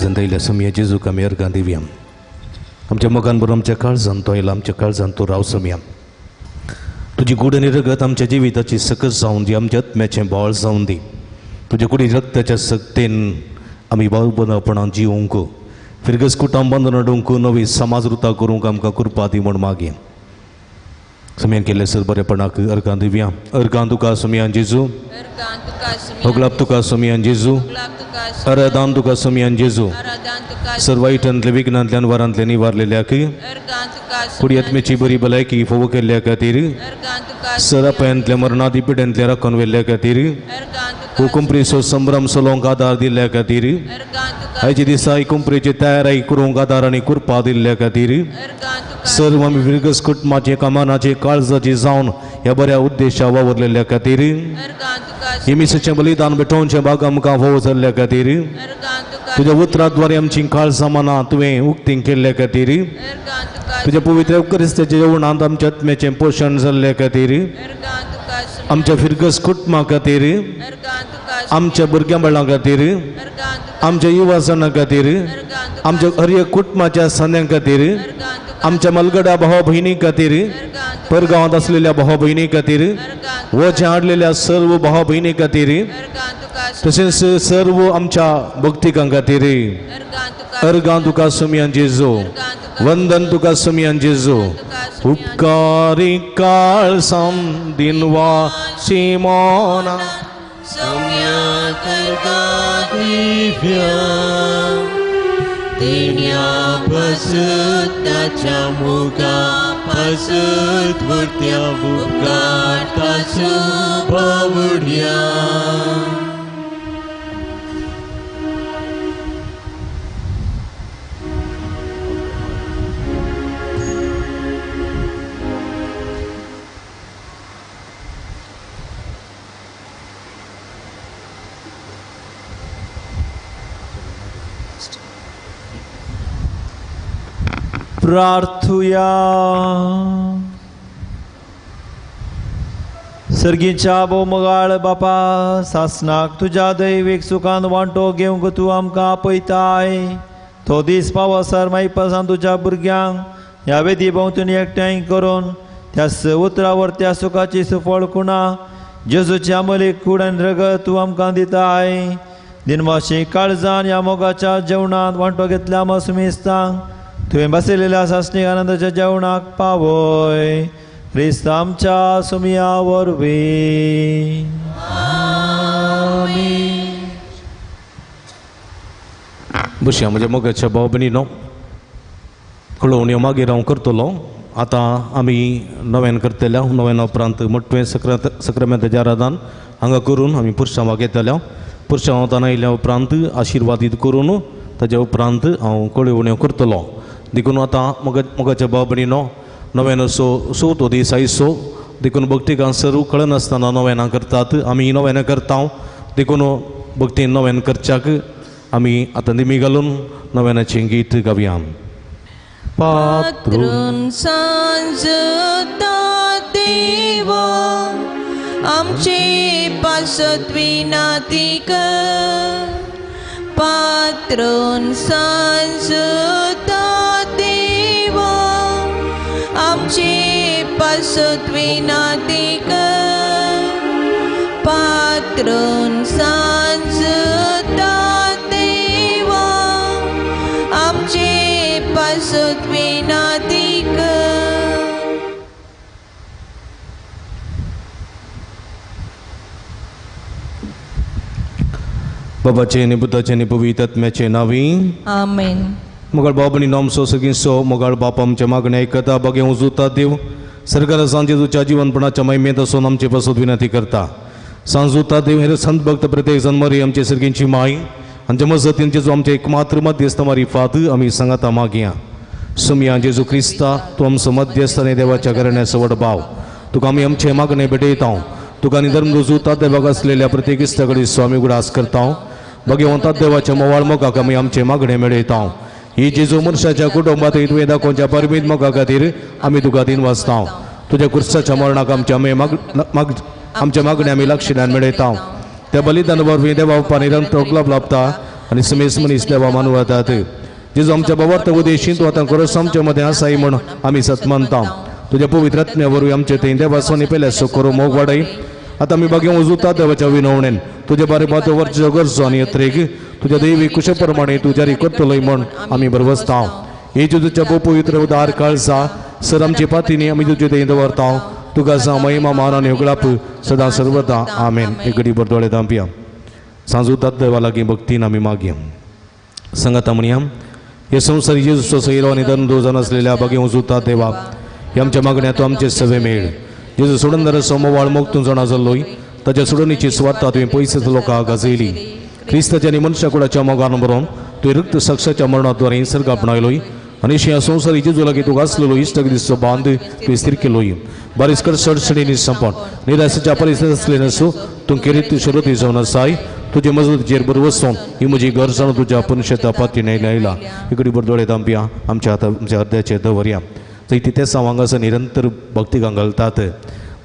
D: काळजांत आयल्या सोमया जेजूक आमी अर्गां दिवया. आमच्या मोगान बरोबर आमच्या काळजांत तो आयला, आमच्या काळजांत तूं राव सोमया. तुजी गूढ आनी रगत आमच्या जिविताची सकस जावन दी, आमच्या आत्म्याचें बळ जावन दी. तुज्या कुडी रक्ताच्या सक्तेन आमी बाळपणान जिवंक, फिरगस कुटां बांदून हाडूंक, नवी समाज रुता करूंक आमकां कृपा दी म्हूण मागया. सुमयान केल्ले सर बरेपणाक अर्गां दिवया. अर्गां तुका सुमयान जेजू, होगलाप तुका सुमयान जेजू, अरदान तुका सुमयान जेजू. सर वायटांतले विघ्नांतल्यान वारांतले निवारलेल्याक, कुडी आत्म्याची बरी भलायकी फोव केल्ल्या खातीर, सर अपायांतल्या मरणादी पिड्यांतल्या राखून व्हेल्ल्या खातीर, कुंपरीचो संभ्रम चलोवंक आदार दिल्ल्या खातीर, आयच्या दिसा कुंपरीची तयारी करूंक आदार आनी कृपा दिल्ल्या खातीर, सर्व आमी विरगस कुटुंबाचे कामानाचे काळजाचे जावन ह्या बऱ्या उद्देशा वावरलेल्या खातीर, ही मिसाचें बलिदान भेटोवचें भाग आमकां फोव जाल्ल्या खातीर, तुज्या उतराद्वारे आमची काळजां मनां तुवें उक्ती केल्ल्या खातीर, तुज्या पवित्र क्रिस्ताच्या जेवणांत आमच्या आत्म्याचें पोशण जाल्ल्या खातीर, आमच्या फिरगस कुटुंबा खातीर, आमच्या भुरग्यां बाळां खातीर, आमच्या युवाजणां खातीर, आमच्या हर एक कुटुंबाच्या संद्यां खातीर, आमच्या मलगडा भाव भयणी खातीर, परगांवांत आसलेल्या भाव भयणी खातीर, वचें हाडलेल्या सर्व भाव भयणी खातीर, तशेंच सर्व आमच्या भक्तिकां खातीर अर्गां तुका सुमयान जेजू, वंदन तुका सुमयान जेजू. उपकारी काळसां दिनवा सिमोना
H: तेण्या पासत ताच्या मोगा पासत व्हरत्या उपकार ताचो बावड्या.
C: प्रार्थुया. सर्गीच्या भोवमगाळ बापा, सासनाक तुज्या दैवीक सुखान वांटो घेवंक तूं आमकां आपयताय. तो दीस पावसार मायपासान तुज्या भुरग्यांक ह्या वेदी भोंवतणी एकठांय करून त्या उतरावर त्या सुखाची सुफळ खुणा जेजूची आमली कूड आनी रगत तूं आमकां दिताय. दिनवाशी काळजान ह्या मोगाच्या जेवणांत वांटो घेतल्या मासुमिस्तांक तुवें बसयलेल्या सासणीक आनंदाच्या जेवणाक पावय. क्रिस्त आमच्या सुमया वरवीं.
D: बशया म्हज्या मोगाच्या भाव भयणीनो, कळोवण्यो मागीर हांव करतलो. आतां आमी नव्यान करतल्या. नव्यान उपरांत मोटवें सक्रामेंताच्या आराधन हांगा करून आमी पुरसांवाक येतल्या. पुरसांव वताना आयल्या उपरांत आशिर्वादीत करून ताज्या उपरांत हांव कळोवण्यो करतलो. देखून आतां मोगाच्या भाव भयणीनो, नव्यान चवथो दीस आयचो, देखून भक्तिकां सर्व कळनासतना नव्यानां करतात. आमी नव्यानां करता, देखून भक्तीन नव्यान करच्याक आमी आतां निमी घालून नव्यानाचें गीत गावया.
H: पात्रून सांजता देवा आमचे पासत विनाती कर, पात्रून सांजता देवा आमचे पासत विनाती कर, पात्रून सांजता देवा आमचे पासत विनाती कर.
D: बाबाचे आनी पुताचे आनी पवित्र आत्म्याचे नांवी
H: आमेन.
D: मोगाळ बाब आनी नामसो सगळींसो मोगाळ बाप आमच्या मागण्या आयकता. बागे उजुता देव सरकार सांजेजूच्या जिवनपणाच्या महिमेंत आसून आमचे पासत विनंती करता. सांजुता देव हे संत भक्त प्रत्येक जण मरी आमचे सर्गींची माय आमच्या मजतीन जेजू आमचे एकमात्र मध्यस्थ मारी फात आमी सांगाता मागया. सुमया जेजू क्रिस्ता तूं आमचो मध्यस्थ आनी देवाच्या घराण्याचो व्हड भाव, तुका आमी आमचे मागणे भेटयता. तुका आनी धर्म रुजूता देवाक आसलेल्या प्रत्येक इश्टा कडेन स्वामी उगडास करता. भगवंता देवाच्या मोवाळ मोगाक आमी आमचे मागणे मेळयता. ही जेजू मनशाच्या कुटुंबात तुवें दाखोवच्या परमीत मोगा खातीर आमी तुका दिन वाचता. तुज्या कुर्साच्या मरणाक आमच्या आमच्या मागणे आमी लक्षणान मेळयता. त्या बलिदान वरवीं देवा उपरांत निरंतर गुलाब लाभता आनी समेस मनीस देवा मानवतात. जेजू आमच्या बाबार्थ उदेशीं तूं आतां खरोच आमच्या मदें आसाय म्हूण आमी सत मानता. तुज्या पवित्र आत्म्या वरवीं आमचे थंय देवासोनी पेल्या सो करूं मोग वाडय. आतां आमी बागे वजुता देवाच्या विनवणेन तुज्या बारे बाजो वरचो गरजो आनी यत्रेक तुज्या दैवी कुशे प्रमाणे तूं जारी करतलोय म्हूण आमी बरवसता. हे जेजूच्या भोव पवित्र उदार काळजा सर आमचे पातीनी आमी तुजे थंय दवरता. तुका जावं महिमा मान आनी उगडाप सदां सर्वदा. आमेन. एक घडी भर दोळे धांपया. सांजू देवा लागीं भक्तीन आमी मागया. संगता म्हणया हे संवसारी जेजूचो सैरो आनी दंदो जावन आसलेल्या बागे वजुता देवा हे आमच्या मागण्या तूं आमचे सवे मेळ. जेजू सोडून सोमवाळ मोग तूं जाणा जाल्लोय ताच्या सोडणीची सुवार्ता तुवें पयस लोकांक गाजयली. क्रिस्ताच्या आनी मनशा कुडाच्या मोगान बरोवन तुवें रक्त साक्षाच्या मरणाद्वारे सर्ग आपणायलोय आनी ह्या संवसारी जेजू लागीं तुका आसलेलो इश्टगतीचो बांद तुवें स्थिर केलोय. बारीस कडसडसडींनी संपण निराशेच्या परिस्थिती आसले नासूं तूं केरीत शरती जावन आसाय. तुजे मजतीचेर बरवसून ही म्हजी गरज तुज्या पुनशेता पातीन आयला. इकडे भर दोळे धांपया. आमच्या हाता आमच्या अर्द्याचेर दवरया. थंय ते हांगासर निरंतर भक्ती घालतात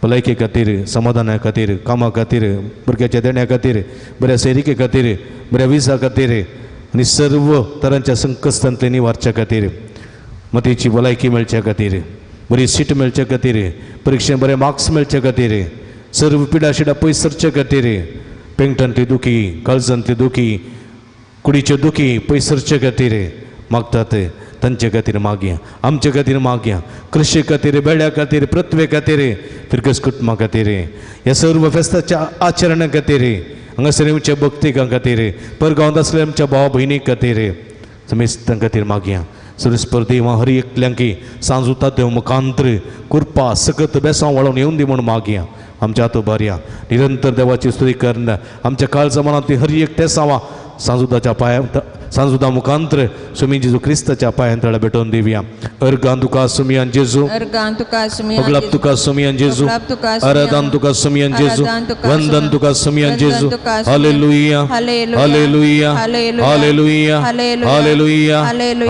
D: भलायके खातीर, समाधाना खातीर, कामा खातीर, भुरग्याच्या देण्या खातीर, बऱ्या सैरिके खातीर, बऱ्या विजा खातीर आनी सर्व तरांच्या संकश्टांतले निवारच्या खातीर, मतीची भलायकी मेळच्या खातीर, बरी सीट मेळच्या खातीर, परिक्षेन बरे मार्क्स मेळच्या खातीर, सर्व पिडा शिडा पयस सरचे खातीर, पेंगटांतली दुखी, काळजांतली दुखी, कुडीच्यो दुखी पयस सरचे खातीर मागतात. तांचे खातीर मागया, आमचे खातीर मागया, कृषी खातीर, बेड्या खातीर, पृथ्वे खातीर, फिरकस कुटुंबा खातीर, ह्या सर्व फेस्ताच्या आचरणा खातीर, हांगासर येवच्या भक्तिकां खातीर, परगांवांत आसल्या आमच्या भाव भयणी खातीर, समेस्तां खातीर मागया. सरस्पर देवा हर एकल्यांकी सांजुता देव मुखांत्र कृपा सकत बेसांव वाळोवन येवन दी म्हूण मागया. आमच्या हातो बारया निरंतर देवाची स्तुती करून आमच्या काळजा मनांतली हर एक तेसांवां सांजुदाच्या पांया सांजुदा मुखांत्र सुमी जेजू क्रिस्ताच्या पांयांतळा भेटोवन दिवया. अर्गान तुका सुमियान जेजू, अगलाप तुका सुमियान जेजू, आराधन तुका सुमियान जेजू, वंदन तुका सुमियान जेजू. Hallelujah, hallelujah, hallelujah, hallelujah, hallelujah,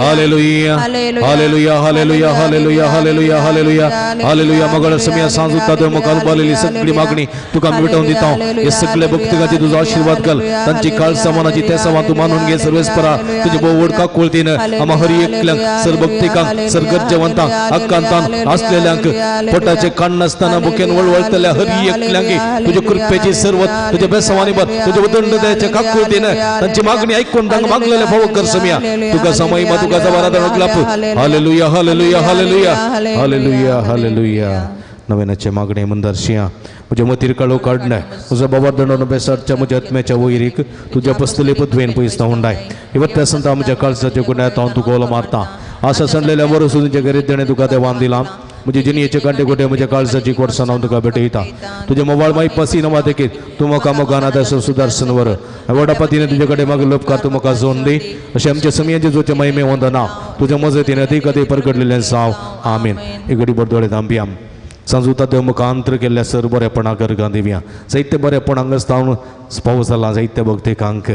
D: hallelujah, hallelujah, hallelujah, hallelujah, hallelujah, hallelujah. मगळ सुमिया सांजुता देव मुखार उबारलेली सगळी मागणी तुका आमी भेटोवन दिता. हे सगळे भक्तिकाचे तुजो आशिर्वाद घाल. तांची काळसा मनाची तेसांवां तूं मानून घे. सर्वेस्परा तुजे भोव व्हड काकुळतीन आमा हर एकल्यांक, सर भक्तिकांक, सर गरजेवंतांक, अक्कांतान आसलेल्यांक, पोटाचे काण नासतना भुकेन वळवळतल्या हर एकल्यांक तुजे कृपेची सर्वत तुज्या बेसांवांनी भर. तुजे उदंड दयाच्या काकुळतीन तांची मागणी ऐकून तांकां मागलेले फावो कर समिया. तुका समयमा तुका जवाराधन उगलाप. Hallelujah, hallelujah, hallelujah, hallelujah, hallelujah. नव्यानाचे मागणे मंदारशिया म्हज्या मतीर काळो काडनाय म्हजो बाबा दंडो बेसारच्या म्हज्या आत्म्याच्या वैरीक तुज्या पसतले पदवेन पयस धांवडाय. इवत्या संता म्हज्या काळजाच्या गुण्यात हांव तुका उलो मारता. आसा सांडलेल्या वरसून तुज्या घरी देणें तुका देवान दिलां. म्हजे जिणयेचे कांटे गोटे म्हज्या काळजाची कोडसाण हांव तुका भेटयता. तुजें मोबायल माई पसी नवा देखीत तूं म्हाका मोगान आदार सुदारसन वर व्हडा पातीने तुजे कडेन मागीर उपकार तूं म्हाका जोन दी. अशें आमच्या समयाचे जोचे महिमे वंदना तुज्या मजतीन अदीक अदीक परगडलेलें जावं. आमेन. एक घडी भर दोळे धांपया. सांजुता देव मुखांत्र केल्ल्या सर बरेपणाक अर्गां दिवया. जायते बरेपण हांगाच जावन फावो जालां. जायते भक्तिकांक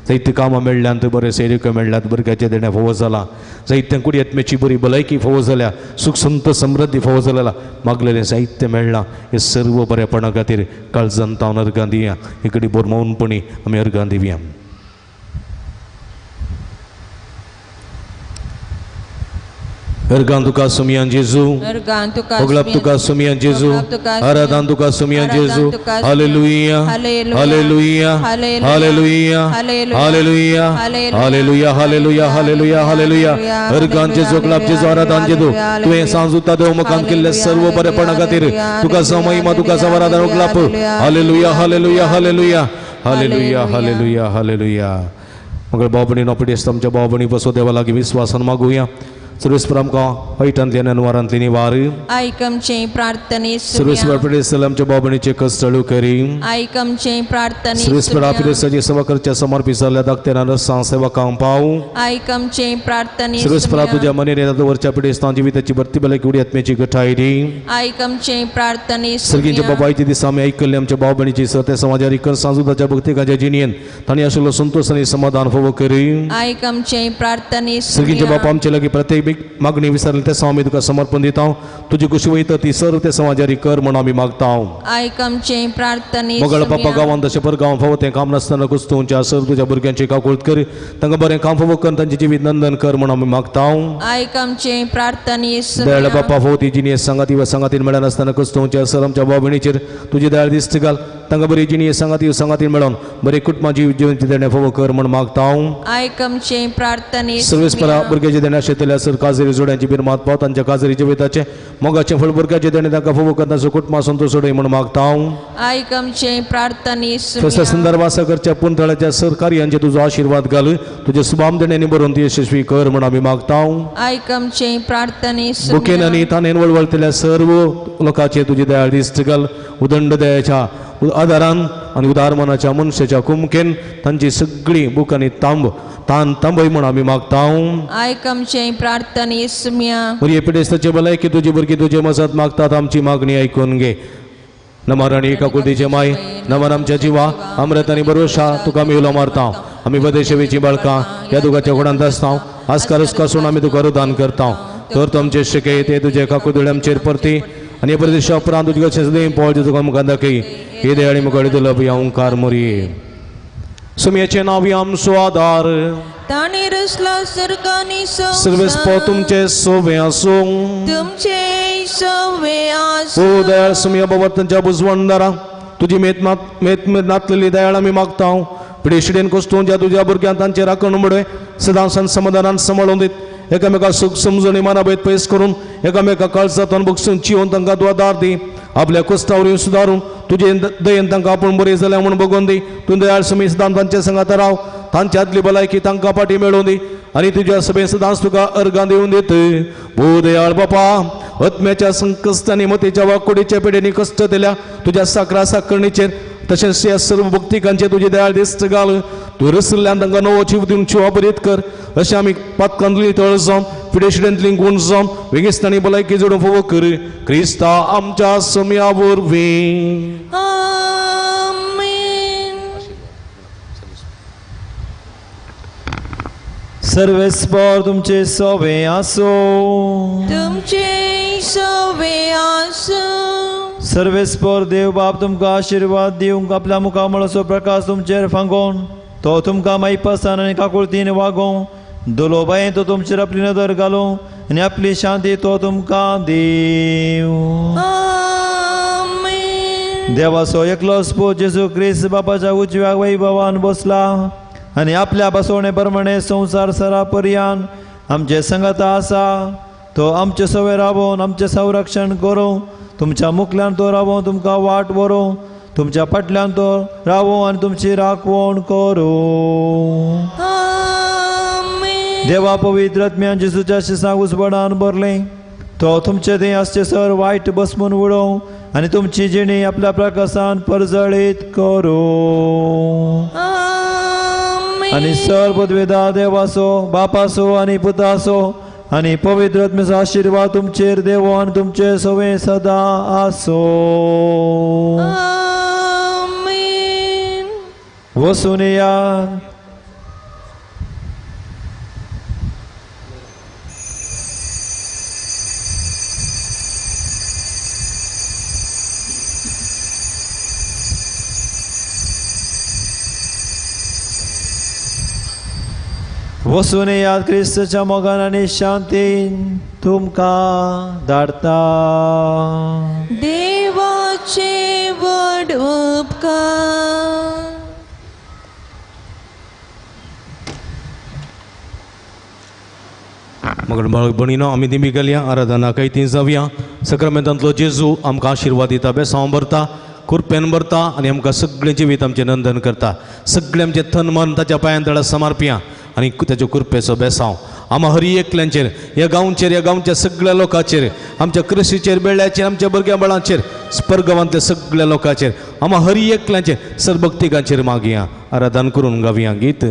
D: जायतीं कामां मेळ्ळ्यांत, बरे सैरिको मेळ्ळ्यात, भुरग्याचें देणें फावो जालां, जायत्या कुडी आत्म्याची बरी भलायकी फावो जाल्या, सूख संत समृद्धी फावो जाल्या, मागलेलें साहित्य मेळ्ळां. हे सर्व बरेपणा खातीर काळजान तावन अर्गां दिवया. इकडे बोर मौनपणी आमी अर्गां दिवया. अर्गान तुका सुमियान जेजू, ओगलाप तुका सुमियान जेजू, आराधन तुका सुमियान जेजू. Hallelujah, hallelujah, hallelujah, hallelujah, hallelujah, hallelujah, hallelujah, hallelujah. Organ जेजू, ओगलाप जेजू, आराधन जेजू. तुवें सांजुता देव मुखान केल्ल्या सर्व बरेपणा खातीर तुका महिमा, तुका आराधन ओगलाप. Hallelujah, hallelujah, hallelujah, hallelujah, hallelujah, hallelujah. मगर भाव भयणीनो, पिडेस्त आमच्या भाव भयणी बसो देवा लागीं विस्वासान मागुया. सर्वेस्पर आमकां वायटांतली आनी अनवारांतली निवार.
H: आयक आमचे प्रार्थने.
D: सर्वेस्पर पिडेस्त आमच्या भाव भयणीचे कश्ट चालू करी.
H: आयक आमचे प्रार्थने.
D: सर्वेस्पर पिडेस्ताची सेवा करच्या समर्पित जाल्ल्या धाकट्या रसां सेवकांक पाव.
H: आयक आमचे प्रार्थने.
D: सर्वेस्पर तुज्या मनेर वरच्या पिडेस्तां जिविताची भरती भलायकी उडी आत्म्याची गठाय दी.
H: आयक आमचे प्रार्थने.
D: सर्गींच्या बाबायचे दिसा आमी आयकल्ले आमच्या भाव भयणीची सत्य समाजार इकन सांजुदाच्या भक्तिकाच्या जिणयेन तांणी आशिल्लो संतोष आनी समाधान फावो करी.
H: आयक आमचे प्रार्थने.
D: सर्गींच्या बापा आमचे लागीं प्रत्येक मागणी विसरली ते आमी तुका समर्पण दिता. तुजी कुशी वयता ती सर्व ते समाजारी कर म्हूण आमी मागता.
H: आयक आमचे प्रार्थने.
D: मोगळ बापा गांवांत तशें पर गांव फावो तें काम नासतना कुस्तुंच्या सर तुज्या भुरग्यांची काकुळट कर, तांकां बरें काम फावो कर, तांचें जिवीत नंदन कर म्हूण आमी मागता.
H: आयक आमचे प्रार्थने.
D: दयाळ बापा फावो ती जिणी सांगाती वा सांगातीन मेळनासतना कुस्तुंच्या सर आमच्या भाव भयणीचेर तुजी दयाळ दिश्ट घाल, तांकां बरी जिणी सांगाती सांगातीन मेळोन बरें कुटुंबा जीवन देणें फावो कर म्हूण मागता.
H: आयक आमचे प्रार्थने.
D: सर्वेस्परा भुरग्याचे देणे आशिल्ल्या सर काजरी जोड्यांची बिरमात पाव, तांच्या काजरी जिविताचें मोगाचें फळ भुरग्याचे देणे तांकां फावो कर, तांचो कुटुंबा संतोष सोडय म्हूण मागता.
H: आयक आमचे प्रार्थने.
D: तसल्या संदर्भात करच्या पुंथळाच्या सर कार्यांचे तुजो आशिर्वाद घाल, तुजे सुभाम देण्यानी बरोवन ती यशस्वी कर म्हूण आमी मागता.
H: आयक आमचे प्रार्थने.
D: बुकेन आनी तानेन वळवळतल्या सर्व लोकांचे तुजी दयाळ दिश्ट घाल, उदंड दयाच्या आदारान आनी उदार मनाच्या मनशाच्या कुमकेन तांची सगळी बूक आनी तांब तान तांबय म्हूण आमी मागता.
H: आयक आमचे प्रार्थने.
D: बरी पिडेस्ताचे भलायकी तुजी भुरगीं तुजे मजत मागतात, आमची मागणी आयकून घे. नमन आनी काकुळतीचे माय, नमन आमच्या जिवा अमृत आनी भरोशा तुका आमी उलो मारता. आमी बदेशेवेची बाळकां ह्या दुखाच्या घोडांत आसता, आस्कार उसकासून आमी तुका रुदान करता. तर तुमचे शिके ते तुजे काकुळती आमचेर परती आनी प्रदेशा उपरांत तुजे सदैव पळोवचें तुका मुखार दाखय. हे दयाळी मुखार दिलो ओंकार मोरये. सुमयेचें नांव आमचो आदार,
H: ताणें रचला सर्गानी
D: सर्वेस्पो तुमचे सोवे आसूं,
H: तुमचे सोवे आसूं.
D: ओ दयाळ सुमया बाबा तांच्या बुजवणदारा तुजी मेत मेत नातलेली दयाळ आमी मागता. पिडेशिडेन कोस्तून ज्या तुज्या भुरग्यांक तांचे राखण मुडे सदां समाधानान सांबाळून दीत, एकामेका सूख समजून मनाभेद पयस करून एकामेका काळजांत बगसून चिवन तांकां तूं आदार दी. आपल्या कोस्तावर सुदारून तुजे दयेन तांकां आपूण बरें जाल्या म्हूण बगोवन दी. तूं दयाळ समी सदां तांचे संगात राव, तांच्या आदली भलायकी तांकां फाटी मेळोवन दी आनी तुज्या सभेन सदांच तुका अर्गां दिवन दित. भो दयाळ बापा आत्म्याच्या संकश्टांनी मतीच्या वाकुडीच्या पिडेनी कश्ट दिल्या तुज्या साकरा साकरणीचेर तशेंच ह्या सर्व भक्तिकांचे तुजी दयाळ दिश्ट घाल. तूं रसल्ल्यान तांकां नवो जीव दिवन शिवाबरीत कर. अशें आमी पातकांतली तळ जावन पिडेशिडेंतली गुण जावन वेंगेस्तांनी भलायकी जोडून फावो कर क्रिस्ता आमच्या सम्या वरवीं.
C: सर्वेस्पर तुमचे सोवे आसूं,
H: तुमचे सोवे आसूं.
C: सर्वेस्पर देव बाप तुमकां आशिर्वाद दिवंक आपल्या मुखामळाचो प्रकाश तुमचेर फांगोवन तो तुमकां मायपासान आनी काकुळतीन वागोवं. दोलोबायेन तो तुमचेर आपली नदर घालूं आनी आपली शांती तो तुमकां दिवं. देवाचो एकलोच पूत जेजू क्रिस्त बापाच्या उजव्या वैभवान बसला आनी आपल्या बसवणे प्रमाणे संवसार सरा पर्यान आमचे संगता आसा. तो आमचे सवे रावोन आमचें संरक्षण करूं. तुमच्या मुखल्यान तो रावोन तुमकां वाट व्हरूं, तुमच्या फाटल्यान तो रावों आनी तुमची राखवण करूं. देवा पवित्र आत्म्यान जेजूच्या शिसाक उजवाडान भरलें, तो तुमचे थंय आसचे सर वायट बसमून उडोवं आनी तुमची जिणी आपल्या प्रकाशान परजळीत करूं. आनी सर पदवेदा देवाचो बापाचो आनी पुताचो आनी पवित्र आत्म्याचो आशिर्वाद तुमचेर देवो आनी तुमचे सवे सदां आसूं. वसून या. वसून याद क्रिस्तच्या मोगान आनी शांतीन तुमकां धाडता.
H: देवाचे व्हड उपकार.
D: मगर भणीनो आमी दिमी घालया, आराधना कैती जावया. सक्रामेंतांतलो जेजू आमकां आशिर्वाद दिता, बेसांव भरता, कुरपेन भरता आनी आमकां सगळें जिवीत आमचें नंदन करता. सगळें आमचें तन मन ताच्या पांयां तळा समर्पया आनी ताच्यो कृपेचो बेसांव आमा हरी एकल्यांचेर, ह्या गांवचेर, ह्या गांवच्या सगळ्या लोकांचेर, आमच्या कृशीचेर, बेळ्याचेर, आमच्या भुरग्यां बाळांचेर, स्पर्गांतल्या सगळ्या लोकांचेर, आमा हरी एकल्यांचेर, सरभक्तिकांचेर मागया. आराधन करून गावया गीत.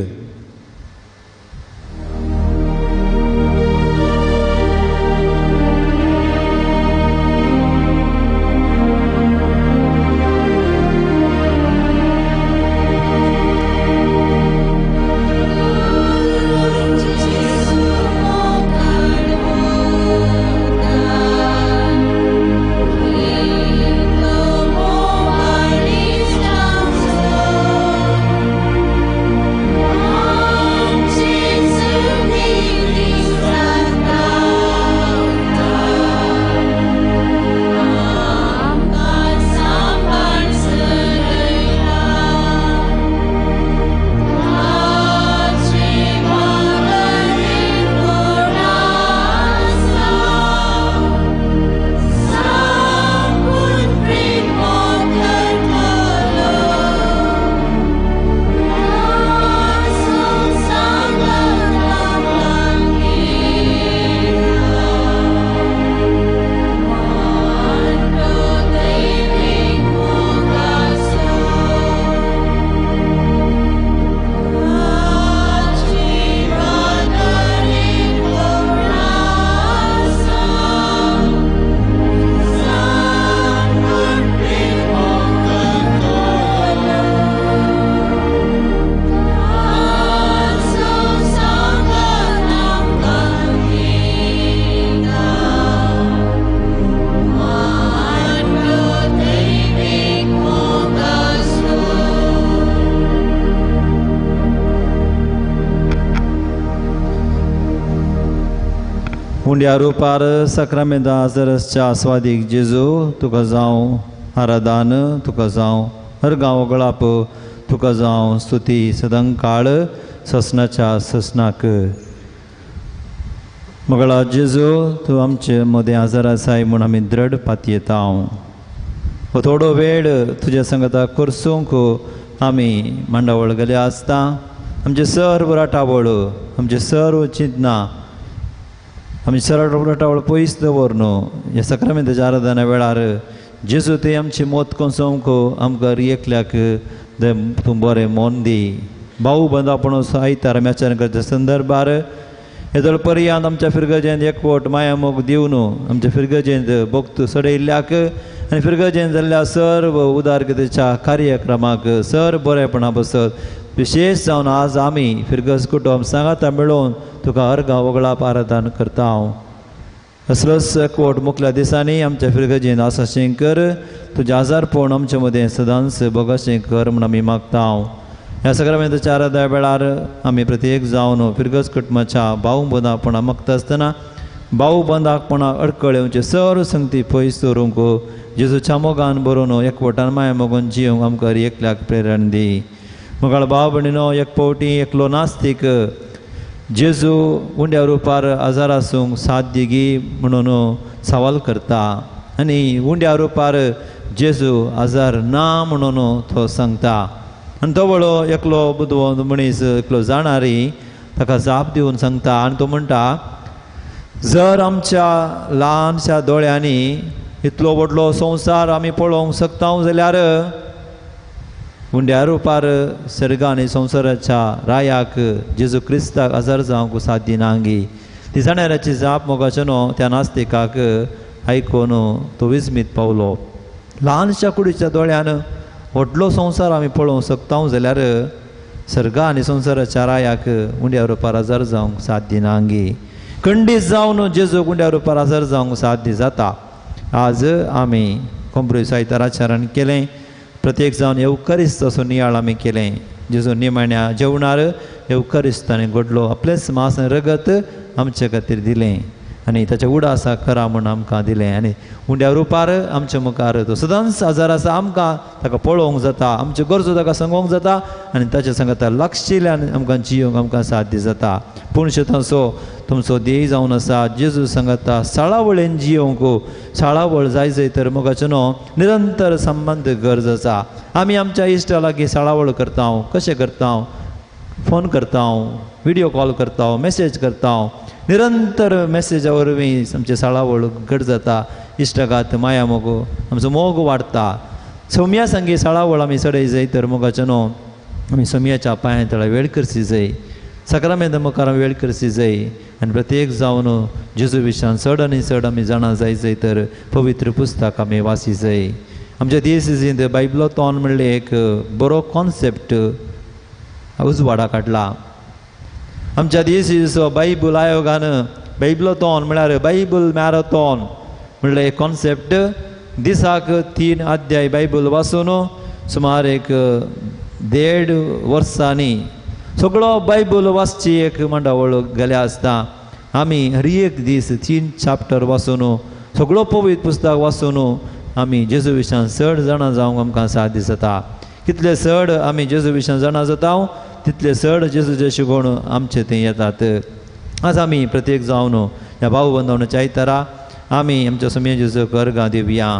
C: उंड्या रुपार साक्रामेंता आजरसच्या आस्वादीक जेजू तुका जावं आराधान, तुका जावं हरगांव गळाप, तुका जावं स्तुती सदांकाळ ससनाच्या ससनाक. मगळा जेजू तूं आमचे मदें आजार आसाय म्हूण आमी द्रड पातयेता. हो थोडो वेळ तुज्या संगता करसूंक आमी मांडावळ गेले आसता. आमचे सर्व राटावळ, आमचे सर्व चिंतना आमी सरळ राटावळ पयस दवर न्हू. ह्या साक्रामेंताच्या आराधना वेळार जेजू ते आमची मोत कोसोवंक आमकां एकल्याक तूं बरें मोन दी. भाऊ बंदापण आयतार आमी आचरण करच्या संदर्भार हेदोळ पर्यांत आमच्या फिरगजेंत एकवट माया मोग दिवन आमच्या फिरगजेंत भक्त सडयल्ल्याक आनी फिरगजेंत जाल्ल्या सर्व उदारगतेच्या कार्यक्रमाक सर बरेपणा बसत विशेष जावन आज आमी फिरगज कुटुंब सांगाता मेळोवन तुका अर्गां वगळाप आराधन करता. हांव असलोच एकवट मुखल्या दिसांनी आमच्या फिरगजेंत आसाशें कर. तुजें आजारपण आमचे मदें सदांच भोगाशें कर म्हूण आमी मागता. हांव ह्या साक्रामेंताच्या आराधना वेळार आमी प्रत्येक जावन फिरगज कुटुंबाच्या भाव बंदापणां मागता आसतना भाव बंदापणां अडकळ येवचे सर्व संगती पयस दवरूंक जेजूच्या मोगान बरोवन एकवटान माया मोगून जिवंक आमकां एकल्याक प्रेरण दी. मगाळ भाव भयणीनो, एक फावटी एकलो नास्तीक जेजू उंड्या रुपार आजार आसूंक साध्य गी म्हणून सवाल करता आनी उंड्या रुपार जेजू आजार ना म्हणून तो सांगता. आनी तो वळो एकलो बुदवंत मनीस एकलो जाणारी ताका जाप दिवन सांगता आनी तो म्हणटा, जर आमच्या ल्हानशा दोळ्यांनी इतलो व्हडलो संवसार आमी पळोवंक शकता जाल्यार उंड्या रुपार सर्ग आनी संवसाराच्या रायाक जेजू क्रिस्ताक आजार जावंक साध्य नांगी. ती जाणाऱ्याची जाप मोगाचो न्हू त्या नास्तिकाक आयकून तो विस्मीत पावलो. ल्हानशा कुडीच्या दोळ्यान व्हडलो संवसार आमी पळोवंक शकता जाल्यार सर्ग आनी संवसाराच्या रायाक उंड्या रुपार आजार जावंक साध्य नांगी. खंडीत जावन जेजूक उंड्या रुपार आजार जावंक साध्य जाता. आज आमी कोंब्रुज आयतार आचरण केलें. प्रत्येक जावन येवकरिस्त असो नियाळ आमी केलें. जेजू निमाण्या जेवणार येवकरिस्तांनी घडलो आपलेंच मांस आनी रगत आमचे खातीर दिलें आनी ताच्या उडासा करा म्हूण आमकां दिलें. आनी उंड्या रुपार आमच्या मुखार तो सदांच आजार आसा आमकां ताका पळोवंक जाता, आमच्यो गरजो ताका सांगोवंक जाता आनी ताच्या सांगाता लागशिल्ल्यान आमकां जियोंक आमकां साध्य जाता. पूण शेतांचो तुमचो ध्येय जावन आसा जेजू सांगाता साळावळेन जियोंक. साळावळ जाय जाय तर मोगाचो न्हू निरंतर संबंद गरज आसा. आमी आमच्या इश्टा लागीं साळावळ करता. कशें करता? फोन करता, व्हिडियो कॉल करता, मॅसेज करता. निरंतर मॅसेजा वरवीं आमची साळावळ घट जाता. इश्टागात माया मोग आमचो मोग वाडटा. सोम्या सांगी साळावळ आमी चडय जाय तर मोगाचो न्हू आमी सोम्याच्या पांया तळा वेळ करची जाय. साक्रामेंत मुखार आमी वेळ करची जाय आनी प्रत्येक जावन जेजू विशान चड आनी चड आमी जाणा जाय जाय तर पवित्र पुस्तक आमी वाची जाय. आमच्या देसीजींत बायबलोतोन म्हणलें एक बरो कॉन्सेप्ट उजवाडा काडला. आमच्या देसीचो बायबल आयोगान बायबलोतोन म्हळ्यार बायबल मॅरेथॉन म्हणलें एक कॉन्सेप्ट दिसाक 3 अध्याय बायबल वाचून सुमार एक 1.5 वर्सांनी सगळो बायबल वाचची एक मांडावळ गेल्या आसता. आमी हर एक दीस 3 चॅप्टर वाचून सगळो पवित्र पुस्तक वाचून आमी जेजू विशान चड जाणा जावंक आमकां साध्य जाता. कितले चड आमी जेजू विशान जाणा जाता तितले चड जेजूचे शिकोवण आमचे थंय येतात. आज आमी प्रत्येक जावन ह्या भाव बंधवांच्या आयतारा आमी आमच्या सोम्या जेजूक अर्गां दिवया.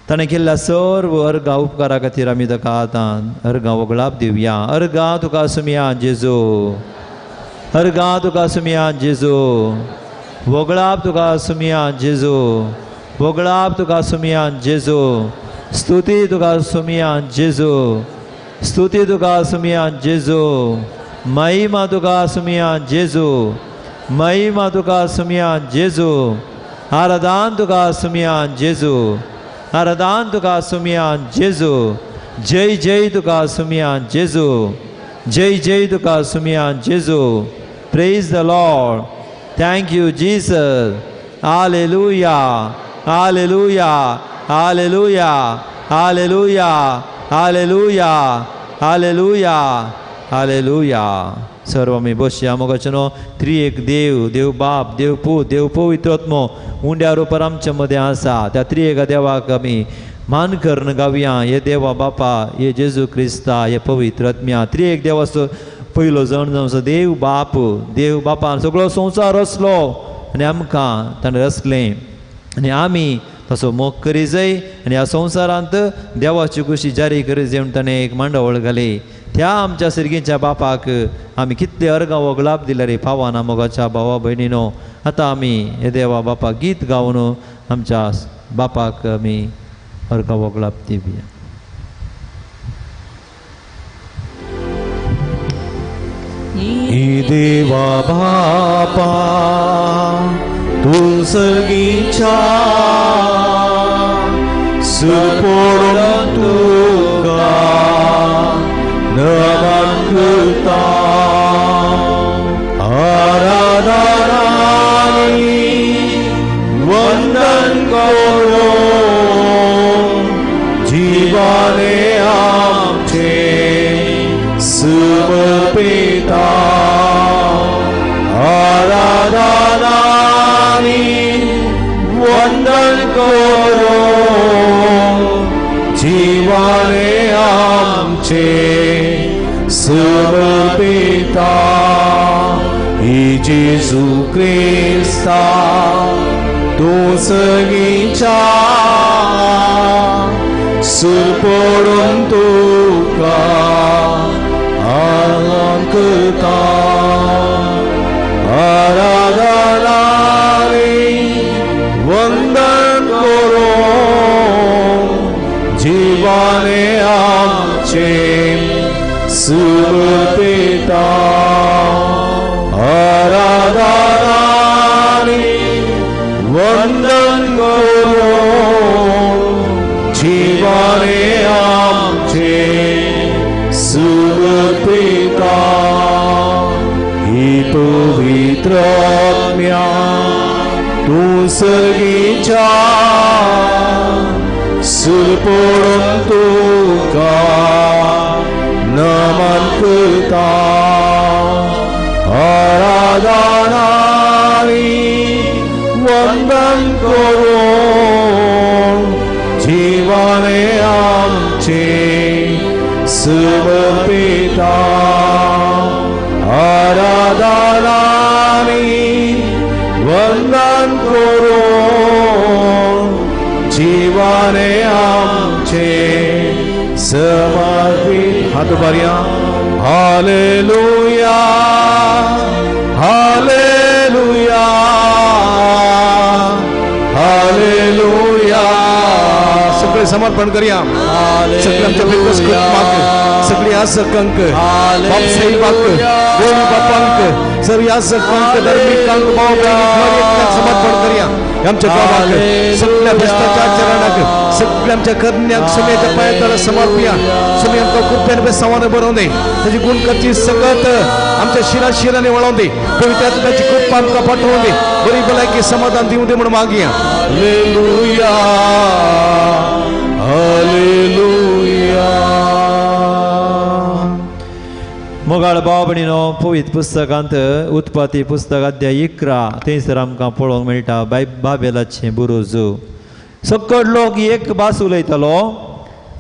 C: ताणें केल्ल्या सर्व अर्गां उपकारा खातीर आमी ताका आतां अर्गां वगळाप दिवया. अर्गां तुका सुमया जेजू, अर्गां तुका सुमया जेजू, वगळाप तुका सुमया जेजू, वगळाप तुका सुमया जेजू, स्तुती तुका सुमया जेजू, स्तुती तुका सुमया जेजू, महिमा तुका सुमया जेजू, महिमा तुका सुमया जेजू, आराधन तुका सुमया जेजू, आराधन तुका सुमया जेजू, जय जय तुका सुमया जेजू, जय जय तुका सुमया जेजू. Praise the Lord. Thank you Jesus. Hallelujah, hallelujah, hallelujah, hallelujah, hallelujah, hallelujah. Hallelujah. सर्व आमी बसया मोगाचे न्हू त्रिएक देव, देव बाप, देव पूत, देव पवित्र आत्मो उंड्या रुपार आमच्या मदें आसा. त्या त्रिएका देवाक आमी मान करून गावया. हे देवा बापा, हे जेजू क्रिस्ता, हे पवित्र आत्म्या. त्रिएक देवाचो पयलो जण जावन देव बाप, देव बापान सगळो संवसार रचलो आनी आमकां ताणें रचलें आनी आमी तसो मोग करी जाय आनी ह्या संवसारांत देवाची खुशी जारी करी जाय म्हूण ताणें एक मांडावळ घाली. त्या आमच्या सिरगीच्या बापाक आमी कितले अर्गां वगळाप दिल्या रे पावाना मोगाच्या भावा भयणीनो. आतां आमी हे देवा बापा गीत गावन आमच्या बापाक आमी अर्गां वगळाप दिवया.
D: देवा बापा तूं सर्गीच्या सुपोडून तुका नमन करता. आराधना वंदन करो जीवाने आमचे समर्पिता. आराधना वंदन करो जीवाने आमचे समर्पिता. जेजू क्रिस्ता तूं सगीच्या सुरपोडून तुका आराम करता. आराधना वंदन करो जीवाने आमचे समर्पिता. आराधना वंदन करो जीवाने आमचे समर्पिता. ही पवित्र आत्म्या तूं सर्गीच्या सुरपोडून तुका नमन करता. आराधना वंदन करो जीवाने आमचे समर्पिता. आराधना वंदन करो जीवाने आमचे समर्पित. हात उबारया. Hallelujah hallelujah hallelujah. सगळे समर्पण करूया. सगळे आमच्या बिरगस कुटुंबाक, सगळी आसकांक, बाप साहेबाक, गोवी बापांक, सर यासकांक, धर्मिकांक, भाव भयणीक समर्पण करूया. आमच्या बाबाक, सगळ्या भ्रष्टाचार आचरणाक, सगळ्या आमच्या करण्याक सुमेच्या पांयातला समर्पया. सुमी आमकां कृपेन बेसावान बरोवं दी. ताची गुणकाची सकत आमच्या शिरा शिरांनी वळोवं दी. पवित्र आत्म्याची कृपा आमकां पाठोवं दी. बरी भलायकी समाधान दिवं दी म्हूण मागया. Hallelujah hallelujah.
C: मोगाळ भाव भयणीनो, पवित्र पुस्तकांत उत्पत्ती पुस्तक अध्याय 11 थंयसर आमकां पळोवंक मेळटा बाबेलाचें बुरुज. सकड लोक एक भास उलयतालो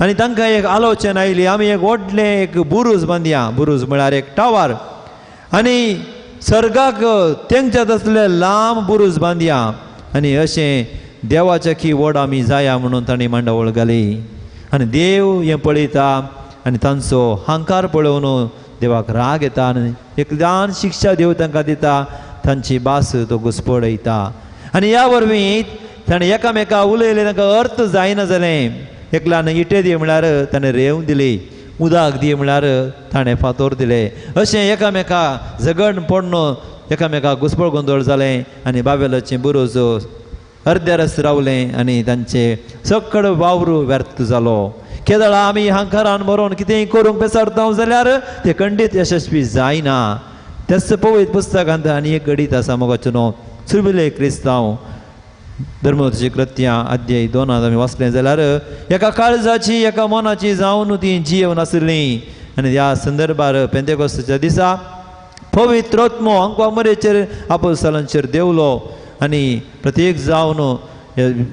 C: आनी तांकां एक आलोचन आयली, आमी एक व्हडलें एक बुरुज बांदया. बुरुज म्हळ्यार एक टावर आनी सर्गाक तेंच्या तसले लांब बुरुज बांदया आनी अशें देवाच्या की व्हड आमी जाया म्हणून तांणी मांडावळ घाली. आनी देव हें पळयता आनी तांचो हांकार पळोवन देवाक राग येता आनी एक ल्हान शिक्षा देव तांकां दिता. तांची भास तो घुसपडयता आनी ह्या वरवीं ताणें एकामेका उलयलें, तांकां अर्थ जायना जालें. एकल्यान इटे दी म्हळ्यार ताणें रेंव दिली, उदक दी म्हळ्यार ताणें फातोर दिले. अशें एकामेका झगड पडण एकामेका घुसपळ गोंदळ जालें आनी बाबेलाचें बुरुज अर्द्या रस रावलें आनी तांचे सकड वावर व्यर्थ जालो. केदळा आमी हांकारान मरोन कितेंय करूंक बेसारता जाल्यार ते खंडीत यशस्वी जायना. तेच पवित्र पुस्तकांत आनी एक घडीत आसा मोगाचो न्हू सुरबिले क्रिस्तांव धर्मची कृत्यां अध्याय 2 आमी वाचलें जाल्यार एका काळजाची एका मनाची जावन ती जियेवन आशिल्लीं. आनी ह्या संदर्भार पेंतेकोस्ताच्या दिसा पवित्र आत्मो अंकवा मरेचेर आपोस्तलांचेर देवलो आनी प्रत्येक जावन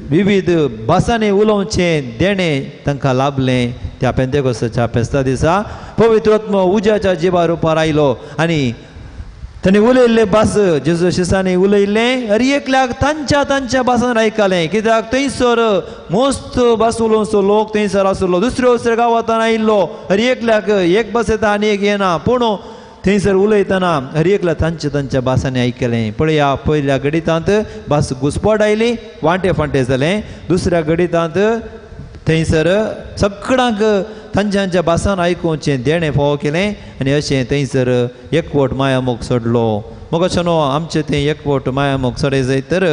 C: विविध भासांनी उलोवचें देणें तांकां लाभलें. त्या पेंतेकोस्ताच्या फेस्ता दिसा पवित्र आत्मो उज्याच्या जिवा रुपार आयलो आनी ताणें उलयल्ले भास जेजू शिसांनी उलयल्लें हर एकल्याक तांच्या तांच्या भासान आयकलें. कित्याक थंयसर मस्त भास उलोवचो लोक थंयसर आसलो, दुसऱ्या दुसऱ्या गांवांतल्यान आयिल्लो, हर एकल्याक एक भास येता आनी एक येना, पूण थंयसर उलयतना हर एकल्या तांच्या तांच्या भासांनी आयकलें. पळया पयल्या गणितांत भास घुसपट आयली, वांटे फांटे जालें. दुसऱ्या गणितांत थंयसर सगळ्यांक तांच्या भासान आयकुचें देणें फावो केलें आनी अशें थंयसर एकवट मायामोग सोडलो. मोग अशें न्हू आमचें तें एकवट मायामोग सोडय जाय तर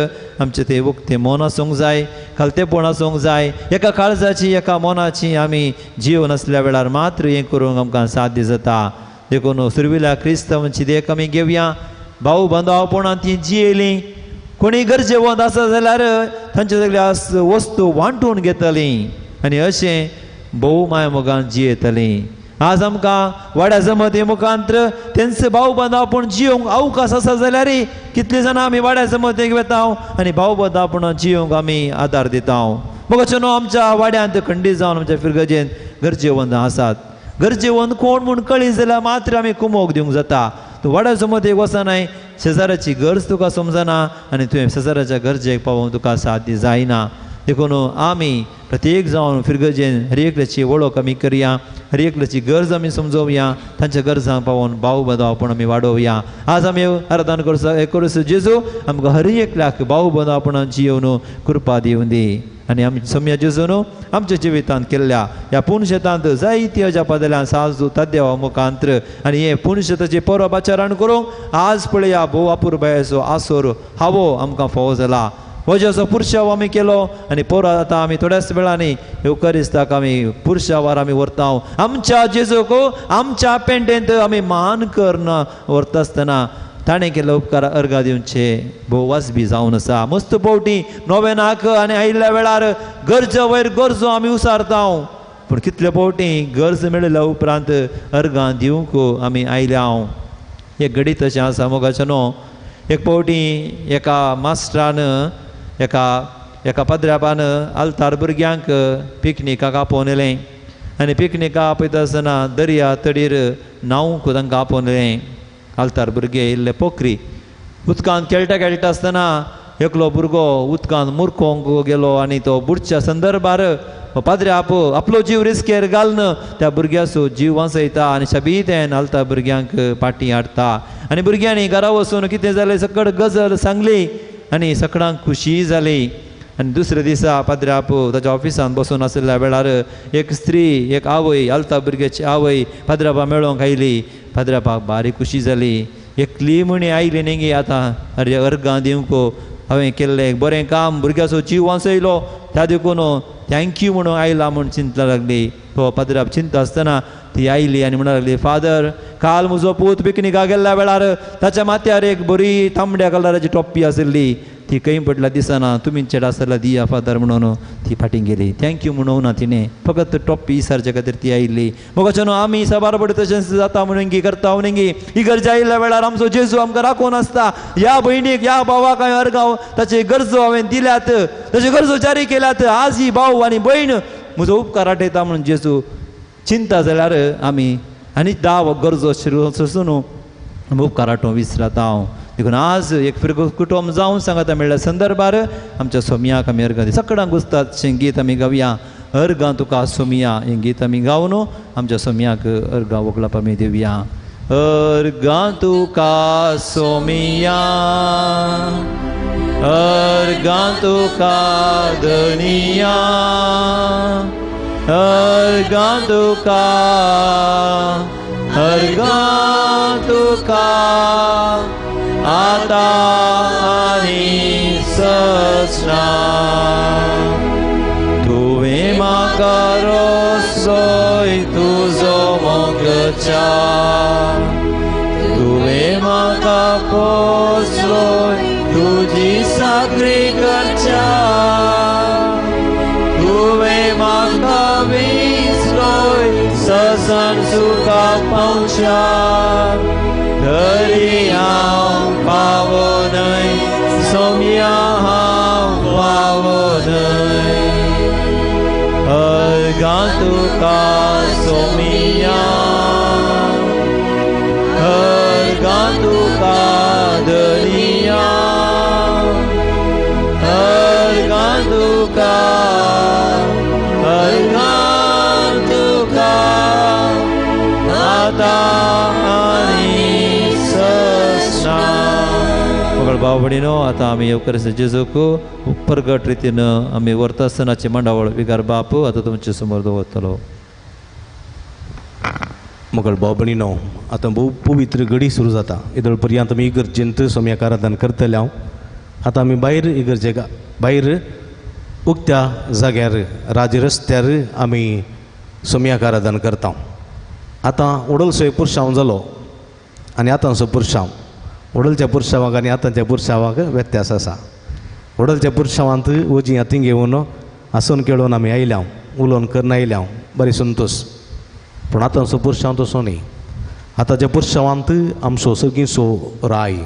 C: आमचें तें उक्तें मन आसूंक जाय, खालतेपण आसूंक जाय, एका काळजाची एका मनाची आमी जीव नासल्या वेळार मात्र हें करूंक आमकां साध्य जाता. देखून सुरविल्या क्रिस्तांवांची देख आमी घेवया. भाऊ बांदवपणान ती जियेलीं, कोणी गरजेवंत आसा जाल्यार तांचे सगल्या वस्तू वांटून घेतलीं आनी अशें भोव मायामोगान जियेतलीं. आज आमकां वाड्या जमती मुखांत्र तेंचे भाव बांदवपण जियोंक अवकाश आसा जाल्यार कितलीं जाणां आमी वाड्या जमतीक वेता आनी भाव बांदवपणान जियोंक आमी आदार दिता. मग अशें न्हू आमच्या वाड्यांत खंडीत जावन आमच्या फिरगजेंत गरजेवंत आसात. गरजेवंत कोण म्हूण कळी जाल्यार मात्र आमी कुमोक दिवंक जाता. तूं वाड्या जमतीक वचनाय, शेजाराची गरज तुका समजना आनी तुवें शेजाराच्या गरजेक पावोवंक तुका साध्य जायना. देखून आमी प्रत्येक जावन फिरगजेन हर एकल्याची वळख आमी करया, हर एकल्याची गरज आमी समजोवया, तांच्या गरजांक पावोवन भाव बांदवपण आमी वाडोवया. आज आमी आराधन करचो जेजू आमकां हर एकल्याक भाव बांदवपणान जियोवन कृपा दिवन दी आनी आमी सम्या जेजू न्हू आमच्या जिवितांत केल्ल्या ह्या पुनशेतांत जायती अजापां जाल्यान साजू तद्देवा मुखांत्र आनी हें पुनशेताचें परब आचरण करूंक आज पळया भोव अपुरबायेचो आसोर हावो आमकां फावो जाला. वज्याचो पुरशाव आमी केलो आनी परत आतां आमी थोड्याच वेळांनी येवकारिस्ताक आमी पुरशावार आमी व्हरता. आमच्या जेजूक आमच्या पेंटेंत आमी मान करून व्हरता आसतना ताणें केल्लो उपकार अर्घा दिवचे भोव वाजबी जावन आसा. मस्त पावटी नोवेनाक आनी आयिल्ल्या वेळार गरजे वयर गरजो आमी उसारता, पूण कितले पावटी गरज मेळिल्ल्या उपरांत अर्घां दिवंक आमी आयल्या. एक घडीत अशें आसा मोगाचें न्हू, एक पावटी एका मास्टरान एका एका पद्र्यापान आल्तार भुरग्यांक पिकनिकाक आपोवन येलें आनी पिकनिकाक आपयता आसतना दर्या तडीर न्हावंक तांकां आपोवन येलें. आल्तार भुरगे इल्ले पोखरी उदकांत खेळटा खेळटा आसतना एकलो भुरगो उदकांत मुरकोंक गेलो आनी तो बुडच्या संदर्भार पाद्र्याप आपलो जीव रिस्केर घालून त्या भुरग्याचो जीव वांचयता आनी शबीतेन आल्तार भुरग्यांक पाटी हाडटा आनी भुरग्यांनी घरा वचून कितें जालें सकट गजल सांगली आनी सगळ्यांक खुशी जाली. आनी दुसऱ्या दिसा पाद्र्याप ताच्या ऑफिसांत बसून आशिल्ल्या वेळार एक स्त्री, एक आवय, आल्ता भुरग्याची आवय पाद्र्यापा मेळोंक आयली. पाद्र्यापाक बारीक खुशी जाली, एकली म्हणी आयली न्ही गे आतां अरे अर्गां दिवंक हांवें केल्लें बरें काम, भुरग्याचो जीव वांचयलो त्या देखून thank you म्हणून आयला म्हूण चिंतला लागली. तो पाद्र्याप चिंता आसतना ती आयली आनी म्हणूंक लागली, फादर काल म्हजो पूत पिकनिकाक गेल्ल्या वेळार ताच्या माथ्यार एक बरी तांबड्या कलराची टोपी आशिल्ली, ती खंय पडल्या दिसना, तुमी चेड आसल्यार दिया फादर म्हणून ती फाटीं गेली. Thank you म्हणूंक ना तिणें, फकत टोपी विसरचे खातीर ती आयिल्ली. मग अशें न्हू आमी साबार पडटा तशेंच जाता म्हणून करता म्हणून ही गरज आयिल्ल्या वेळार आमचो जेजू आमकां राखून आसता. ह्या भयणीक ह्या भावाक हांवें अर्गां ताचे गरजो हांवें दिल्यात, ताच्यो गरजो जारी केल्यात, आज ही भाव आनी भयण म्हजो उपकार आठयता म्हणून जेजू चिंता जाल्यार आमी आनी दाव गरजो सोसून उपकार आठोवंक विसरता हांव. देखून आज एक फिरगो कुटुंब जावन सांगता मेळ्ळ्या संदर्भार आमच्या सोमयाक आमी अर्गां दी सगळ्यांक गुजतात अशें गीत आमी गावया. अर्गां तुका सोमया हें गीत आमी गावन आमच्या सोमयाक अर्गां वगळप आमी दिवया. अर्गां तुका सोमया, अर्गां तुका धनिया, अर्गां तुका, अर्गां तुका आतां आनी सजना. तुवें म्हाका रोसोय तुजो मोगच्या, तुवें म्हाका पोसलोय तुजी साकरी करच्या, तुवें म्हाका विसलोय सर्गासान सुखा पावच्या तरी हांव पावनय सोम्या हांव पावनय हरगा तुका सोमिया हरगा तुका दरिया हरगा तुका हरगा तुका आतां आनी ससना.
P: मगळ भाव भयणीनो, आतां आमी येवकार जेजूक परगट रितीन आमी व्हरता आसतनाची मांडावळ विगार बाप आतां तुमचे समोर दवरतलो.
D: मगळ भाव भयणीनो, आतां भोव पवित्र घडी सुरू जाता. येदोळ पर्यंत आमी इगर्जेंत सोम्याक आराधन करतले हांव. आतां आमी भायर इगर्जेक भायर उक्त्या जाग्यार राज रस्त्यार आमी सोम्याक आराधन करता. आतां वडलसो एक पुरशांव जालो आनी आतांचो पुरशांव, वडलच्या पुरशांवाक आनी आतांच्या पुरशांवाक व्यत्यास आसा. वडलच्या पुरशांवांत वजी हातीं घेवन आसून खेळोवन आमी आयल्या, उलोवन करून आयल्या, बरी संतोश. पूण आतांचो पुरशांव तसो न्ही. आतांच्या पुरशांवांत आमचो सगळींचो राय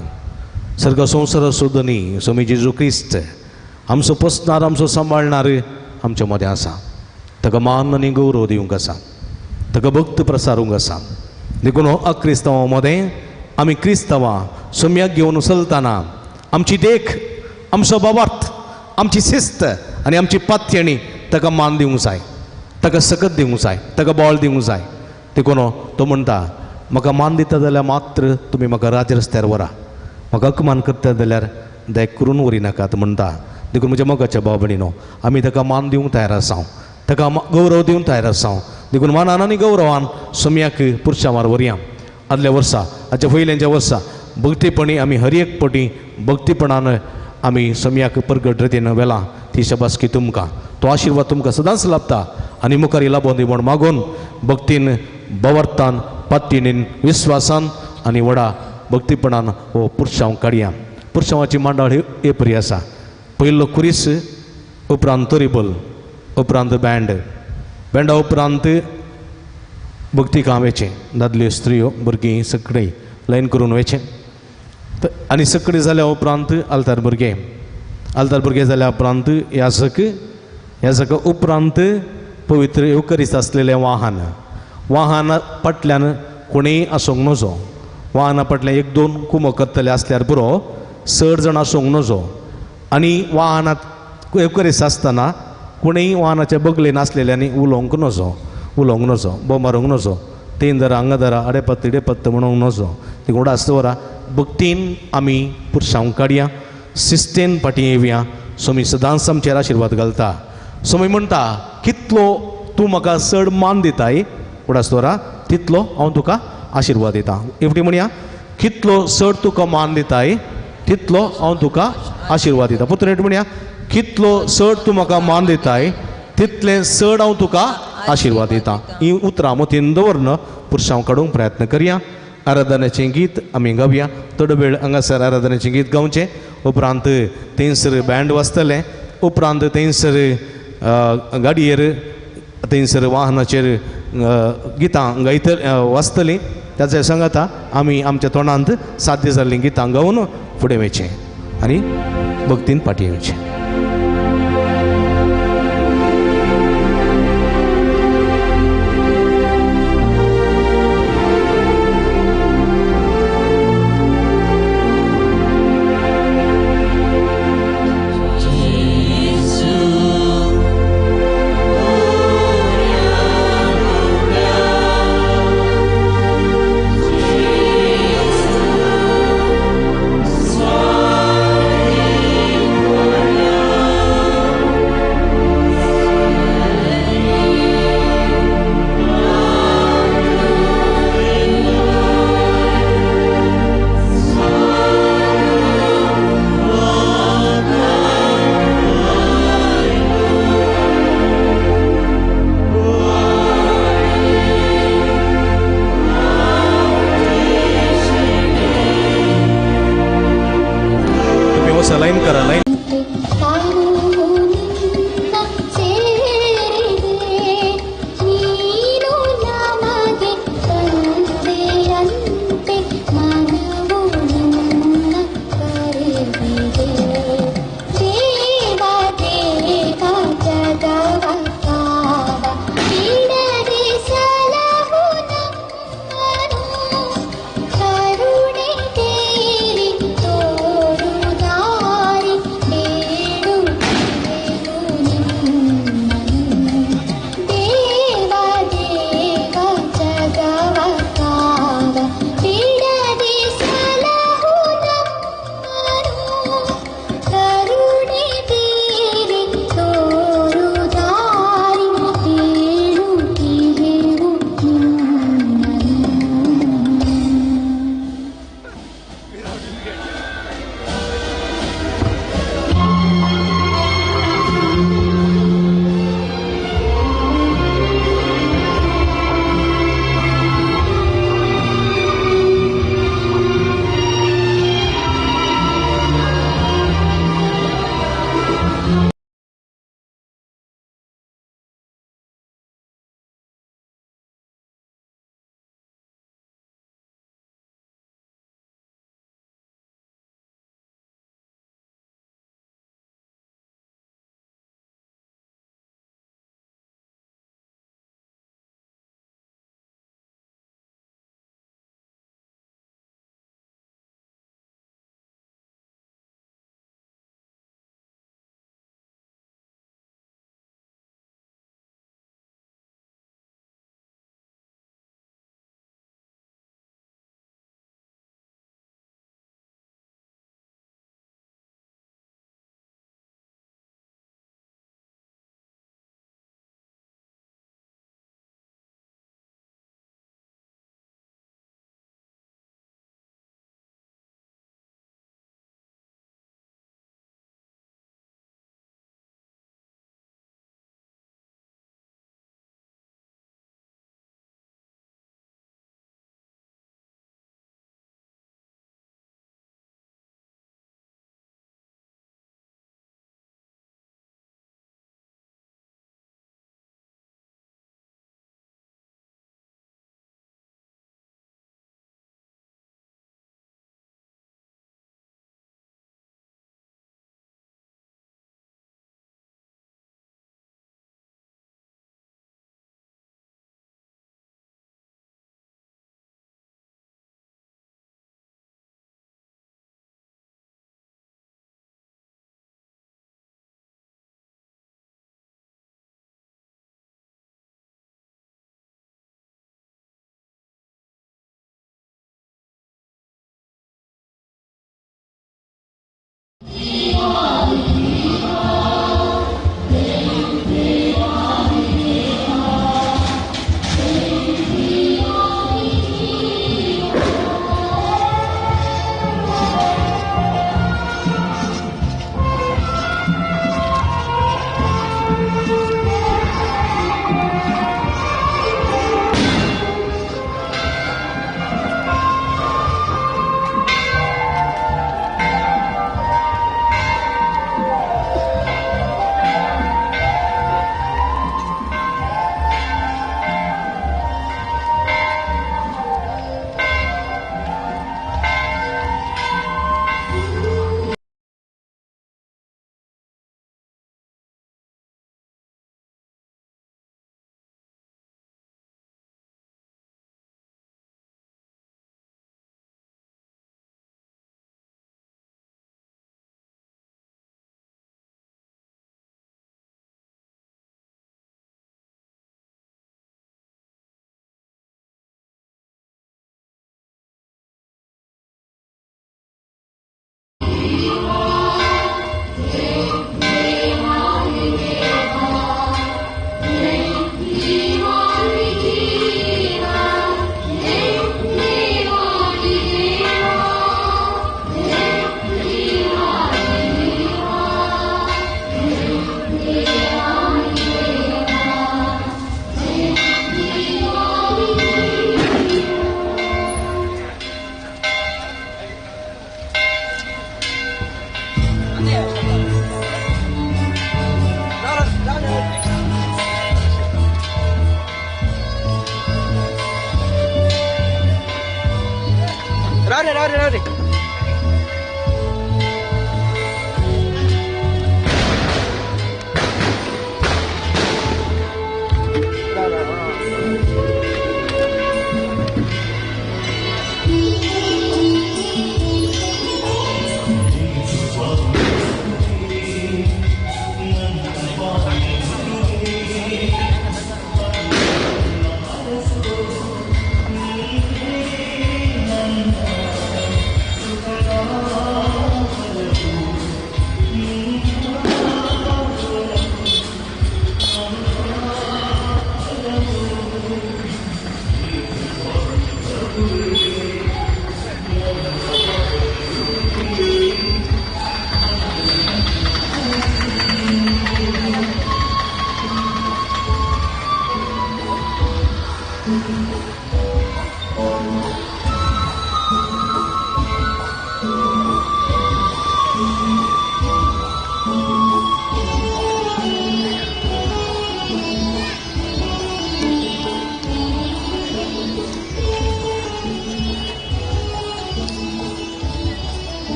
D: सर्ग संवसाराचो धनी स्वामी जेजू क्रिस्त आमचो पोसणार, आमचो सांबाळणार आमच्या मदें आसा. ताका मान आनी गौरव दिवंक आसा, ताका भक्त प्रसारूंक आसा. देखून हो अक्रिस्तांवां मदें आमी क्रिस्तांवां सोम्याक घेवन चलतना आमची देख, आमचो बाबार्थ, आमची शिस्त आनी आमची पातयणी ताका मान दिवंक जाय, ताका सकत दिवंक जाय, ताका बळ दिवंक जाय. देखून तो म्हणटा, म्हाका मान दिता जाल्यार मात्र तुमी म्हाका राज रस्त्यार व्हरा, म्हाका अपमान करता जाल्यार दया करून व्हरी नाकात म्हणटा. देखून म्हज्या मोगाच्या भाव भयणीनो, आमी ताका मान दिवंक तयार आसा, ताका गौरव दिवंक तयार आसा. देखून मानान आनी गौरवान सोम्याक पुरशांवार व्हरया. आदल्या वर्सा, हाच्या पयल्यांच्या वर्सा भक्तीपणी आमी हर एक पटी भक्तीपणान आमी सोम्याक परगट रितीन व्हेलां. ती शबासकी तुमकां, तो आशिर्वाद तुमकां सदांच लाभता आनी मुखार लाभोन दी म्हूण मागून भक्तीन, बवर्तान, पातीणीन, विस्वासान आनी व्हडा भक्तीपणान हो पुरशांव काडया. पुरशांवाची मांडावळ ही परी आसा. पयलो कुरीस, उपरांत तोरीबल, उपरांत बँड, बँडा उपरांत भक्ती काम वयचें, दादल्यो स्त्रियो भुरगीं सगळीं लायन करून वयचें. आनी सगळीं जाल्या उपरांत आल्तार भुरगे, आल्तार भुरगे जाल्या उपरांत याजक, याजका उपरांत पवित्र येवकरीस्त आसलेलें वाहन. वाहना फाटल्यान कोणीय आसूंक नजो, वाहना फाटल्यान एक दोन कुमो करतले आसल्यार पुरो, चड जाण आसूंक नजो. आनी वाहनांत येवकरीस्त आसतना कोणीय वाहनाच्या बगलेन आसलेल्यांनी उलोवंक नजो, उलोवंक नजो, बोब मारूंक नजो, तीन दरा हांगा दरा अडेपत्त इडेपत्त म्हणूंक नजो. ती उडास दवरा. भक्तीन आमी पुरसांव काडया, शिस्तेन फाटीं येवया. स्वामी सदांच आमचेर आशिर्वाद घालता. स्वामी म्हणटा, कितलो तूं म्हाका चड मान दिताय उडास दवरा, तितलो हांव तुका आशिर्वाद दिता. एकटी म्हणया, कितलो चड तुका मान दिताय तितलो हांव तुका आशिर्वाद दिता. पुत्र एक म्हणया, कितलो चड तूं म्हाका मान दिताय तितलें चड हांव तुका आशिर्वाद दिता. ही उतरां मतीन दवरन पुरसांव काडूंक प्रयत्न करया. आराधनेचें गीत आमी गावया. थोडो वेळ हांगासर आराधनेचें गीत गावचें, उपरांत थंयसर बँड वाजतलें, उपरांत थंयसर गाडयेर थंयसर वाहनाचेर गितां गायत वाजतलीं. ताचे सांगाता आमी आमच्या तोंडांत साध्य जाल्लीं गितां गावन फुडें वयचें आनी भक्तीन फाटीं येवचें.
C: Jesus.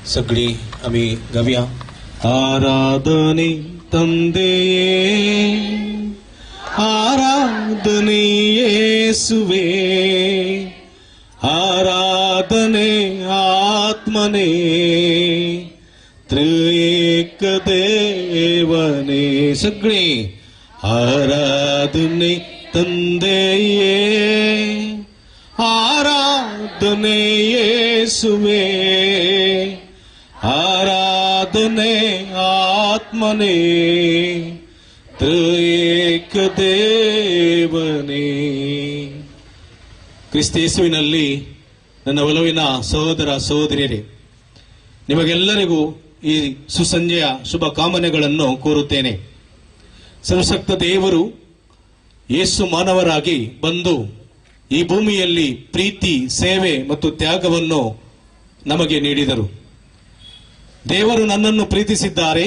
D: सगळी आमी गावया. आराधने ತಂದೆಯೇ, ಆರಾಧನೆ ಯೇಸುವೇ, ಆರಾಧನೆ ಆತ್ಮನೇ, ತ್ರಿಏಕ ದೇವನೇ. ಸಗಳಿ ಆರಾಧನೆ ತಂದೆಯೇ, ಆರಾಧನೆ ಯೇಸುವೇ, ಆರಾಧನೆ ಆತ್ಮನೇ, ತ್ರಿಏಕ ದೇವನೇ. ಕ್ರಿಸ್ತೇಸುವಿನಲ್ಲಿ ನನ್ನ ಒಲವಿನ ಸಹೋದರ ಸಹೋದರಿಯರೇ, ನಿಮಗೆಲ್ಲರಿಗೂ ಈ ಸುಸಂಜೆಯ ಶುಭ ಕಾಮನೆಗಳನ್ನು ಕೋರುತ್ತೇನೆ. ಸರ್ವಶಕ್ತ ದೇವರು ಯೇಸು ಮಾನವರಾಗಿ ಬಂದು ಈ ಭೂಮಿಯಲ್ಲಿ ಪ್ರೀತಿ, ಸೇವೆ ಮತ್ತು ತ್ಯಾಗವನ್ನು ನಮಗೆ ನೀಡಿದರು. ದೇವರು ನನ್ನನ್ನು ಪ್ರೀತಿಸಿದ್ದಾರೆ,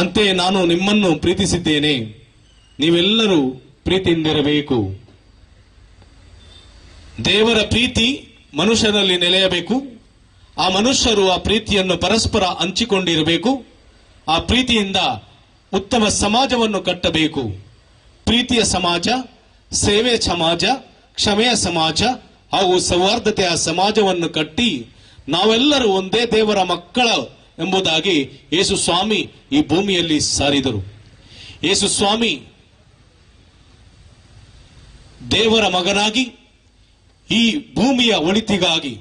D: ಅಂತೆಯೇ ನಾನು ನಿಮ್ಮನ್ನು ಪ್ರೀತಿಸಿದ್ದೇನೆ. ನೀವೆಲ್ಲರೂ ಪ್ರೀತಿಯಿಂದಿರಬೇಕು. ದೇವರ ಪ್ರೀತಿ ಮನುಷ್ಯನಲ್ಲಿ ನೆಲೆಯಬೇಕು. ಆ ಮನುಷ್ಯರು ಆ ಪ್ರೀತಿಯನ್ನು ಪರಸ್ಪರ ಹಂಚಿಕೊಂಡಿರಬೇಕು. ಆ ಪ್ರೀತಿಯಿಂದ ಉತ್ತಮ ಸಮಾಜವನ್ನು ಕಟ್ಟಬೇಕು. ಪ್ರೀತಿಯ ಸಮಾಜ, ಸೇವೆಯ ಸಮಾಜ, ಕ್ಷಮೆಯ ಸಮಾಜ ಹಾಗೂ ಸೌಹಾರ್ದತೆಯ ಸಮಾಜವನ್ನು ಕಟ್ಟಿ ನಾವೆಲ್ಲರೂ ಒಂದೇ ದೇವರ ಮಕ್ಕಳ ಎಂಬುದಾಗಿ ಯೇಸು ಸ್ವಾಮಿ ಈ ಭೂಮಿಯಲ್ಲಿ ಸಾರಿದರು. ಯೇಸು ಸ್ವಾಮಿ ದೇವರ ಮಗನಾಗಿ ಈ ಭೂಮಿಯ ಒಳಿತಿಗಾಗಿ,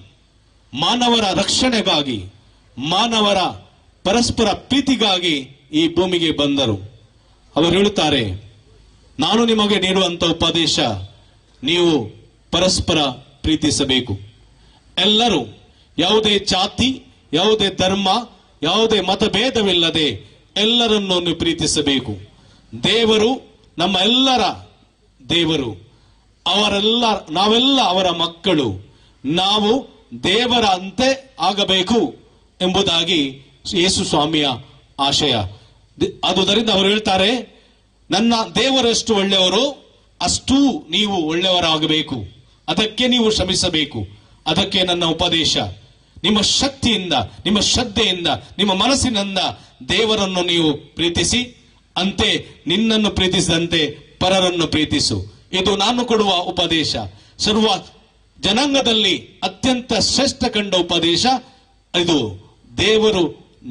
D: ಮಾನವರ ರಕ್ಷಣೆಗಾಗಿ, ಮಾನವರ ಪರಸ್ಪರ ಪ್ರೀತಿಗಾಗಿ ಈ ಭೂಮಿಗೆ ಬಂದರು. ಅವರು ಹೇಳುತ್ತಾರೆ, ನಾನು ನಿಮಗೆ ನೀಡುವಂತ ಉಪದೇಶ, ನೀವು ಪರಸ್ಪರ ಪ್ರೀತಿಸಬೇಕು. ಎಲ್ಲರೂ ಯಾವುದೇ ಜಾತಿ, ಯಾವುದೇ ಧರ್ಮ, ಯಾವುದೇ ಮತಭೇದವಿಲ್ಲದೆ ಎಲ್ಲರನ್ನೂ ನೀವು ಪ್ರೀತಿಸಬೇಕು. ದೇವರು ನಮ್ಮ ಎಲ್ಲರ ದೇವರು, ಅವರೆಲ್ಲ ನಾವೆಲ್ಲ ಅವರ ಮಕ್ಕಳು. ನಾವು ದೇವರ ಅಂತೆ ಆಗಬೇಕು ಎಂಬುದಾಗಿ ಯೇಸು ಸ್ವಾಮಿಯ ಆಶಯ. ಆದುದರಿಂದ ಅವರು ಹೇಳ್ತಾರೆ, ನನ್ನ ದೇವರೆಷ್ಟು ಒಳ್ಳೆಯವರು ಅಷ್ಟೂ ನೀವು ಒಳ್ಳೆಯವರಾಗಬೇಕು. ಅದಕ್ಕೆ ನೀವು ಶ್ರಮಿಸಬೇಕು. ಅದಕ್ಕೆ ನನ್ನ ಉಪದೇಶ. ನಿಮ್ಮ ಶಕ್ತಿಯಿಂದ, ನಿಮ್ಮ ಶ್ರದ್ಧೆಯಿಂದ, ನಿಮ್ಮ ಮನಸ್ಸಿನಿಂದ ದೇವರನ್ನು ನೀವು ಪ್ರೀತಿಸಿ, ಅಂತೆ ನಿನ್ನನ್ನು ಪ್ರೀತಿಸಿದಂತೆ ಪರರನ್ನು ಪ್ರೀತಿಸು. ಇದು ನಾನು ಕೊಡುವ ಉಪದೇಶ. ಸರ್ವ ಜನಾಂಗದಲ್ಲಿ ಅತ್ಯಂತ ಶ್ರೇಷ್ಠ ಕಂಡ ಉಪದೇಶ ಇದು. ದೇವರು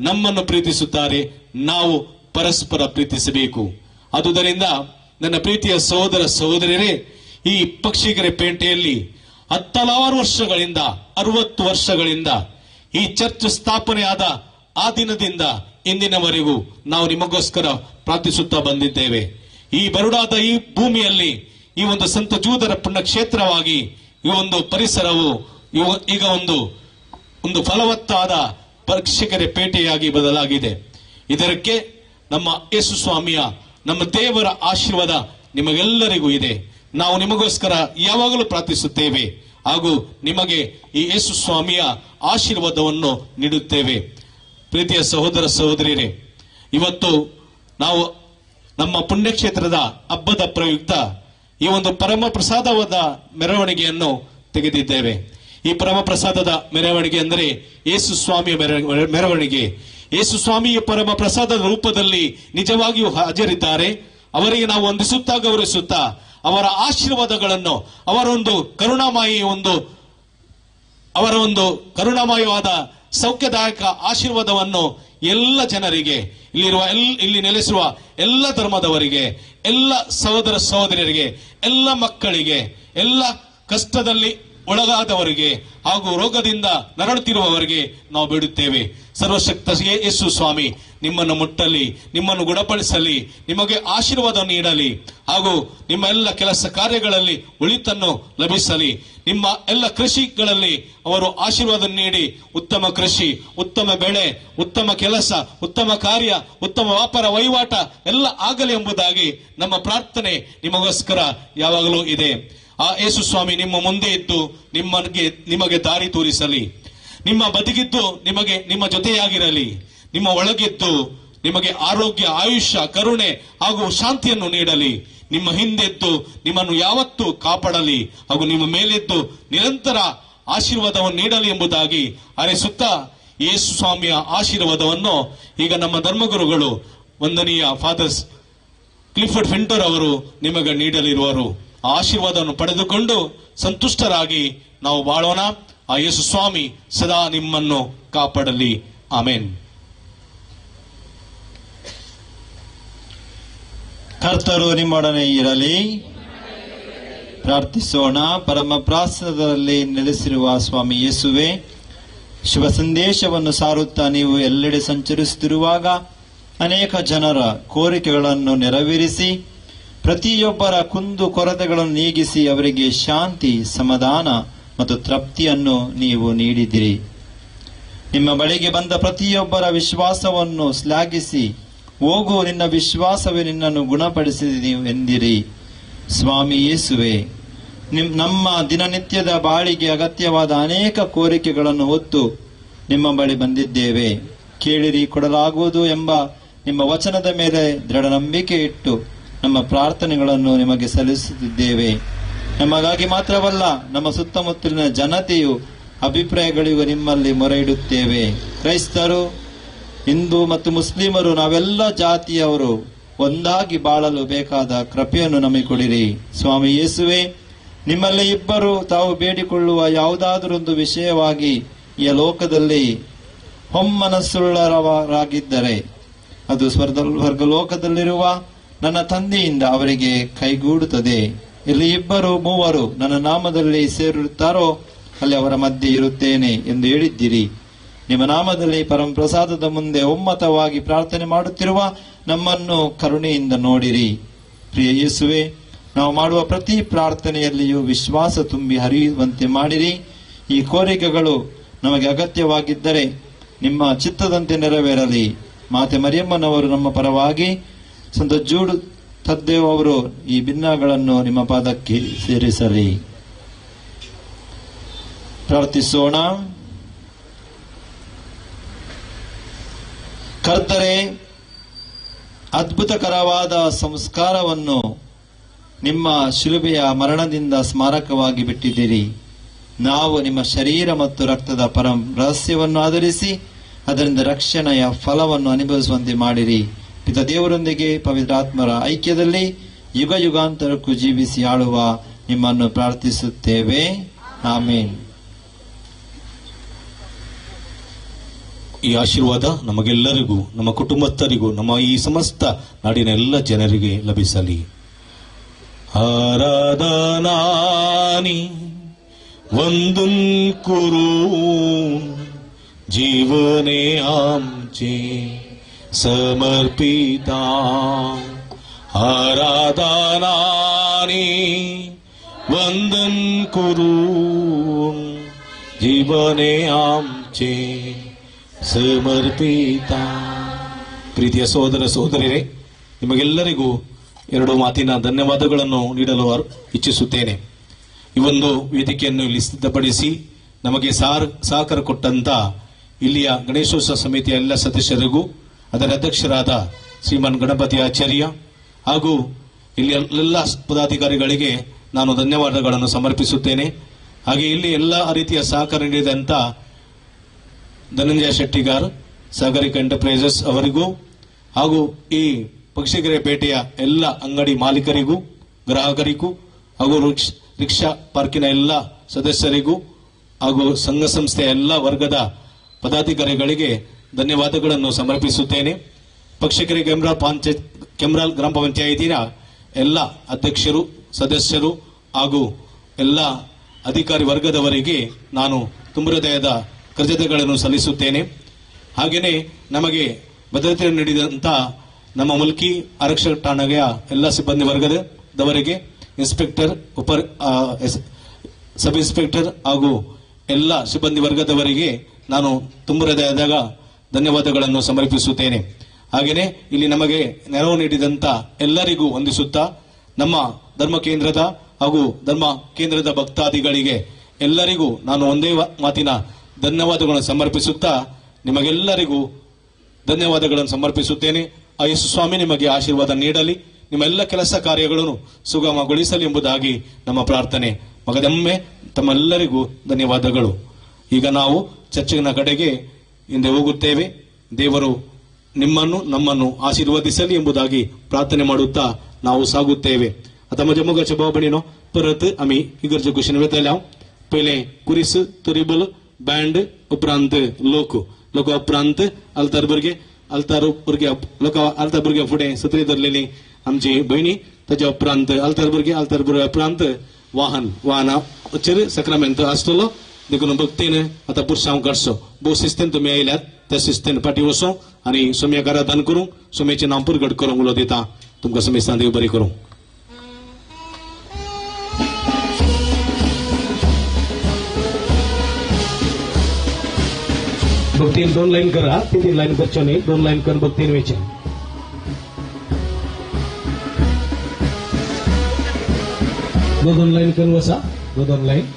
D: ನಮ್ಮನ್ನು ಪ್ರೀತಿಸುತ್ತಾರೆ, ನಾವು ಪರಸ್ಪರ ಪ್ರೀತಿಸಬೇಕು. ಆದುದರಿಂದ ನನ್ನ ಪ್ರೀತಿಯ ಸಹೋದರ ಸಹೋದರಿಯರೇ, ಈ ಪಕ್ಷಿಗೆರೆ ಪೇಂಟೆಯಲ್ಲಿ 10 ವರ್ಷಗಳಿಂದ, 60 ವರ್ಷಗಳಿಂದ ಈ ಚರ್ಚ್ ಸ್ಥಾಪನೆಯಾದ ಆ ದಿನದಿಂದ ಇಂದಿನವರೆಗೂ ನಾವು ನಿಮಗೋಸ್ಕರ ಪ್ರಾರ್ಥಿಸುತ್ತಾ ಬಂದಿದ್ದೇವೆ. ಈ ಬರುಡಾದ ಈ ಭೂಮಿಯಲ್ಲಿ ಈ ಒಂದು ಸಂತ ಜೂದರ ಪುಣ್ಯಕ್ಷೇತ್ರವಾಗಿ ಈ ಒಂದು ಪರಿಸರವು ಈಗ ಒಂದು ಒಂದು ಫಲವತ್ತಾದ ಪಕ್ಷಿಕೆರೆ ಪೇಟೆಯಾಗಿ ಬದಲಾಗಿದೆ. ಇದಕ್ಕೆ ನಮ್ಮ ಯೇಸು ಸ್ವಾಮಿಯ, ನಮ್ಮ ದೇವರ ಆಶೀರ್ವಾದ ನಿಮಗೆಲ್ಲರಿಗೂ ಇದೆ. ನಾವು ನಿಮಗೋಸ್ಕರ ಯಾವಾಗಲೂ ಪ್ರಾರ್ಥಿಸುತ್ತೇವೆ ಹಾಗೂ ನಿಮಗೆ ಈ ಯೇಸು ಸ್ವಾಮಿಯ ಆಶೀರ್ವಾದವನ್ನು ನೀಡುತ್ತೇವೆ. ಪ್ರೀತಿಯ ಸಹೋದರ ಸಹೋದರಿಯರೇ, ಇವತ್ತು ನಾವು ನಮ್ಮ ಪುಣ್ಯಕ್ಷೇತ್ರದ ಹಬ್ಬದ ಪ್ರಯುಕ್ತ ಈ ಒಂದು ಪರಮ ಪ್ರಸಾದವಾದ ಮೆರವಣಿಗೆಯನ್ನು ತೆಗೆದಿದ್ದೇವೆ. ಈ ಪರಮ ಪ್ರಸಾದದ ಮೆರವಣಿಗೆ ಅಂದರೆ ಯೇಸು ಸ್ವಾಮಿಯ ಮೆರವಣಿಗೆ. ಯೇಸು ಸ್ವಾಮಿಯ ಪರಮ ಪ್ರಸಾದದ ರೂಪದಲ್ಲಿ ನಿಜವಾಗಿಯೂ ಹಾಜರಿದ್ದಾರೆ. ಅವರಿಗೆ ನಾವು ವಂದಿಸುತ್ತಾ ಗೌರವಿಸುತ್ತಾ ಅವರ ಆಶೀರ್ವಾದಗಳನ್ನು, ಅವರೊಂದು ಕರುಣಾಮಯಿ ಒಂದು ಅವರ ಒಂದು ಕರುಣಾಮಯವಾದ ಸೌಖ್ಯದಾಯಕ ಆಶೀರ್ವಾದವನ್ನು ಎಲ್ಲ ಜನರಿಗೆ, ಇಲ್ಲಿರುವ ಇಲ್ಲಿ ನೆಲೆಸುವ ಎಲ್ಲ ಧರ್ಮದವರಿಗೆ, ಎಲ್ಲ ಸಹೋದರ ಸಹೋದರಿಯರಿಗೆ, ಎಲ್ಲ ಮಕ್ಕಳಿಗೆ, ಎಲ್ಲ ಕಷ್ಟದಲ್ಲಿ ಒಳಗಾದವರಿಗೆ ಹಾಗೂ ರೋಗದಿಂದ ನರಳುತ್ತಿರುವವರಿಗೆ ನಾವು ಬೇಡುತ್ತೇವೆ. ಸರ್ವಶಕ್ತ ಯೇಸು ಸ್ವಾಮಿ ನಿಮ್ಮನ್ನು ಮುಟ್ಟಲಿ, ನಿಮ್ಮನ್ನು ಗುಣಪಡಿಸಲಿ, ನಿಮಗೆ ಆಶೀರ್ವಾದ ನೀಡಲಿ ಹಾಗೂ ನಿಮ್ಮ ಎಲ್ಲ ಕೆಲಸ ಕಾರ್ಯಗಳಲ್ಲಿ ಒಳಿತನ್ನು ಲಭಿಸಲಿ. ನಿಮ್ಮ ಎಲ್ಲ ಕೃಷಿಗಳಲ್ಲಿ ಅವರು ಆಶೀರ್ವಾದ ನೀಡಿ ಉತ್ತಮ ಕೃಷಿ, ಉತ್ತಮ ಬೆಳೆ, ಉತ್ತಮ ಕೆಲಸ, ಉತ್ತಮ ಕಾರ್ಯ, ಉತ್ತಮ ವ್ಯಾಪಾರ ವಹಿವಾಟ ಎಲ್ಲ ಆಗಲಿ ಎಂಬುದಾಗಿ ನಮ್ಮ ಪ್ರಾರ್ಥನೆ ನಿಮಗೋಸ್ಕರ ಯಾವಾಗಲೂ ಇದೆ. ಆ ಯೇಸು ಸ್ವಾಮಿ ನಿಮ್ಮ ಮುಂದೆ ಇದ್ದು ನಿಮಗೆ ದಾರಿ ತೋರಿಸಲಿ, ನಿಮ್ಮ ಬದಿಗಿದ್ದು ನಿಮಗೆ ನಿಮ್ಮ ಜೊತೆಯಾಗಿರಲಿ, ನಿಮ್ಮ ಒಳಗಿದ್ದು ನಿಮಗೆ ಆರೋಗ್ಯ, ಆಯುಷ್ಯ, ಕರುಣೆ ಹಾಗೂ ಶಾಂತಿಯನ್ನು ನೀಡಲಿ, ನಿಮ್ಮ ಹಿಂದೆದ್ದು ನಿಮ್ಮನ್ನು ಯಾವತ್ತೂ ಕಾಪಾಡಲಿ ಹಾಗೂ ನಿಮ್ಮ ಮೇಲೆದ್ದು ನಿರಂತರ ಆಶೀರ್ವಾದವನ್ನು ನೀಡಲಿ ಎಂಬುದಾಗಿ ಹಾರೈಸುತ್ತಾ ಯೇಸು ಸ್ವಾಮಿಯ ಆಶೀರ್ವಾದವನ್ನು ಈಗ ನಮ್ಮ ಧರ್ಮಗುರುಗಳು ವಂದನೀಯ ಫಾದರ್ಸ್ ಕ್ಲಿಫರ್ಡ್ ಫಿಂಟರ್ ಅವರು ನಿಮಗೆ ನೀಡಲಿರುವರು. ಆ ಆಶೀರ್ವಾದವನ್ನು ಪಡೆದುಕೊಂಡು ಸಂತುಷ್ಟರಾಗಿ ನಾವು ಬಾಳೋಣ. ಆ ಯೇಸು ಸ್ವಾಮಿ ಸದಾ ನಿಮ್ಮನ್ನು ಕಾಪಾಡಲಿ. ಆಮೇನ್.
C: ಕರ್ತರು ನಿಮ್ಮೊಡನೆ ಇರಲಿ. ಪ್ರಾರ್ಥಿಸೋಣ. ಪರಮ ಪ್ರಾಸದಲ್ಲಿ ನೆಲೆಸಿರುವ ಸ್ವಾಮಿ ಯೇಸುವೆ, ಶುಭ ಸಂದೇಶವನ್ನು ಸಾರುತ್ತಾ ನೀವು ಎಲ್ಲೆಡೆ ಸಂಚರಿಸುತ್ತಿರುವಾಗ ಅನೇಕ ಜನರ ಕೋರಿಕೆಗಳನ್ನು ನೆರವೇರಿಸಿ ಪ್ರತಿಯೊಬ್ಬರ ಕುಂದು ಕೊರತೆಗಳನ್ನು ನೀಗಿಸಿ ಅವರಿಗೆ ಶಾಂತಿ, ಸಮಾಧಾನ ಮತ್ತು ತೃಪ್ತಿಯನ್ನು ನೀವು ನೀಡಿದಿರಿ. ನಿಮ್ಮ ಬಳಿಗೆ ಬಂದ ಪ್ರತಿಯೊಬ್ಬರ ವಿಶ್ವಾಸವನ್ನು ಶ್ಲಾಘಿಸಿ, ಹೋಗು, ನಿನ್ನ ವಿಶ್ವಾಸವೇ ನಿನ್ನನ್ನು ಗುಣಪಡಿಸಿದೆ ಎಂದಿರಿ. ಸ್ವಾಮಿ ಯೇಸುವೆ, ನಮ್ಮ ದಿನನಿತ್ಯದ ಬಾಳಿಗೆ ಅಗತ್ಯವಾದ ಅನೇಕ ಕೋರಿಕೆಗಳನ್ನು ಹೊತ್ತು ನಿಮ್ಮ ಬಳಿ ಬಂದಿದ್ದೇವೆ. ಕೇಳಿರಿ, ಕೊಡಲಾಗುವುದು ಎಂಬ ನಿಮ್ಮ ವಚನದ ಮೇಲೆ ದೃಢ ನಂಬಿಕೆ ಇಟ್ಟು ನಮ್ಮ ಪ್ರಾರ್ಥನೆಗಳನ್ನು ನಿಮಗೆ ಸಲ್ಲಿಸುತ್ತಿದ್ದೇವೆ. ನಮಗಾಗಿ ಮಾತ್ರವಲ್ಲ, ನಮ್ಮ ಸುತ್ತಮುತ್ತಲಿನ ಜನತೆಯು ಅಭಿಪ್ರಾಯಗಳಿಗೂ ನಿಮ್ಮಲ್ಲಿ ಮೊರೆ ಇಡುತ್ತೇವೆ. ಕ್ರೈಸ್ತರು, ಹಿಂದೂ ಮತ್ತು ಮುಸ್ಲಿಮರು, ನಾವೆಲ್ಲ ಜಾತಿಯವರು ಒಂದಾಗಿ ಬಾಳಲು ಬೇಕಾದ ಕೃಪೆಯನ್ನು ನಮಗೆ ಕೊಡಿರಿ. ಸ್ವಾಮಿ ಯೇಸುವೆ, ನಿಮ್ಮಲ್ಲಿ ಇಬ್ಬರು ತಾವು ಬೇಡಿಕೊಳ್ಳುವ ಯಾವುದಾದರೊಂದು ವಿಷಯವಾಗಿ ಈ ಲೋಕದಲ್ಲಿ ಹೊಮ್ಮನಸ್ಸುಳ್ಳವರಾಗಿದ್ದರೆ ಅದು ಸ್ವರ್ಗಲೋಕದಲ್ಲಿರುವ ನನ್ನ ತಂದೆಯಿಂದ ಅವರಿಗೆ ಕೈಗೂಡುತ್ತದೆ. ಇಲ್ಲಿ ಇಬ್ಬರು ಮೂವರು ನನ್ನ ನಾಮದಲ್ಲಿ ಸೇರಿರುತ್ತಾರೋ ಅಲ್ಲಿ ಅವರ ಮಧ್ಯೆ ಇರುತ್ತೇನೆ ಎಂದು ಹೇಳಿದ್ದೀರಿ. ನಿಮ್ಮ ನಾಮದಲ್ಲಿ ಪರಮಪ್ರಸಾದದ ಮುಂದೆ ಒಮ್ಮತವಾಗಿ ಪ್ರಾರ್ಥನೆ ಮಾಡುತ್ತಿರುವ ನಮ್ಮನ್ನು ಕರುಣೆಯಿಂದ ನೋಡಿರಿ. ಪ್ರಿಯ ಯೇಸುವೆ, ನಾವು ಮಾಡುವ ಪ್ರತಿ ಪ್ರಾರ್ಥನೆಯಲ್ಲಿಯೂ ವಿಶ್ವಾಸ ತುಂಬಿ ಹರಿಯುವಂತೆ ಮಾಡಿರಿ. ಈ ಕೋರಿಕೆಗಳು ನಮಗೆ ಅಗತ್ಯವಾಗಿದ್ದರೆ ನಿಮ್ಮ ಚಿತ್ತದಂತೆ ನೆರವೇರಲಿ. ಮಾತೆ ಮರಿಯಮ್ಮನವರು ನಮ್ಮ ಪರವಾಗಿ, ಸಂತ ಜೂಡ್ ತದ್ದೇವ್ ಅವರು ಈ ಭಿನ್ನಗಳನ್ನು ನಿಮ್ಮ ಪಾದಕ್ಕೆ ಸೇರಿಸಲಿ. ಪ್ರಾರ್ಥಿಸೋಣ. ಕರ್ತರೇ, ಅದ್ಭುತಕರವಾದ ಸಂಸ್ಕಾರವನ್ನು ನಿಮ್ಮ ಶಿಲುಬೆಯ ಮರಣದಿಂದ ಸ್ಮಾರಕವಾಗಿ ಬಿಟ್ಟಿದ್ದೀರಿ. ನಾವು ನಿಮ್ಮ ಶರೀರ ಮತ್ತು ರಕ್ತದ ಪರಮ ರಹಸ್ಯವನ್ನು ಆಧರಿಸಿ ಅದರಿಂದ ರಕ್ಷಣೆಯ ಫಲವನ್ನು ಅನುಭವಿಸುವಂತೆ ಮಾಡಿರಿ. ಪಿತ ದೇವರೊಂದಿಗೆ ಪವಿತ್ರಾತ್ಮರ ಐಕ್ಯದಲ್ಲಿ ಯುಗ ಯುಗಾಂತರಕ್ಕೂ ಜೀವಿಸಿ ಆಳುವ ನಿಮ್ಮನ್ನು ಪ್ರಾರ್ಥಿಸುತ್ತೇವೆ. ಆಮೇನ್.
D: ಈ ಆಶೀರ್ವಾದ ನಮಗೆಲ್ಲರಿಗೂ, ನಮ್ಮ ಕುಟುಂಬಸ್ಥರಿಗೂ, ನಮ್ಮ ಈ ಸಮಸ್ತ ನಾಡಿನ ಎಲ್ಲ ಜನರಿಗೆ ಲಭಿಸಲಿ. ಆರಾಧನಾನಿ ವಂದನ್ ಕುರು ಜೀವನೆ ಆಂಚೆ ಸಮರ್ಪಿತ. ಆರಾಧನಾನಿ ವಂದನ್ ಕುರು ಜೀವನೆ ಆಂಚೆ ಸಮರ್ಪಿತ. ಪ್ರೀತಿಯ ಸಹೋದರ ಸಹೋದರಿಯರೇ, ನಿಮಗೆಲ್ಲರಿಗೂ ಎರಡು ಮಾತಿನ ಧನ್ಯವಾದಗಳನ್ನು ನೀಡಲು ಇಚ್ಛಿಸುತ್ತೇನೆ. ಈ ಒಂದು ವೇದಿಕೆಯನ್ನು ಇಲ್ಲಿ ಸಿದ್ಧಪಡಿಸಿ ನಮಗೆ ಸಹಕಾರ ಕೊಟ್ಟಂತ ಇಲ್ಲಿಯ ಗಣೇಶೋತ್ಸವ ಸಮಿತಿಯ ಎಲ್ಲ ಸದಸ್ಯರಿಗೂ, ಅದರ ಅಧ್ಯಕ್ಷರಾದ ಶ್ರೀಮಾನ್ ಗಣಪತಿ ಆಚಾರ್ಯ ಹಾಗೂ ಇಲ್ಲಿ ಎಲ್ಲ ಪದಾಧಿಕಾರಿಗಳಿಗೆ ನಾನು ಧನ್ಯವಾದಗಳನ್ನು ಸಮರ್ಪಿಸುತ್ತೇನೆ. ಹಾಗೆ ಇಲ್ಲಿ ಎಲ್ಲ ರೀತಿಯ ಸಹಕಾರ ನೀಡಿದಂಥ ಧನಂಜಯ ಶೆಟ್ಟಿಗಾರ್, ಸಾಗರಿಕ ಎಂಟರ್ಪ್ರೈಸಸ್ ಅವರಿಗೂ ಹಾಗೂ ಈ ಪಕ್ಷಿಗೆರೆ ಪೇಟೆಯ ಎಲ್ಲ ಅಂಗಡಿ ಮಾಲೀಕರಿಗೂ, ಗ್ರಾಹಕರಿಗೂ ಹಾಗೂ ರಿಕ್ಷಾ ಪಾರ್ಕಿನ ಎಲ್ಲ ಸದಸ್ಯರಿಗೂ ಹಾಗೂ ಸಂಘ ಸಂಸ್ಥೆಯ ಎಲ್ಲ ವರ್ಗದ ಪದಾಧಿಕಾರಿಗಳಿಗೆ ಧನ್ಯವಾದಗಳನ್ನು ಸಮರ್ಪಿಸುತ್ತೇನೆ. ಪಕ್ಷಿಕೆರೆ ಕೆಮ್ರಾಲ್ ಗ್ರಾಮ ಪಂಚಾಯಿತಿಯ ಎಲ್ಲ ಅಧ್ಯಕ್ಷರು, ಸದಸ್ಯರು ಹಾಗೂ ಎಲ್ಲ ಅಧಿಕಾರಿ ವರ್ಗದವರಿಗೆ ನಾನು ತುಂಬ ಹೃದಯದ ಕೃತಜ್ಞತೆಗಳನ್ನು ಸಲ್ಲಿಸುತ್ತೇನೆ. ಹಾಗೆಯೇ ನಮಗೆ ಭದ್ರತೆ ನೀಡಿದಂಥ ನಮ್ಮ ಮುಲ್ಕಿ ಆರಕ್ಷಕ ಠಾಣೆಯ ಎಲ್ಲ ಸಿಬ್ಬಂದಿ ವರ್ಗದವರಿಗೆ, ಇನ್ಸ್ಪೆಕ್ಟರ್, ಸಬ್ ಇನ್ಸ್ಪೆಕ್ಟರ್ ಹಾಗೂ ಎಲ್ಲ ಸಿಬ್ಬಂದಿ ವರ್ಗದವರಿಗೆ ನಾನು ತುಂಬ ಹೃದಯದ ಧನ್ಯವಾದಗಳನ್ನು ಸಮರ್ಪಿಸುತ್ತೇನೆ. ಹಾಗೆಯೇ ಇಲ್ಲಿ ನಮಗೆ ನೆರವು ನೀಡಿದಂಥ ಎಲ್ಲರಿಗೂ ವಂದಿಸುತ್ತಾ ನಮ್ಮ ಧರ್ಮ ಕೇಂದ್ರದ ಹಾಗೂ ಧರ್ಮ ಕೇಂದ್ರದ ಭಕ್ತಾದಿಗಳಿಗೆ ಎಲ್ಲರಿಗೂ ನಾನು ಒಂದೇ ಮಾತಿನ ಧನ್ಯವಾದಗಳನ್ನು ಸಮರ್ಪಿಸುತ್ತಾ ನಿಮಗೆಲ್ಲರಿಗೂ ಧನ್ಯವಾದಗಳನ್ನು ಸಮರ್ಪಿಸುತ್ತೇನೆ. ಆ ಯೇಸು ಸ್ವಾಮಿ ನಿಮಗೆ ಆಶೀರ್ವಾದ ನೀಡಲಿ, ನಿಮ್ಮೆಲ್ಲ ಕೆಲಸ ಕಾರ್ಯಗಳನ್ನು ಸುಗಮಗೊಳಿಸಲಿ ಎಂಬುದಾಗಿ ನಮ್ಮ ಪ್ರಾರ್ಥನೆ. ಮಗದೊಮ್ಮೆ ತಮ್ಮೆಲ್ಲರಿಗೂ ಧನ್ಯವಾದಗಳು. ಈಗ ನಾವು ಚರ್ಚಿನ ಕಡೆಗೆ ಹಿಂದೆ ಹೋಗುತ್ತೇವೆ. ದೇವರು ನಿಮ್ಮನ್ನು ನಮ್ಮನ್ನು ಆಶೀರ್ವದಿಸಲಿ ಎಂಬುದಾಗಿ ಪ್ರಾರ್ಥನೆ ಮಾಡುತ್ತಾ ನಾವು ಸಾಗುತ್ತೇವೆ. आता म्हज्या मोगाच्या भाव भयणीनो, परत आमी इगर्जे कुशीन वेतले. हांव पयलें कुरीस, तुरिबल, बँड, उपरांत लोक, लोका उपरांत आल्तार भुरगे, आल्तार भुरग्या लोका आल्तार भुरग्या फुडें सत्री धरलेली आमची भयणी, ताच्या उपरांत आल्तार भुरगे, आल्तार भुरग्या उपरांत वाहन, वाहनाचेर सक्रामेंत आसतलो. देखून भक्तीन आतां पुरसांव काडचो. भोव शिस्तीन तुमी आयल्यात, त्या शिस्तीन फाटीं वचूं आनी सोम्याक आराधन करूं, सोम्याचें नांव परगट करूंक उलो दिता. तुमकां समेस्तान देव बरी करूं. भक्तीन 2 लायन करा, 3 लायन करच्यो न्ही, 2 लायन कर भक्तीन वयचें. दोन लायन करून वसा, 2 लायन.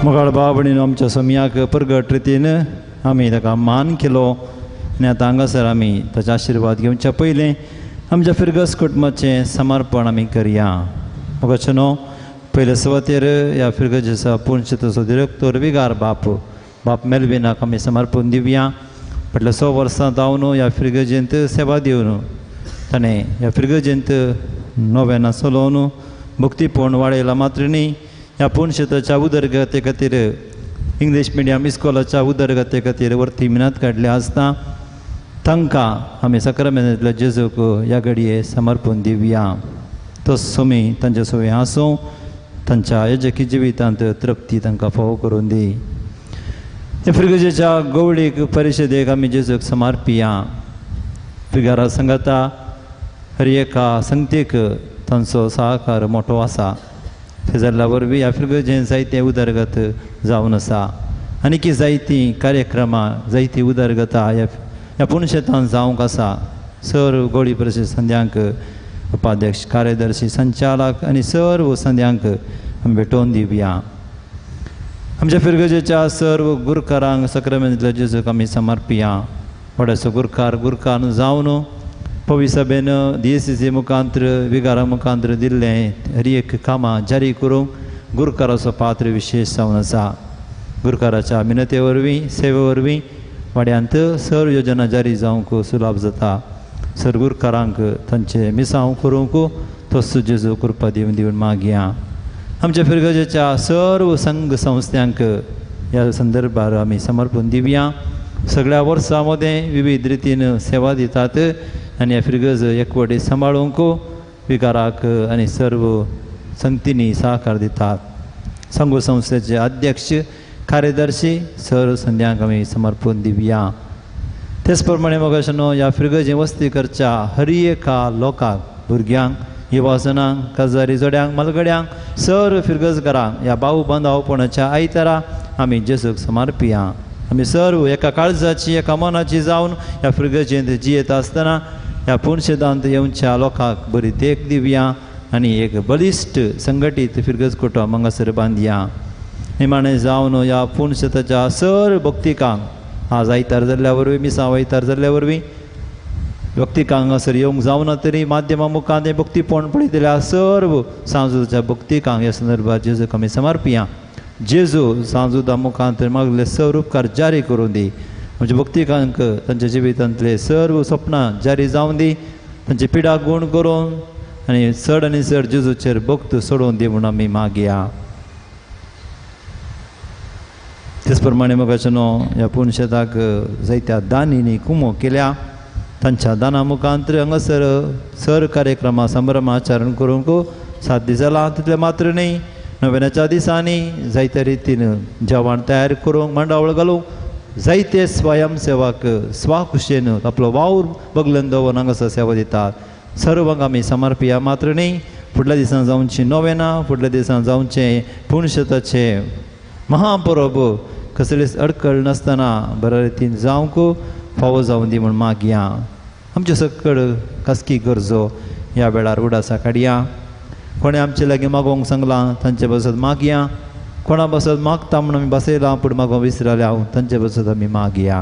P: मोगाळ भाव भयणीनो, आमच्या सोमयाक परगट रितीन आमी ताका मान केलो आनी आतां हांगासर आमी ताचे आशिर्वाद घेवच्या पयलें आमच्या फिरगस कुटुंबाचें समर्पण आमी करया. मोगाचेनो, पयले सुवातेर ह्या फिरगजेचो पुणशेतचो दिरेक्तोर विगार बाप बाप मेलविनाक आमी समर्पण दिवया. फाटल्या 100 वर्सां जावन ह्या फिरगजेंत सेवा दिवन ताणें ह्या फिरगजेंत नोवेनां चलोवन भक्तीपण वाडयलां मात्र न्ही, ह्या पुणशेताच्या उदरगते खातीर इंग्लीश मिडियम इस्कॉलाच्या उदरगते खातीर वरती मिनात काडल्या आसता. तांकां आमी साक्रामेंतांतल्या जेजूक ह्या घडये समर्पण दिवया. तो सोमी तांच्या सोय आसूं, तांच्या येजकी जिवितांत तृप्ती तांकां फावो करून दी. ते फिरगजेच्या गवळीक परिशदेक आमी जेजूक समर्पिया. फिगारा संगता हर एका संगतीक तांचो सहकार मोठो आसा. ते जाल्ल्या वरवीं ह्या फिरगजेन जायते उदरगत जावन आसा आनी की जायतीं कार्यक्रमां जायती उदरगता ह्या पुणशेतान जावंक आसा. सर्व गोळी परिशद संद्यांक उपाध्यक्ष कार्यदर्शी संचालक आनी सर्व संद्यांक आमी भेटोवन दिवया. आमच्या फिरगजेच्या सर्व गुरकारांक साक्रामेंतांतल्या जेजूक आमी समर्पिया. व्हडाचो गुरकार गुरकार जावन पवी सभेन DSCC मुखांत्र विगारा मुखांत्र दिल्लें हर एक कामां जारी करूंक गुरकाराचो पात्र विशेश जावन आसा. गुरकाराच्या मिनते वरवीं सेवे वरवीं वाड्यांत सर्व योजना जारी जावंक सुलाभ जाता. सर गुरकारांक तांचे मिसांव करूंक तसो जेजू कृपा दिवन दिवन मागया. आमच्या फिरगजेच्या सर्व संघ संस्थांक ह्या संदर्भार आमी समर्पण दिवया. सगळ्या वर्सां मदें विविध रितीन सेवा दितात आनी ह्या फिरगज एकवटी सांबाळूंक विकाराक आनी सर्व संगतींनी सहकार दितात. संघ संस्थेचे अध्यक्ष कार्यदर्शी सर्व संध्यांक आमी समर्पण दिवया. तेच प्रमाणे मोगाशानो, ह्या फिरगजे वस्ती करच्या हर एका लोकांक भुरग्यांक युवाजनांक काजारी जोड्यांक मालगड्यांक सर्व फिरगजकारांक ह्या भाऊ बांदावपणाच्या आयतारा आमी जेजूक समर्पिया. आमी सर्व एका काळजाची एका मनाची जावन ह्या फिरगजेंत जियेत आसतना ह्या पुणशेदांत येवच्या लोकांक बरी देख दिवया आनी एक बलिश्ट संघटीत फिरगज कुटुंब हांगासर बांदया. निमाणें जावन ह्या पुणशेताच्या सर्व भक्तिकांक आज आयतार जाल्ल्या वरवीं मिसांव आयतार जाल्ल्या वरवीं भक्तिकांक हांगासर येवंक जावना तरी माध्यमा मुखार तें भक्तीपण पळयतल्या सर्व सांजुच्या भक्तिकांक ह्या संदर्भात जेजूक आमी समर्पिया. जेजू सांजुदा मुखांत मागले सर्व उपकार जारी करून दी. आमच्या भक्तिकांक तांच्या जिवितांतले सर्व सपनां जारी जावन दी, तांची पिडा गूण करून आनी चड आनी चड जेजूचेर भक्त सोडोवन दी म्हूण आमी मागया. तेच प्रमाणे मोगाचेनो, ह्या पुणशेताक जायत्या दानींनी कुमो केल्या. तांच्या दाना मुखांत्र हांगासर सर कार्यक्रमां संभ्रम आचरण करूंक साध्य जालां. तितलें मात्र न्ही, नोवेनाच्या दिसांनी जायत्या रितीन जेवण तयार करूंक मांडावळ घालूंक जायते स्वयंसेवक स्वाखुशेन आपलो वावर बगलन दवरून हांगासर सेवा दितात. सर्वांक आमी समर्पिया मात्र न्ही, फुडल्या दिसान जावची नोवेना, फुडल्या दिसान जावचें पुणशेताचें महापरब कसलीच अडकळ नासतना बऱ्या रितीन जावंक फावो जावं दी म्हूण मागया. आमच्यो सकड खासगी गरजो ह्या वेळार उडासा काडया. कोणें आमचे लागीं मागोवंक सांगलां तांचे बसत मागया. कोणा बसत मागता म्हूण आमी बसयलां पूण मागोवंक विसरल्या हांव तांचे बसत आमी मागया.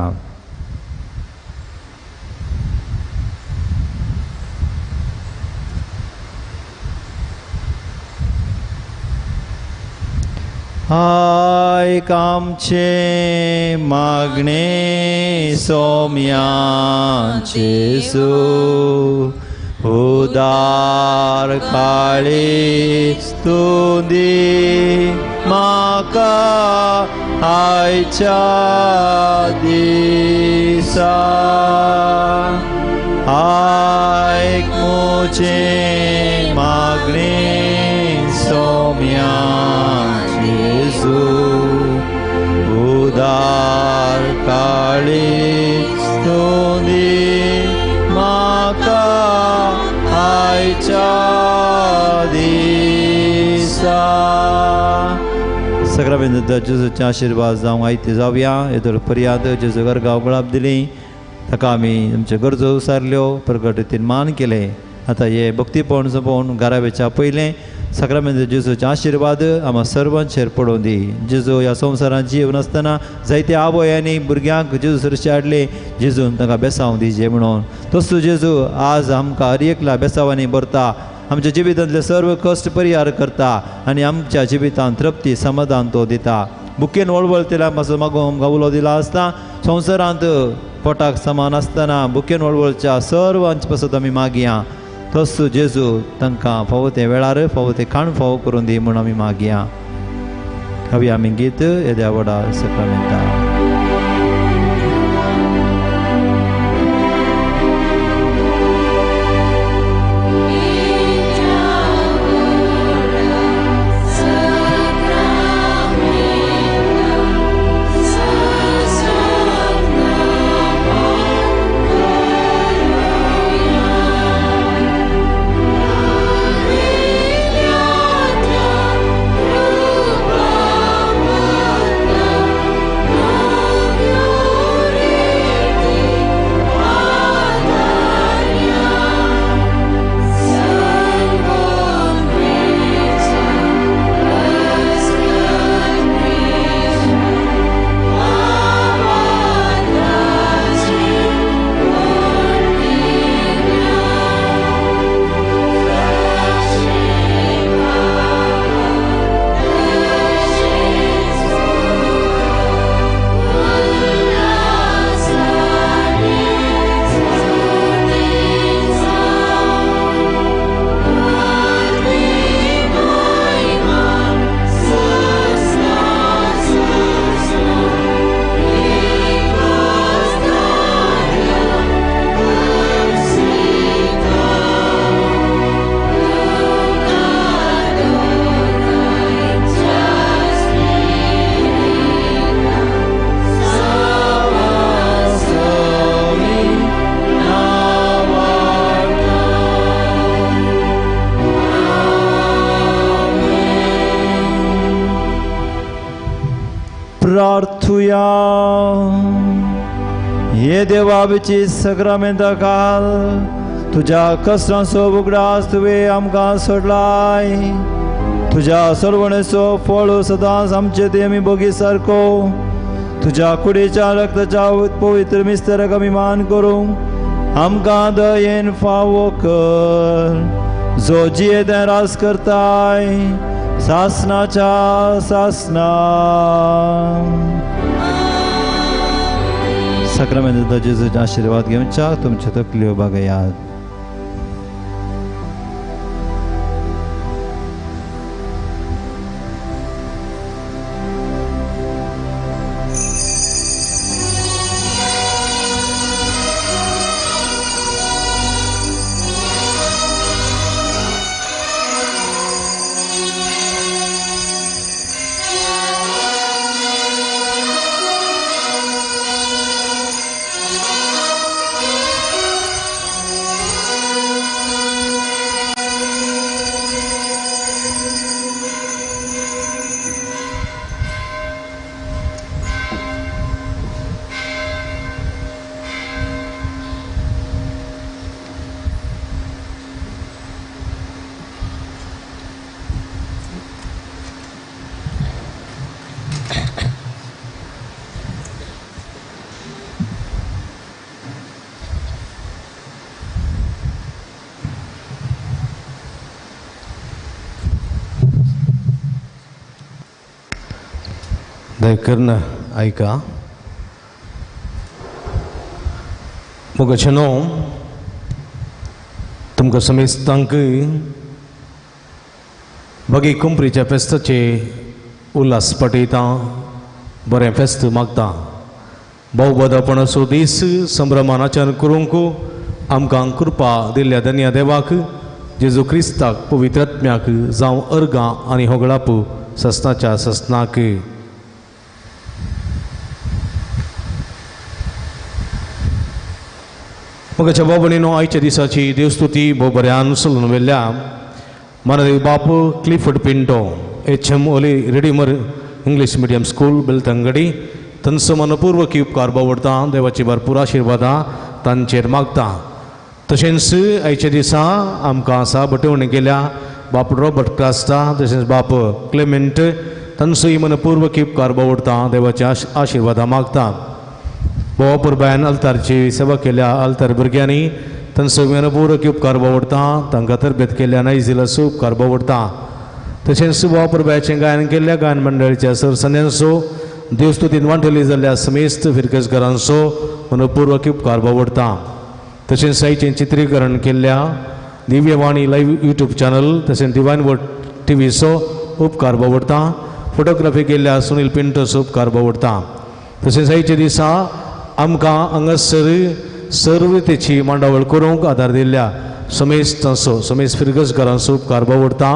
P: आयक आमचें मागणें सोम्या जेजू, उदार काळीज तूं दी म्हाका आयच्या दिसा. आयक म्हजें मागणें सोम्या जेजू, उदार काळीज तूं दी म्हाका आयच्या दिसा. सगळ्या जेजूचे आशिर्वाद जावंक आयते जावया. येदोळ पर्याद जेजू गरगांव गुलाब दिली ताका आमी आमच्यो गरजो विचारल्यो, प्रगट रितीन मान केलें. आतां हे भक्तीपण सोंपोवन घराब्याच्या पयलें साक्रामेंत जेजूचे आशिर्वाद आमकां सर्वांचेर पडोवन दी. जेजू ह्या संवसारांत जीव नासतना जायते आवय आनी भुरग्यांक जेजू सरशी हाडले, जेजून तांकां बेसांव दिजे म्हणून. तसो जेजू आज आमकां हर एकल्या बेसांवांनी भरता, आमच्या जिवितांतले सर्व कश्ट परिहार करता आनी आमच्या जिवितांत तृप्ती समाधान तो दिता. बुकेन वळवळतेल्या पासून मागून आमकां उलो दिला आसता, संवसारांत पोटाक समान आसतना बुकेन वळवळच्या सर्वांचे पासत आमी मागया. तसो जेजू तांकां फावो ते वेळार फावो ते खाण फावो करून दी म्हूण आमी मागया. हवी आमी गीत येद्या व्हडा साक्रामेंता. प्रार्थुया. हे देवाची साक्रामेंता काल तुज्या कश्टांचो उगडास तुवें आमकां सोडलाय. तुज्या सर्वणेचो फळ सदांच आमचे ते आमी भोगी सारको तुज्या कुडीच्या रक्ताच्या पवित्र मिस्तराक आमी मान करूंक आमकां दयेन फावो कर. जो जियेतें रास करताय सासनाच्या सासना. साक्रामेंत जेजूचे आशिर्वाद घेवच्या तुमच्या तकल्यो बागयात.
D: दयकरून आयका मोगाचेनो तुमकां समेस्तांक बगी कुंपरीच्या फेस्ताचे उल्हास पटयता, बरें फेस्त मागता. भोवबदापणाचो दीस संभ्रमान आचरण करूंक आमकां कृपा दिल्ल्या धन्या देवाक जेजू क्रिस्ताक पवित्र आत्म्याक जावं अर्गां आनी होगळाप ससनाच्या ससनाक. मोगाच्या भाव भयणीनो, आयच्या दिसाची देवस्तुती भोव बऱ्यान चलून व्हेल्ल्या मानदेव बाप Clifford Pinto H M Holy Redeemer English medium school Belthangady तांचो मनपूर्वक उपकार बावडटा, देवाची भरपूर आशिर्वादां तांचेर मागता. तशेंच आयच्या दिसा आमकां आसा बटवणी केल्या बाप रॉबर्ट क्रास्टा तशेंच बाप क्लेमेंट तांचोय मनपूर्वक उपकार बावडटा देवाच्या आशिर्वादां मागता. भोव पुरबायान अल्तारची सेवा केल्या अल्तार भुरग्यांनी तांचो मनपूर्वक उपकार बावडटा तांकां तरबेत केल्या नायजिलाचो उपकार बावडटा. तशेंच भोव पुरबायाचें गायन केल्ल्या गायन मंडळीच्या सरसन्यांचो देवस्तुतीन वांटेली जाल्ल्या समेस्त फिरकसघरांचो मनपूर्वक उपकार बावडटा. तशेंच साईचें चित्रीकरण केल्ल्या दिव्यवाणी लायव्ह यूट्यूब चॅनल तशेंच डिवायन वर्ड टिवीचो उपकार बावडटा. फोटोग्राफी केल्ल्या सुनील पिंटोचो उपकार बावडटा. तशेंच आयच्या दिसा आमकां हांगासर सर्व तेची मांडावळ करूंक आदार दिल्ल्या समेस्तांचो समेस्त फिरगजकारांचो उपकार बावडटा.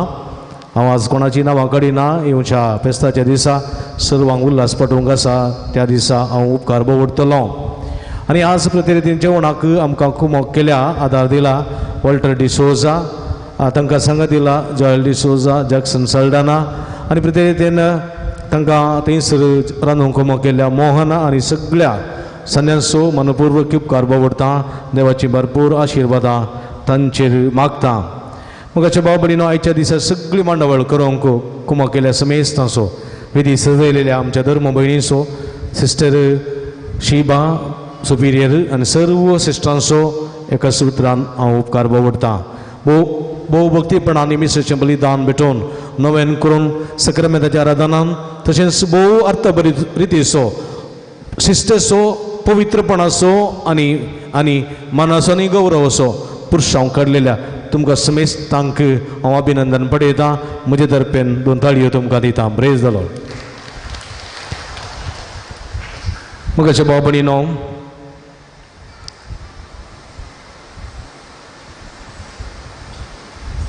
D: हांव आज कोणाची नांवां काडिना येवच्या फेस्ताच्या दिसा सर्वांक उल्हास पाठोवंक आसा त्या दिसा हांव उपकार बावडटलो. आनी आज प्रतिनिधीन जेवणाक आमकां कुमोक केल्या आदार दिला वॉल्टर डिसोजा तांकां सांगात दिला जॉयल डिसोजा जॅक्सन सल्डाना आनी प्रतिनिधीन तांकां थंयसर रांदूंक कुमोक केल्या मोहन आनी सगळ्या सन्यांचो मनपूर्वक उपकार बावडटा. देवाची भरपूर आशिर्वादां तांचेर मागता. मगाच्या भाव भयणीनो आयच्या दिसा सगळी मांडावळ करूंक कुमोक केल्या समेस्तांचो विधी सजयलेल्या आमच्या धर्म भयणीचो सिस्टर शिबा सुपिरियर आनी सर्व सिस्टरांचो एका सुत्रान हांव उपकार बावडटा. भोव भक्तीपणान मिसेचें बलिदान भेटोवन नवेन करून सक्रामेंताच्या आराधनान तशेंच भोव अर्थभरीत रितीचो शिस्तेचो पवित्रपणाचो आनी आनी मनाचो आनी गौरवाचो पुरसांव काडलेल्या तुमकां समेस्तांक हांव अभिनंदन पडयतां. म्हजे तर्फेन दोन ताळयो तुमकां दिता. ब्रेज जालो. मगाच्या भाव भयणीनो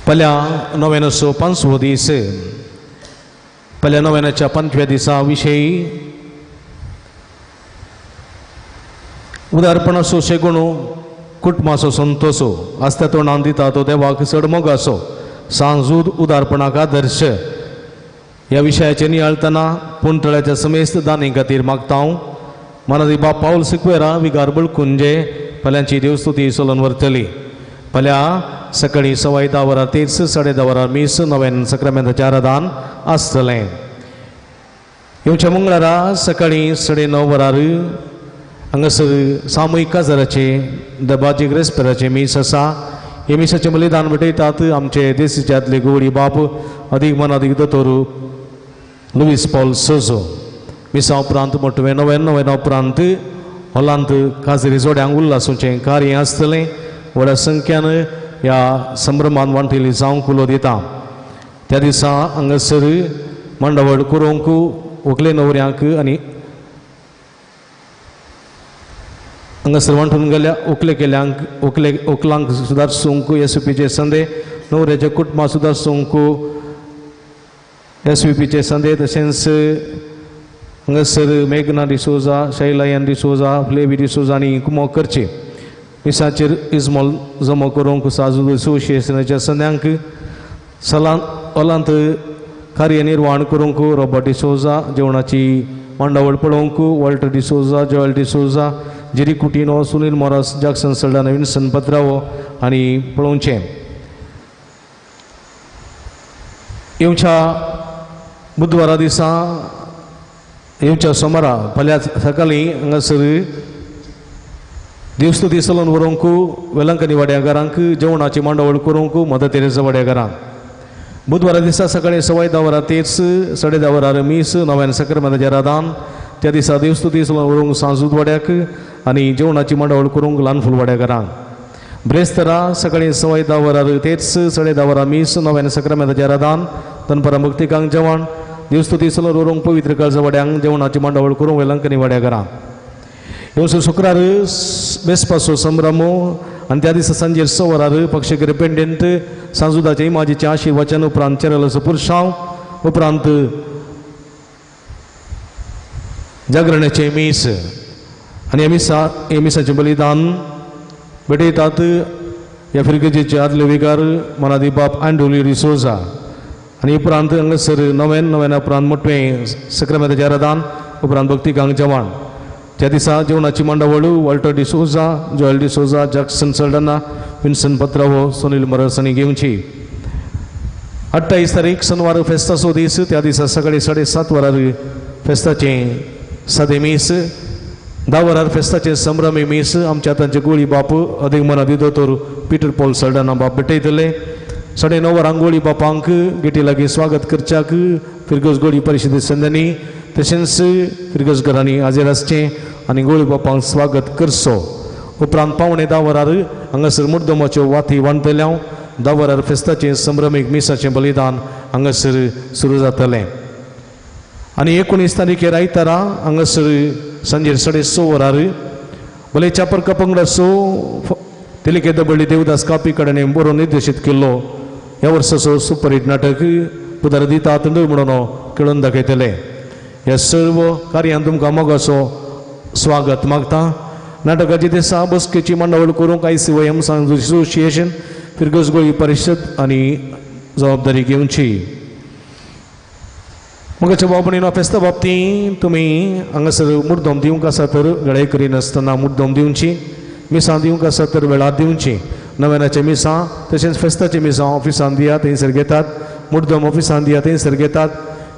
D: पल्या नव्यानसो पांचवो दीस पल्या नव्यानाच्या पांचव्या दिसा विशयी उदारपणाचो शेगुणो कुटुंबाचो संतोसो आसता तोंडान दिता तो देवाक चड मोगाचो सांजूद उदारपणाक आदर्श ह्या विशयाचेर नियाळतना पुणतळ्याच्या समेस्त दानी खातीर मागता हांव. मनादी बाप पावल सिक्वेरा विगार बळकुंजे फाल्यांची देवस्तुती चलोवन व्हरतली. फाल्यां सकाळीं 10:15 वरां तेच 10:30 वरां मीस नव्यान सक्रामेंताचें आराधन आसतलें. येवच्या मंगळारा सकाळीं 9:30 वरार हांगासर सामुहीक काजाराचें दबाजी ग्रेस्पेराचें मीस आसा. हे मिसाचें बलिदान भेटयतात आमचे देशीच्यातले गोवडी बाप अदीक मनादीक दोतोर लुईस पॉल सोजो. मिसा उपरांत मोटवें नव्यान उपरांत हॉलांत काजरी जोड्यांक उल्हासूचें कार्य आसतलें. व्हडा संख्यान ह्या संभ्रमान वांटेली जावंक उलो दिता. त्या दिसा हांगासर मांडावळ करूंक व्हंकले न्हवऱ्यांक आनी हांगासर वांटून गेल्या व्हंकले केल्यांक व्हंकले व्हंकलांक सुदारसूंक एसपीचे संदे न्हवऱ्याच्या कुटुंबा सुदारसूंक एसवीपीचे संदे तशेंच हांगासर मेघना डिसोजा शैलायन डिसोजा फ्लेवी डिसोजा आनी कुमोक करचे. मिसाचेर इजमोल जमो करूंक साजू असोसिएशनाच्या संद्यांक सलां हॉलांत कार्य निर्वाण करूंक रॉबर्ट डिसोजा जेवणाची मांडावळ पळोवंक Walter D'Souza Joel D'Souza Jerry Coutinho Sunil Moras Jackson Saldanha Vinson Patrao आनी पळोवचें. येवच्या बुधवारा दिसा येवच्या सोमारा फाल्यां सकाळीं हांगासर देवस्तुती चलोवन व्हरूंक वेलंकनी वाड्या घरांक जेवणाची मांडावळ करूंक मदर तेरेसा वाड्या घरांक. बुधवारा दिसा सकाळीं 10:15 वरां तेच 10:30 वरां मीस नव्यान सक्रामेंताचें आराधन. त्या दिसा देवस्तुती चलोवन व्हरूंक सांजूद वाड्याक आनी जेवणाची मांडावळ करूंक ल्हान फुलवाड्या घरांक. ब्रेस्तरा सकाळीं 10:15 वरां तेच 10:30 वरां मीस नव्यान सक्रामेंताचें आराधन. दनपारां भक्तिकांक जेवण देवस्तुती चलोवन व्हरूंक पवित्र काळजा वाड्यांक जेवणाची मांडावळ करूंक वेलंकनी वाड्या घरांक. येवचो शुक्रार बेसपाचो संभ्रम आनी त्या दिसा सांजेर 6 वरार पक्षगिरी पेंडेंत सांजुदाचे इमाजीचें आशिर्वचन उपरांत चेरलाचो पुरशांव उपरांत जागरणाचें मीस आनी ह्या मिसा हे मिसाचें बलिदान भेटयतात ह्या फिरगजेचे आदले विगार मनादी बाप अँडोली डिसोजा आनी उपरांत हांगासर नव्यान नव्यान उपरांत मोटवें सक्रामेंताचें आराधन उपरांत भक्तिकांक जेवण. त्या दिसा जेवणाची मांडावळ Walter D'Souza Joel D'Souza Jackson Saldanha Vinson Patrao Sunil Moras आनी घेवची. 28 तारीख शनिवार फेस्ताचो दीस. त्या दिसा सकाळी 7:30 वरार फेस्ताचें सादें मीस, 10 वरार फेस्ताचें संभ्रमी मीस आमच्या तांचे गोळी बाप अदीक मनादी दोतोर पिटर पॉल सल्डाना बाप भेटयतले. 9:30 वरांक गोळी बापांक गेटी लागीं स्वागत करच्याक फिरगज गोळी परिशदे संदनी तशेंच फिरगज घरांनी हाजीर आसचें आनी गोळी बापांक स्वागत करचो. उपरांत 9:45 वरार हांगासर मुर्दमाच्यो वाती बांदतल्या. 10 वरार फेस्ताचें संभ्रमीक मिसाचें बलिदान हांगासर सुरू जातलें. आनी 19 तारखेर आयतारा हांगासर सांजेर 6:30 वरार भले चापर्का पंगडाचो तेलिके दबळ्ळी देवदास कापी कडेन बरोवन निर्देशीत केल्लो ह्या वर्साचो सुपरहीट नाटक पुदार दिता तंदूर म्हणून खेळून दाखयतले. ह्या सर्व कार्यान तुमकां मोगाचो स्वागत मागता. नाटकाची दिसा बसकेची मांडावळ करूंक I C Y M association Firgaz Goli Parishad आनी जबाबदारी घेवची. मगाच्या बाबणीन फेस्ता बाबतींत तुमी हांगासर मुर्दम दिवंक आसा तर वेळाय करिनासतना मुर्दम दिवची, मिसां दिवंक आसा तर वेळार दिवची. नव्यानाचें मिसां तशेंच फेस्ताचें मिसां ऑफिसान दिया थंयसर घेतात, मुर्दम ऑफिसान दिया थंयसर घेतात.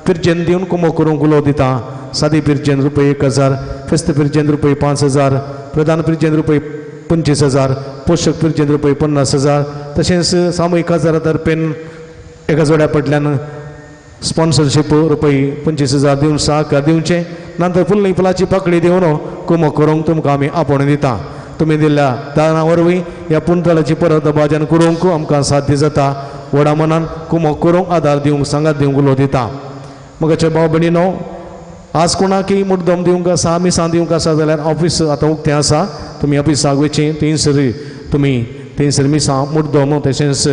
D: पिरजेन दिवन कुमो करूंक उलो दिता. सादी पिरजेन रुपये 1000, फेस्त पिरजेन रुपये 5000, प्रधान पिरजेन रुपये 25000, पोशक पिरजेन रुपये 50000, तशेंच सामुहीक हजारा तर्फेन एका जोड्या पडल्यान स्पॉन्सरशीप रुपये 25000 दिवन सहकार दिवचें. नंतर फुलनी फुलाची पाकळी दिवन कुमो करूंक तुमकां आमी आपोवणें दिता. तुमी दिल्ल्या दाना वरवीं ह्या पुंतळाची परत भाजन करूंक आमकां साध्य जाता. व्हडा मनान कुमो करूंक आदार दिवंक सांगात दिवंक उलो दिता. मगाचे भाव भयणीनो, आज कोणाकय मुड्डम दिवंक आसा मिसां दिवंक आसा जाल्यार ऑफीस आतां उक्तें आसा, तुमी ऑफिसाक वयचें, थंयसर तुमी थंयसर मिसां मुड्डम तशेंच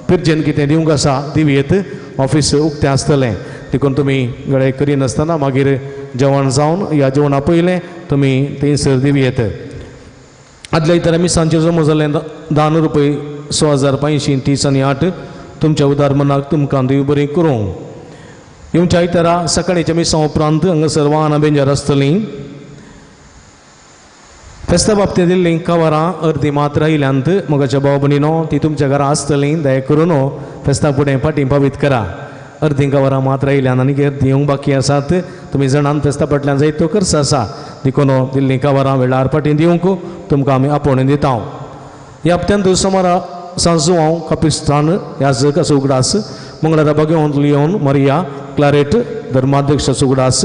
D: पिरजेन कितें दिवंक आसा दिवयेत. ऑफीस उक्तें आसतलें देखून तुमी गळे करिनासतना मागीर जेवण जावन ह्या जेवणा पयलें तुमी थंयसर दिवयेत. आदल्या इतर मिसांचेर जमो जालें दान रुपये 6530 आनी 8 तुमच्या उदार मनाक तुमकां देव बरें करूं. येवच्या आयतारा सकाळीच्या मिसां उपरांत हांगासर वाहनां बेंजार आसतलीं. फेस्ता बाबतींत दिल्लीं कवरां अर्दी मात रायल्यांत. मगाच्या भाव भयणीनो ती तुमच्या घरा आसतलीं, दया करून फेस्ता फुडें फाटीं पावीत करा. अर्दी कवरां मात रायल्यान आनी अर्दी येवंक बाकी आसात. तुमी जाणान फेस्ता फाटल्यान जायतो खर्च आसा देखून दिल्लीं कवरां वेळार फाटीं दिवंक तुमकां आमी आपोवणें दिता. ह्या हप्त्यांत सोमारा सांजुआंव कापिस्तान याजक उगडास, मंगळारा बागेवन लियोन मरिया क्लारेट धर्माध्यक्ष उगडास,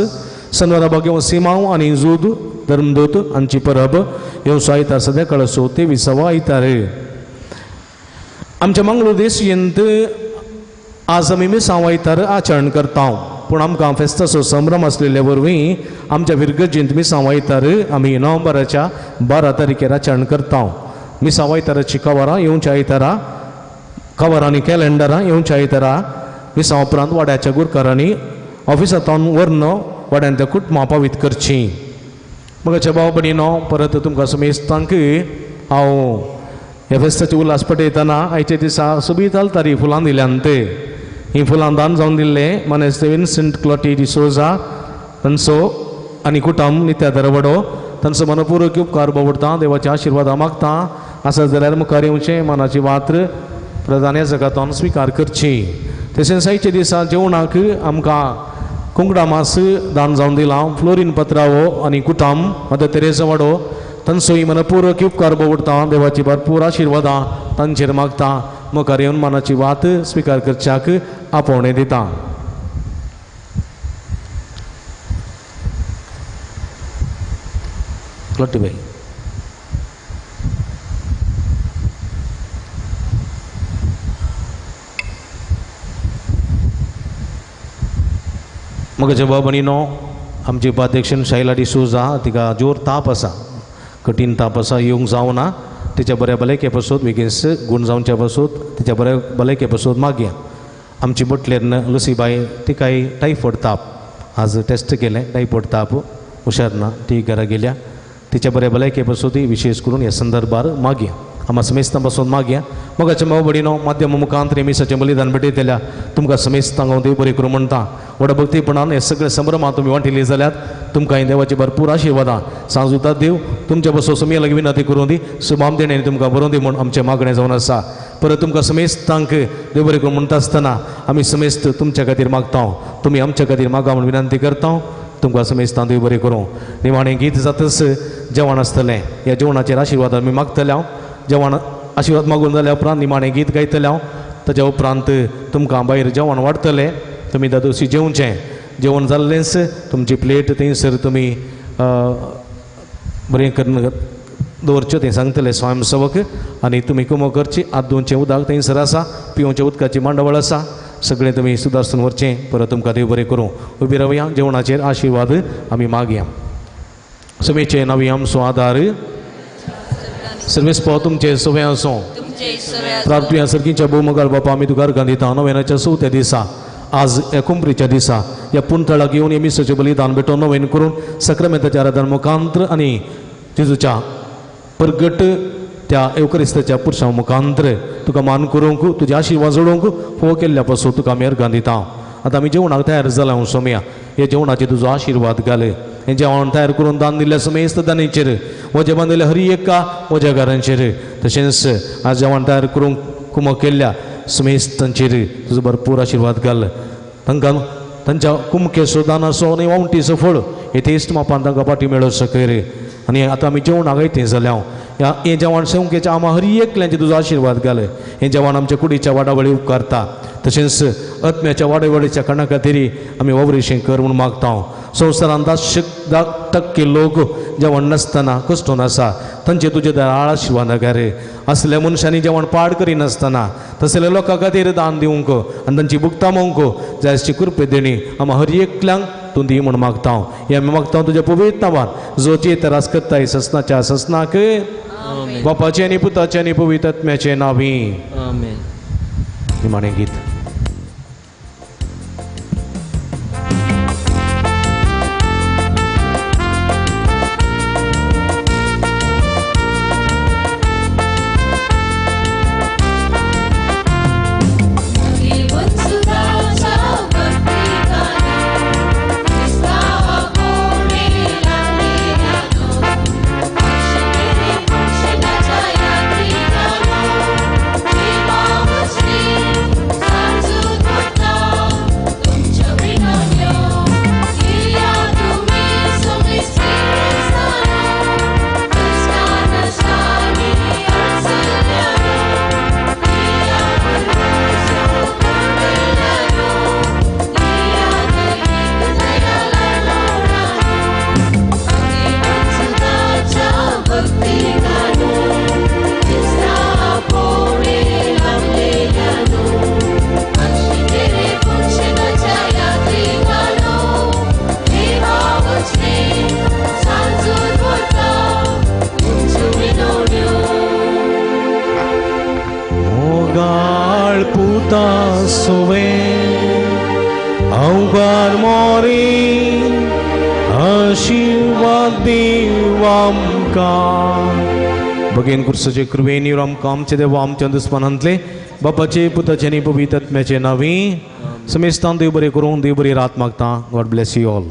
D: शनिवारा बागेवन सिमांव आनी जूद धर्मदूत हांची परब. येवचो आयतार सद्या कळसो 23 आयतार. आमच्या मंगळूर देशयेंत आज आमी मिसांव आयतार आचरण करता, पूण आमकां फेस्ताचो संभ्रम आसलेले वरवीं आमच्या फिरगर्जींत मिसांव आयतार आमी नोव्हेंबराच्या 12 तारखेर आचरण करता. मिसांव आयताराची कवरां येवच्या आयतारा, कवरां आनी कॅलेंडरां येवच्या आयतारा मिसां उपरांत वाड्याच्या गुरकारांनी ऑफिसांतल्यान व्हरून वाड्यांतल्या कुटुंबां पावीत करचीं. मगाच्या भाव भयणीनो, परत तुमकां समेस्तांक हांव ह्या फेस्ताची उल्हास पटयतना आयच्या दिसा सोबीत आलतारी फुलां दिल्यांत. हीं फुलां दान जावन दिल्लें मानेस्त विन्संट क्लॉटी डिसोजा तांचो आनी कुटुंब नित्या दरवडो तांचो मनपूर्वक उपकार बावडटा, देवाच्या आशिर्वादा मागता. आसा जाल्यार मुखार येवचें, मनाची वात्र प्रधान ह्या जगांतल्यान स्विकार करची. तशेंच आयच्या दिसा जेवणाक आमकां कुंकडा मास दान जावन दिलां फ्लोरीन पत्रावो आनी कुटुंब मदर तेरेजा वाडो तांचोय मनपूर्वक उपकार बावडटा, देवाची भरपूर आशिर्वादां तांचेर मागता. मुखार येवन मनाची वात स्विकार करच्याक आपोवणें दिता. क्लॉटीबाई. मगाच्या भाव भयणीनो, आमची उपाध्यक्ष शैला डिसोजा तिका जोर ताप आसा, कठीण ताप आसा, येवंक जावना. तिच्या बऱ्या भलायके पासून बेगीन गूण जावच्या पासून तिच्या बऱ्या भलायके पासून मागया. आमची बटलेर लुसीबाय तिकाय टायफॉयड ताप, आज टेस्ट केलें, टायफॉयड ताप, हुशार ना, ती घरा गेल्या. तिच्या बऱ्या भलायके पासून ती विशेष करून ह्या संदर्भार मागया, आमा समेस्तां पासून मागया. मगाच्या भाव भयणीनो, माध्यम मुखांत मिसाचें बलिदान भेटयतल्या तुमकां समेस्तांक हांव देव बरें करूं म्हणटा. व्हडा भक्तीपणान हे सगळे संभ्रमांत तुमी वांटिल्ली जाल्यार तुमकां देवाची भरपूर आशिर्वादां सांजुतात देव तुमच्या बसो समेय लागीं विनंती करूं दी सुबाम देणे तुमकां बरोवन दी म्हूण आमचें मागणें जावन आसा. परत तुमकां समेस्तांक देव बरें करूं म्हणटा आसतना आमी समेस्त तुमच्या खातीर मागता, तुमी आमच्या खातीर मागा म्हूण विनंती करता. तुमकां समेस्तांक देव बरें करूं. निमाणें गीत जातच जेवण आसतलें, ह्या जेवणाचेर आशिर्वाद आमी मागतले हांव. जेवण आशिर्वाद मागून जाल्या उपरांत निमाणें गीत गायतलें हांव. ताच्या उपरांत तुमकां भायर जेवण वाडटलें, तुमी दादोशी जेवचें. जेवण जाल्लेंच तुमची प्लेट थंयसर तुमी बरें करून दवरच्यो थंय सांगतले स्वयंसेवक. आनी तुमी कुमो करची, हात धुवचें उदक थंयसर आसा, पिवचें उदकाची मांडावळ आसा, सगळें तुमी सुदारसून व्हरचें. परत तुमकां देव बरें करूं. उबी रावया, जेवणाचेर आशिर्वाद आमी मागया. समेचे नवी आमचो आदार सर्वेस्पो तुमचे सवे आसूं. प्रार्थना सर्गीच्या भोवमगाळ बापा आमी तुका अर्गां दिता. नोवेनाच्या चवथ्या दिसा आज ह्या कुंपरीच्या दिसा ह्या पुंतळाक येवन हे मिसाचें बलिदान भेटोवन नोवेन करून सक्रामेंताच्या आराधन मुखांत्र आनी जेजूच्या परगट त्या एवकरिस्ताच्या पुरसां मुखांत्र तुका मान करूंक तुजे आशिर्वाद जोडूंक फोव केल्ल्या पासून तुका आमी अर्गां दिता. आतां आमी जेवणाक तयार जाला सोमया, हे जेवणाचेर तुजो आशिर्वाद घाल. हें जेवण तयार करून दान दिल्ल्या समेस्त दानीचेर, वजें बांदिल्ल्या हरी एका वजेगारांचेर, तशेंच आज जेवण तयार करूंक कुमक केल्ल्या समेस्तांचेर तुजो भरपूर आशिर्वाद घाल. तांकां तांच्या कुमकेचो दानाचो आनी वावटीचो फळ हे तेस्त मापान तांकां फाटी मेळो सकयर. आनी आतां आमी जेवणाक येते जाल्या हांव हें जेवण सेवकेच्या आमा हरी एकल्यांचे तुजो आशिर्वाद घाल. हें जेवण आमच्या कुडीच्या वाडावळी उपकारता, तशेंच आत्म्याच्या वाडावळीच्या कारणा खातीर आमी वावरिशें कर म्हूण मागता. संवसारांत 10% लोक जेवण नासतना कश्टून आसा, तांचे तुजे दयाळ आशिर्वाद घाल. असल्या मनशांनी जेवण पाड करिनासतना तसल्या लोकां खातीर दान दिवंक आनी तांची भुगतां मोवंक जायची कृपे देणी आमी हर एकल्यांक तूं दी म्हूण मागता. हें आमी मागता तुज्या पवित्र नांवान जो त्रास करताय ससनाच्या ससनाक, बापाचें आनी पुताचें आनी पवित्र आत्म्याचें नांवी. निमाणें गीत. बगेन कुर्साचे कृपेन आमकां आमचे देवा आमच्या दुस्मानांतले बापाचे पुताचे आनी पवित्र आत्म्याचे नांवी समेस्तान देव बरें करूं, देव बरी रात मागता. God bless you all.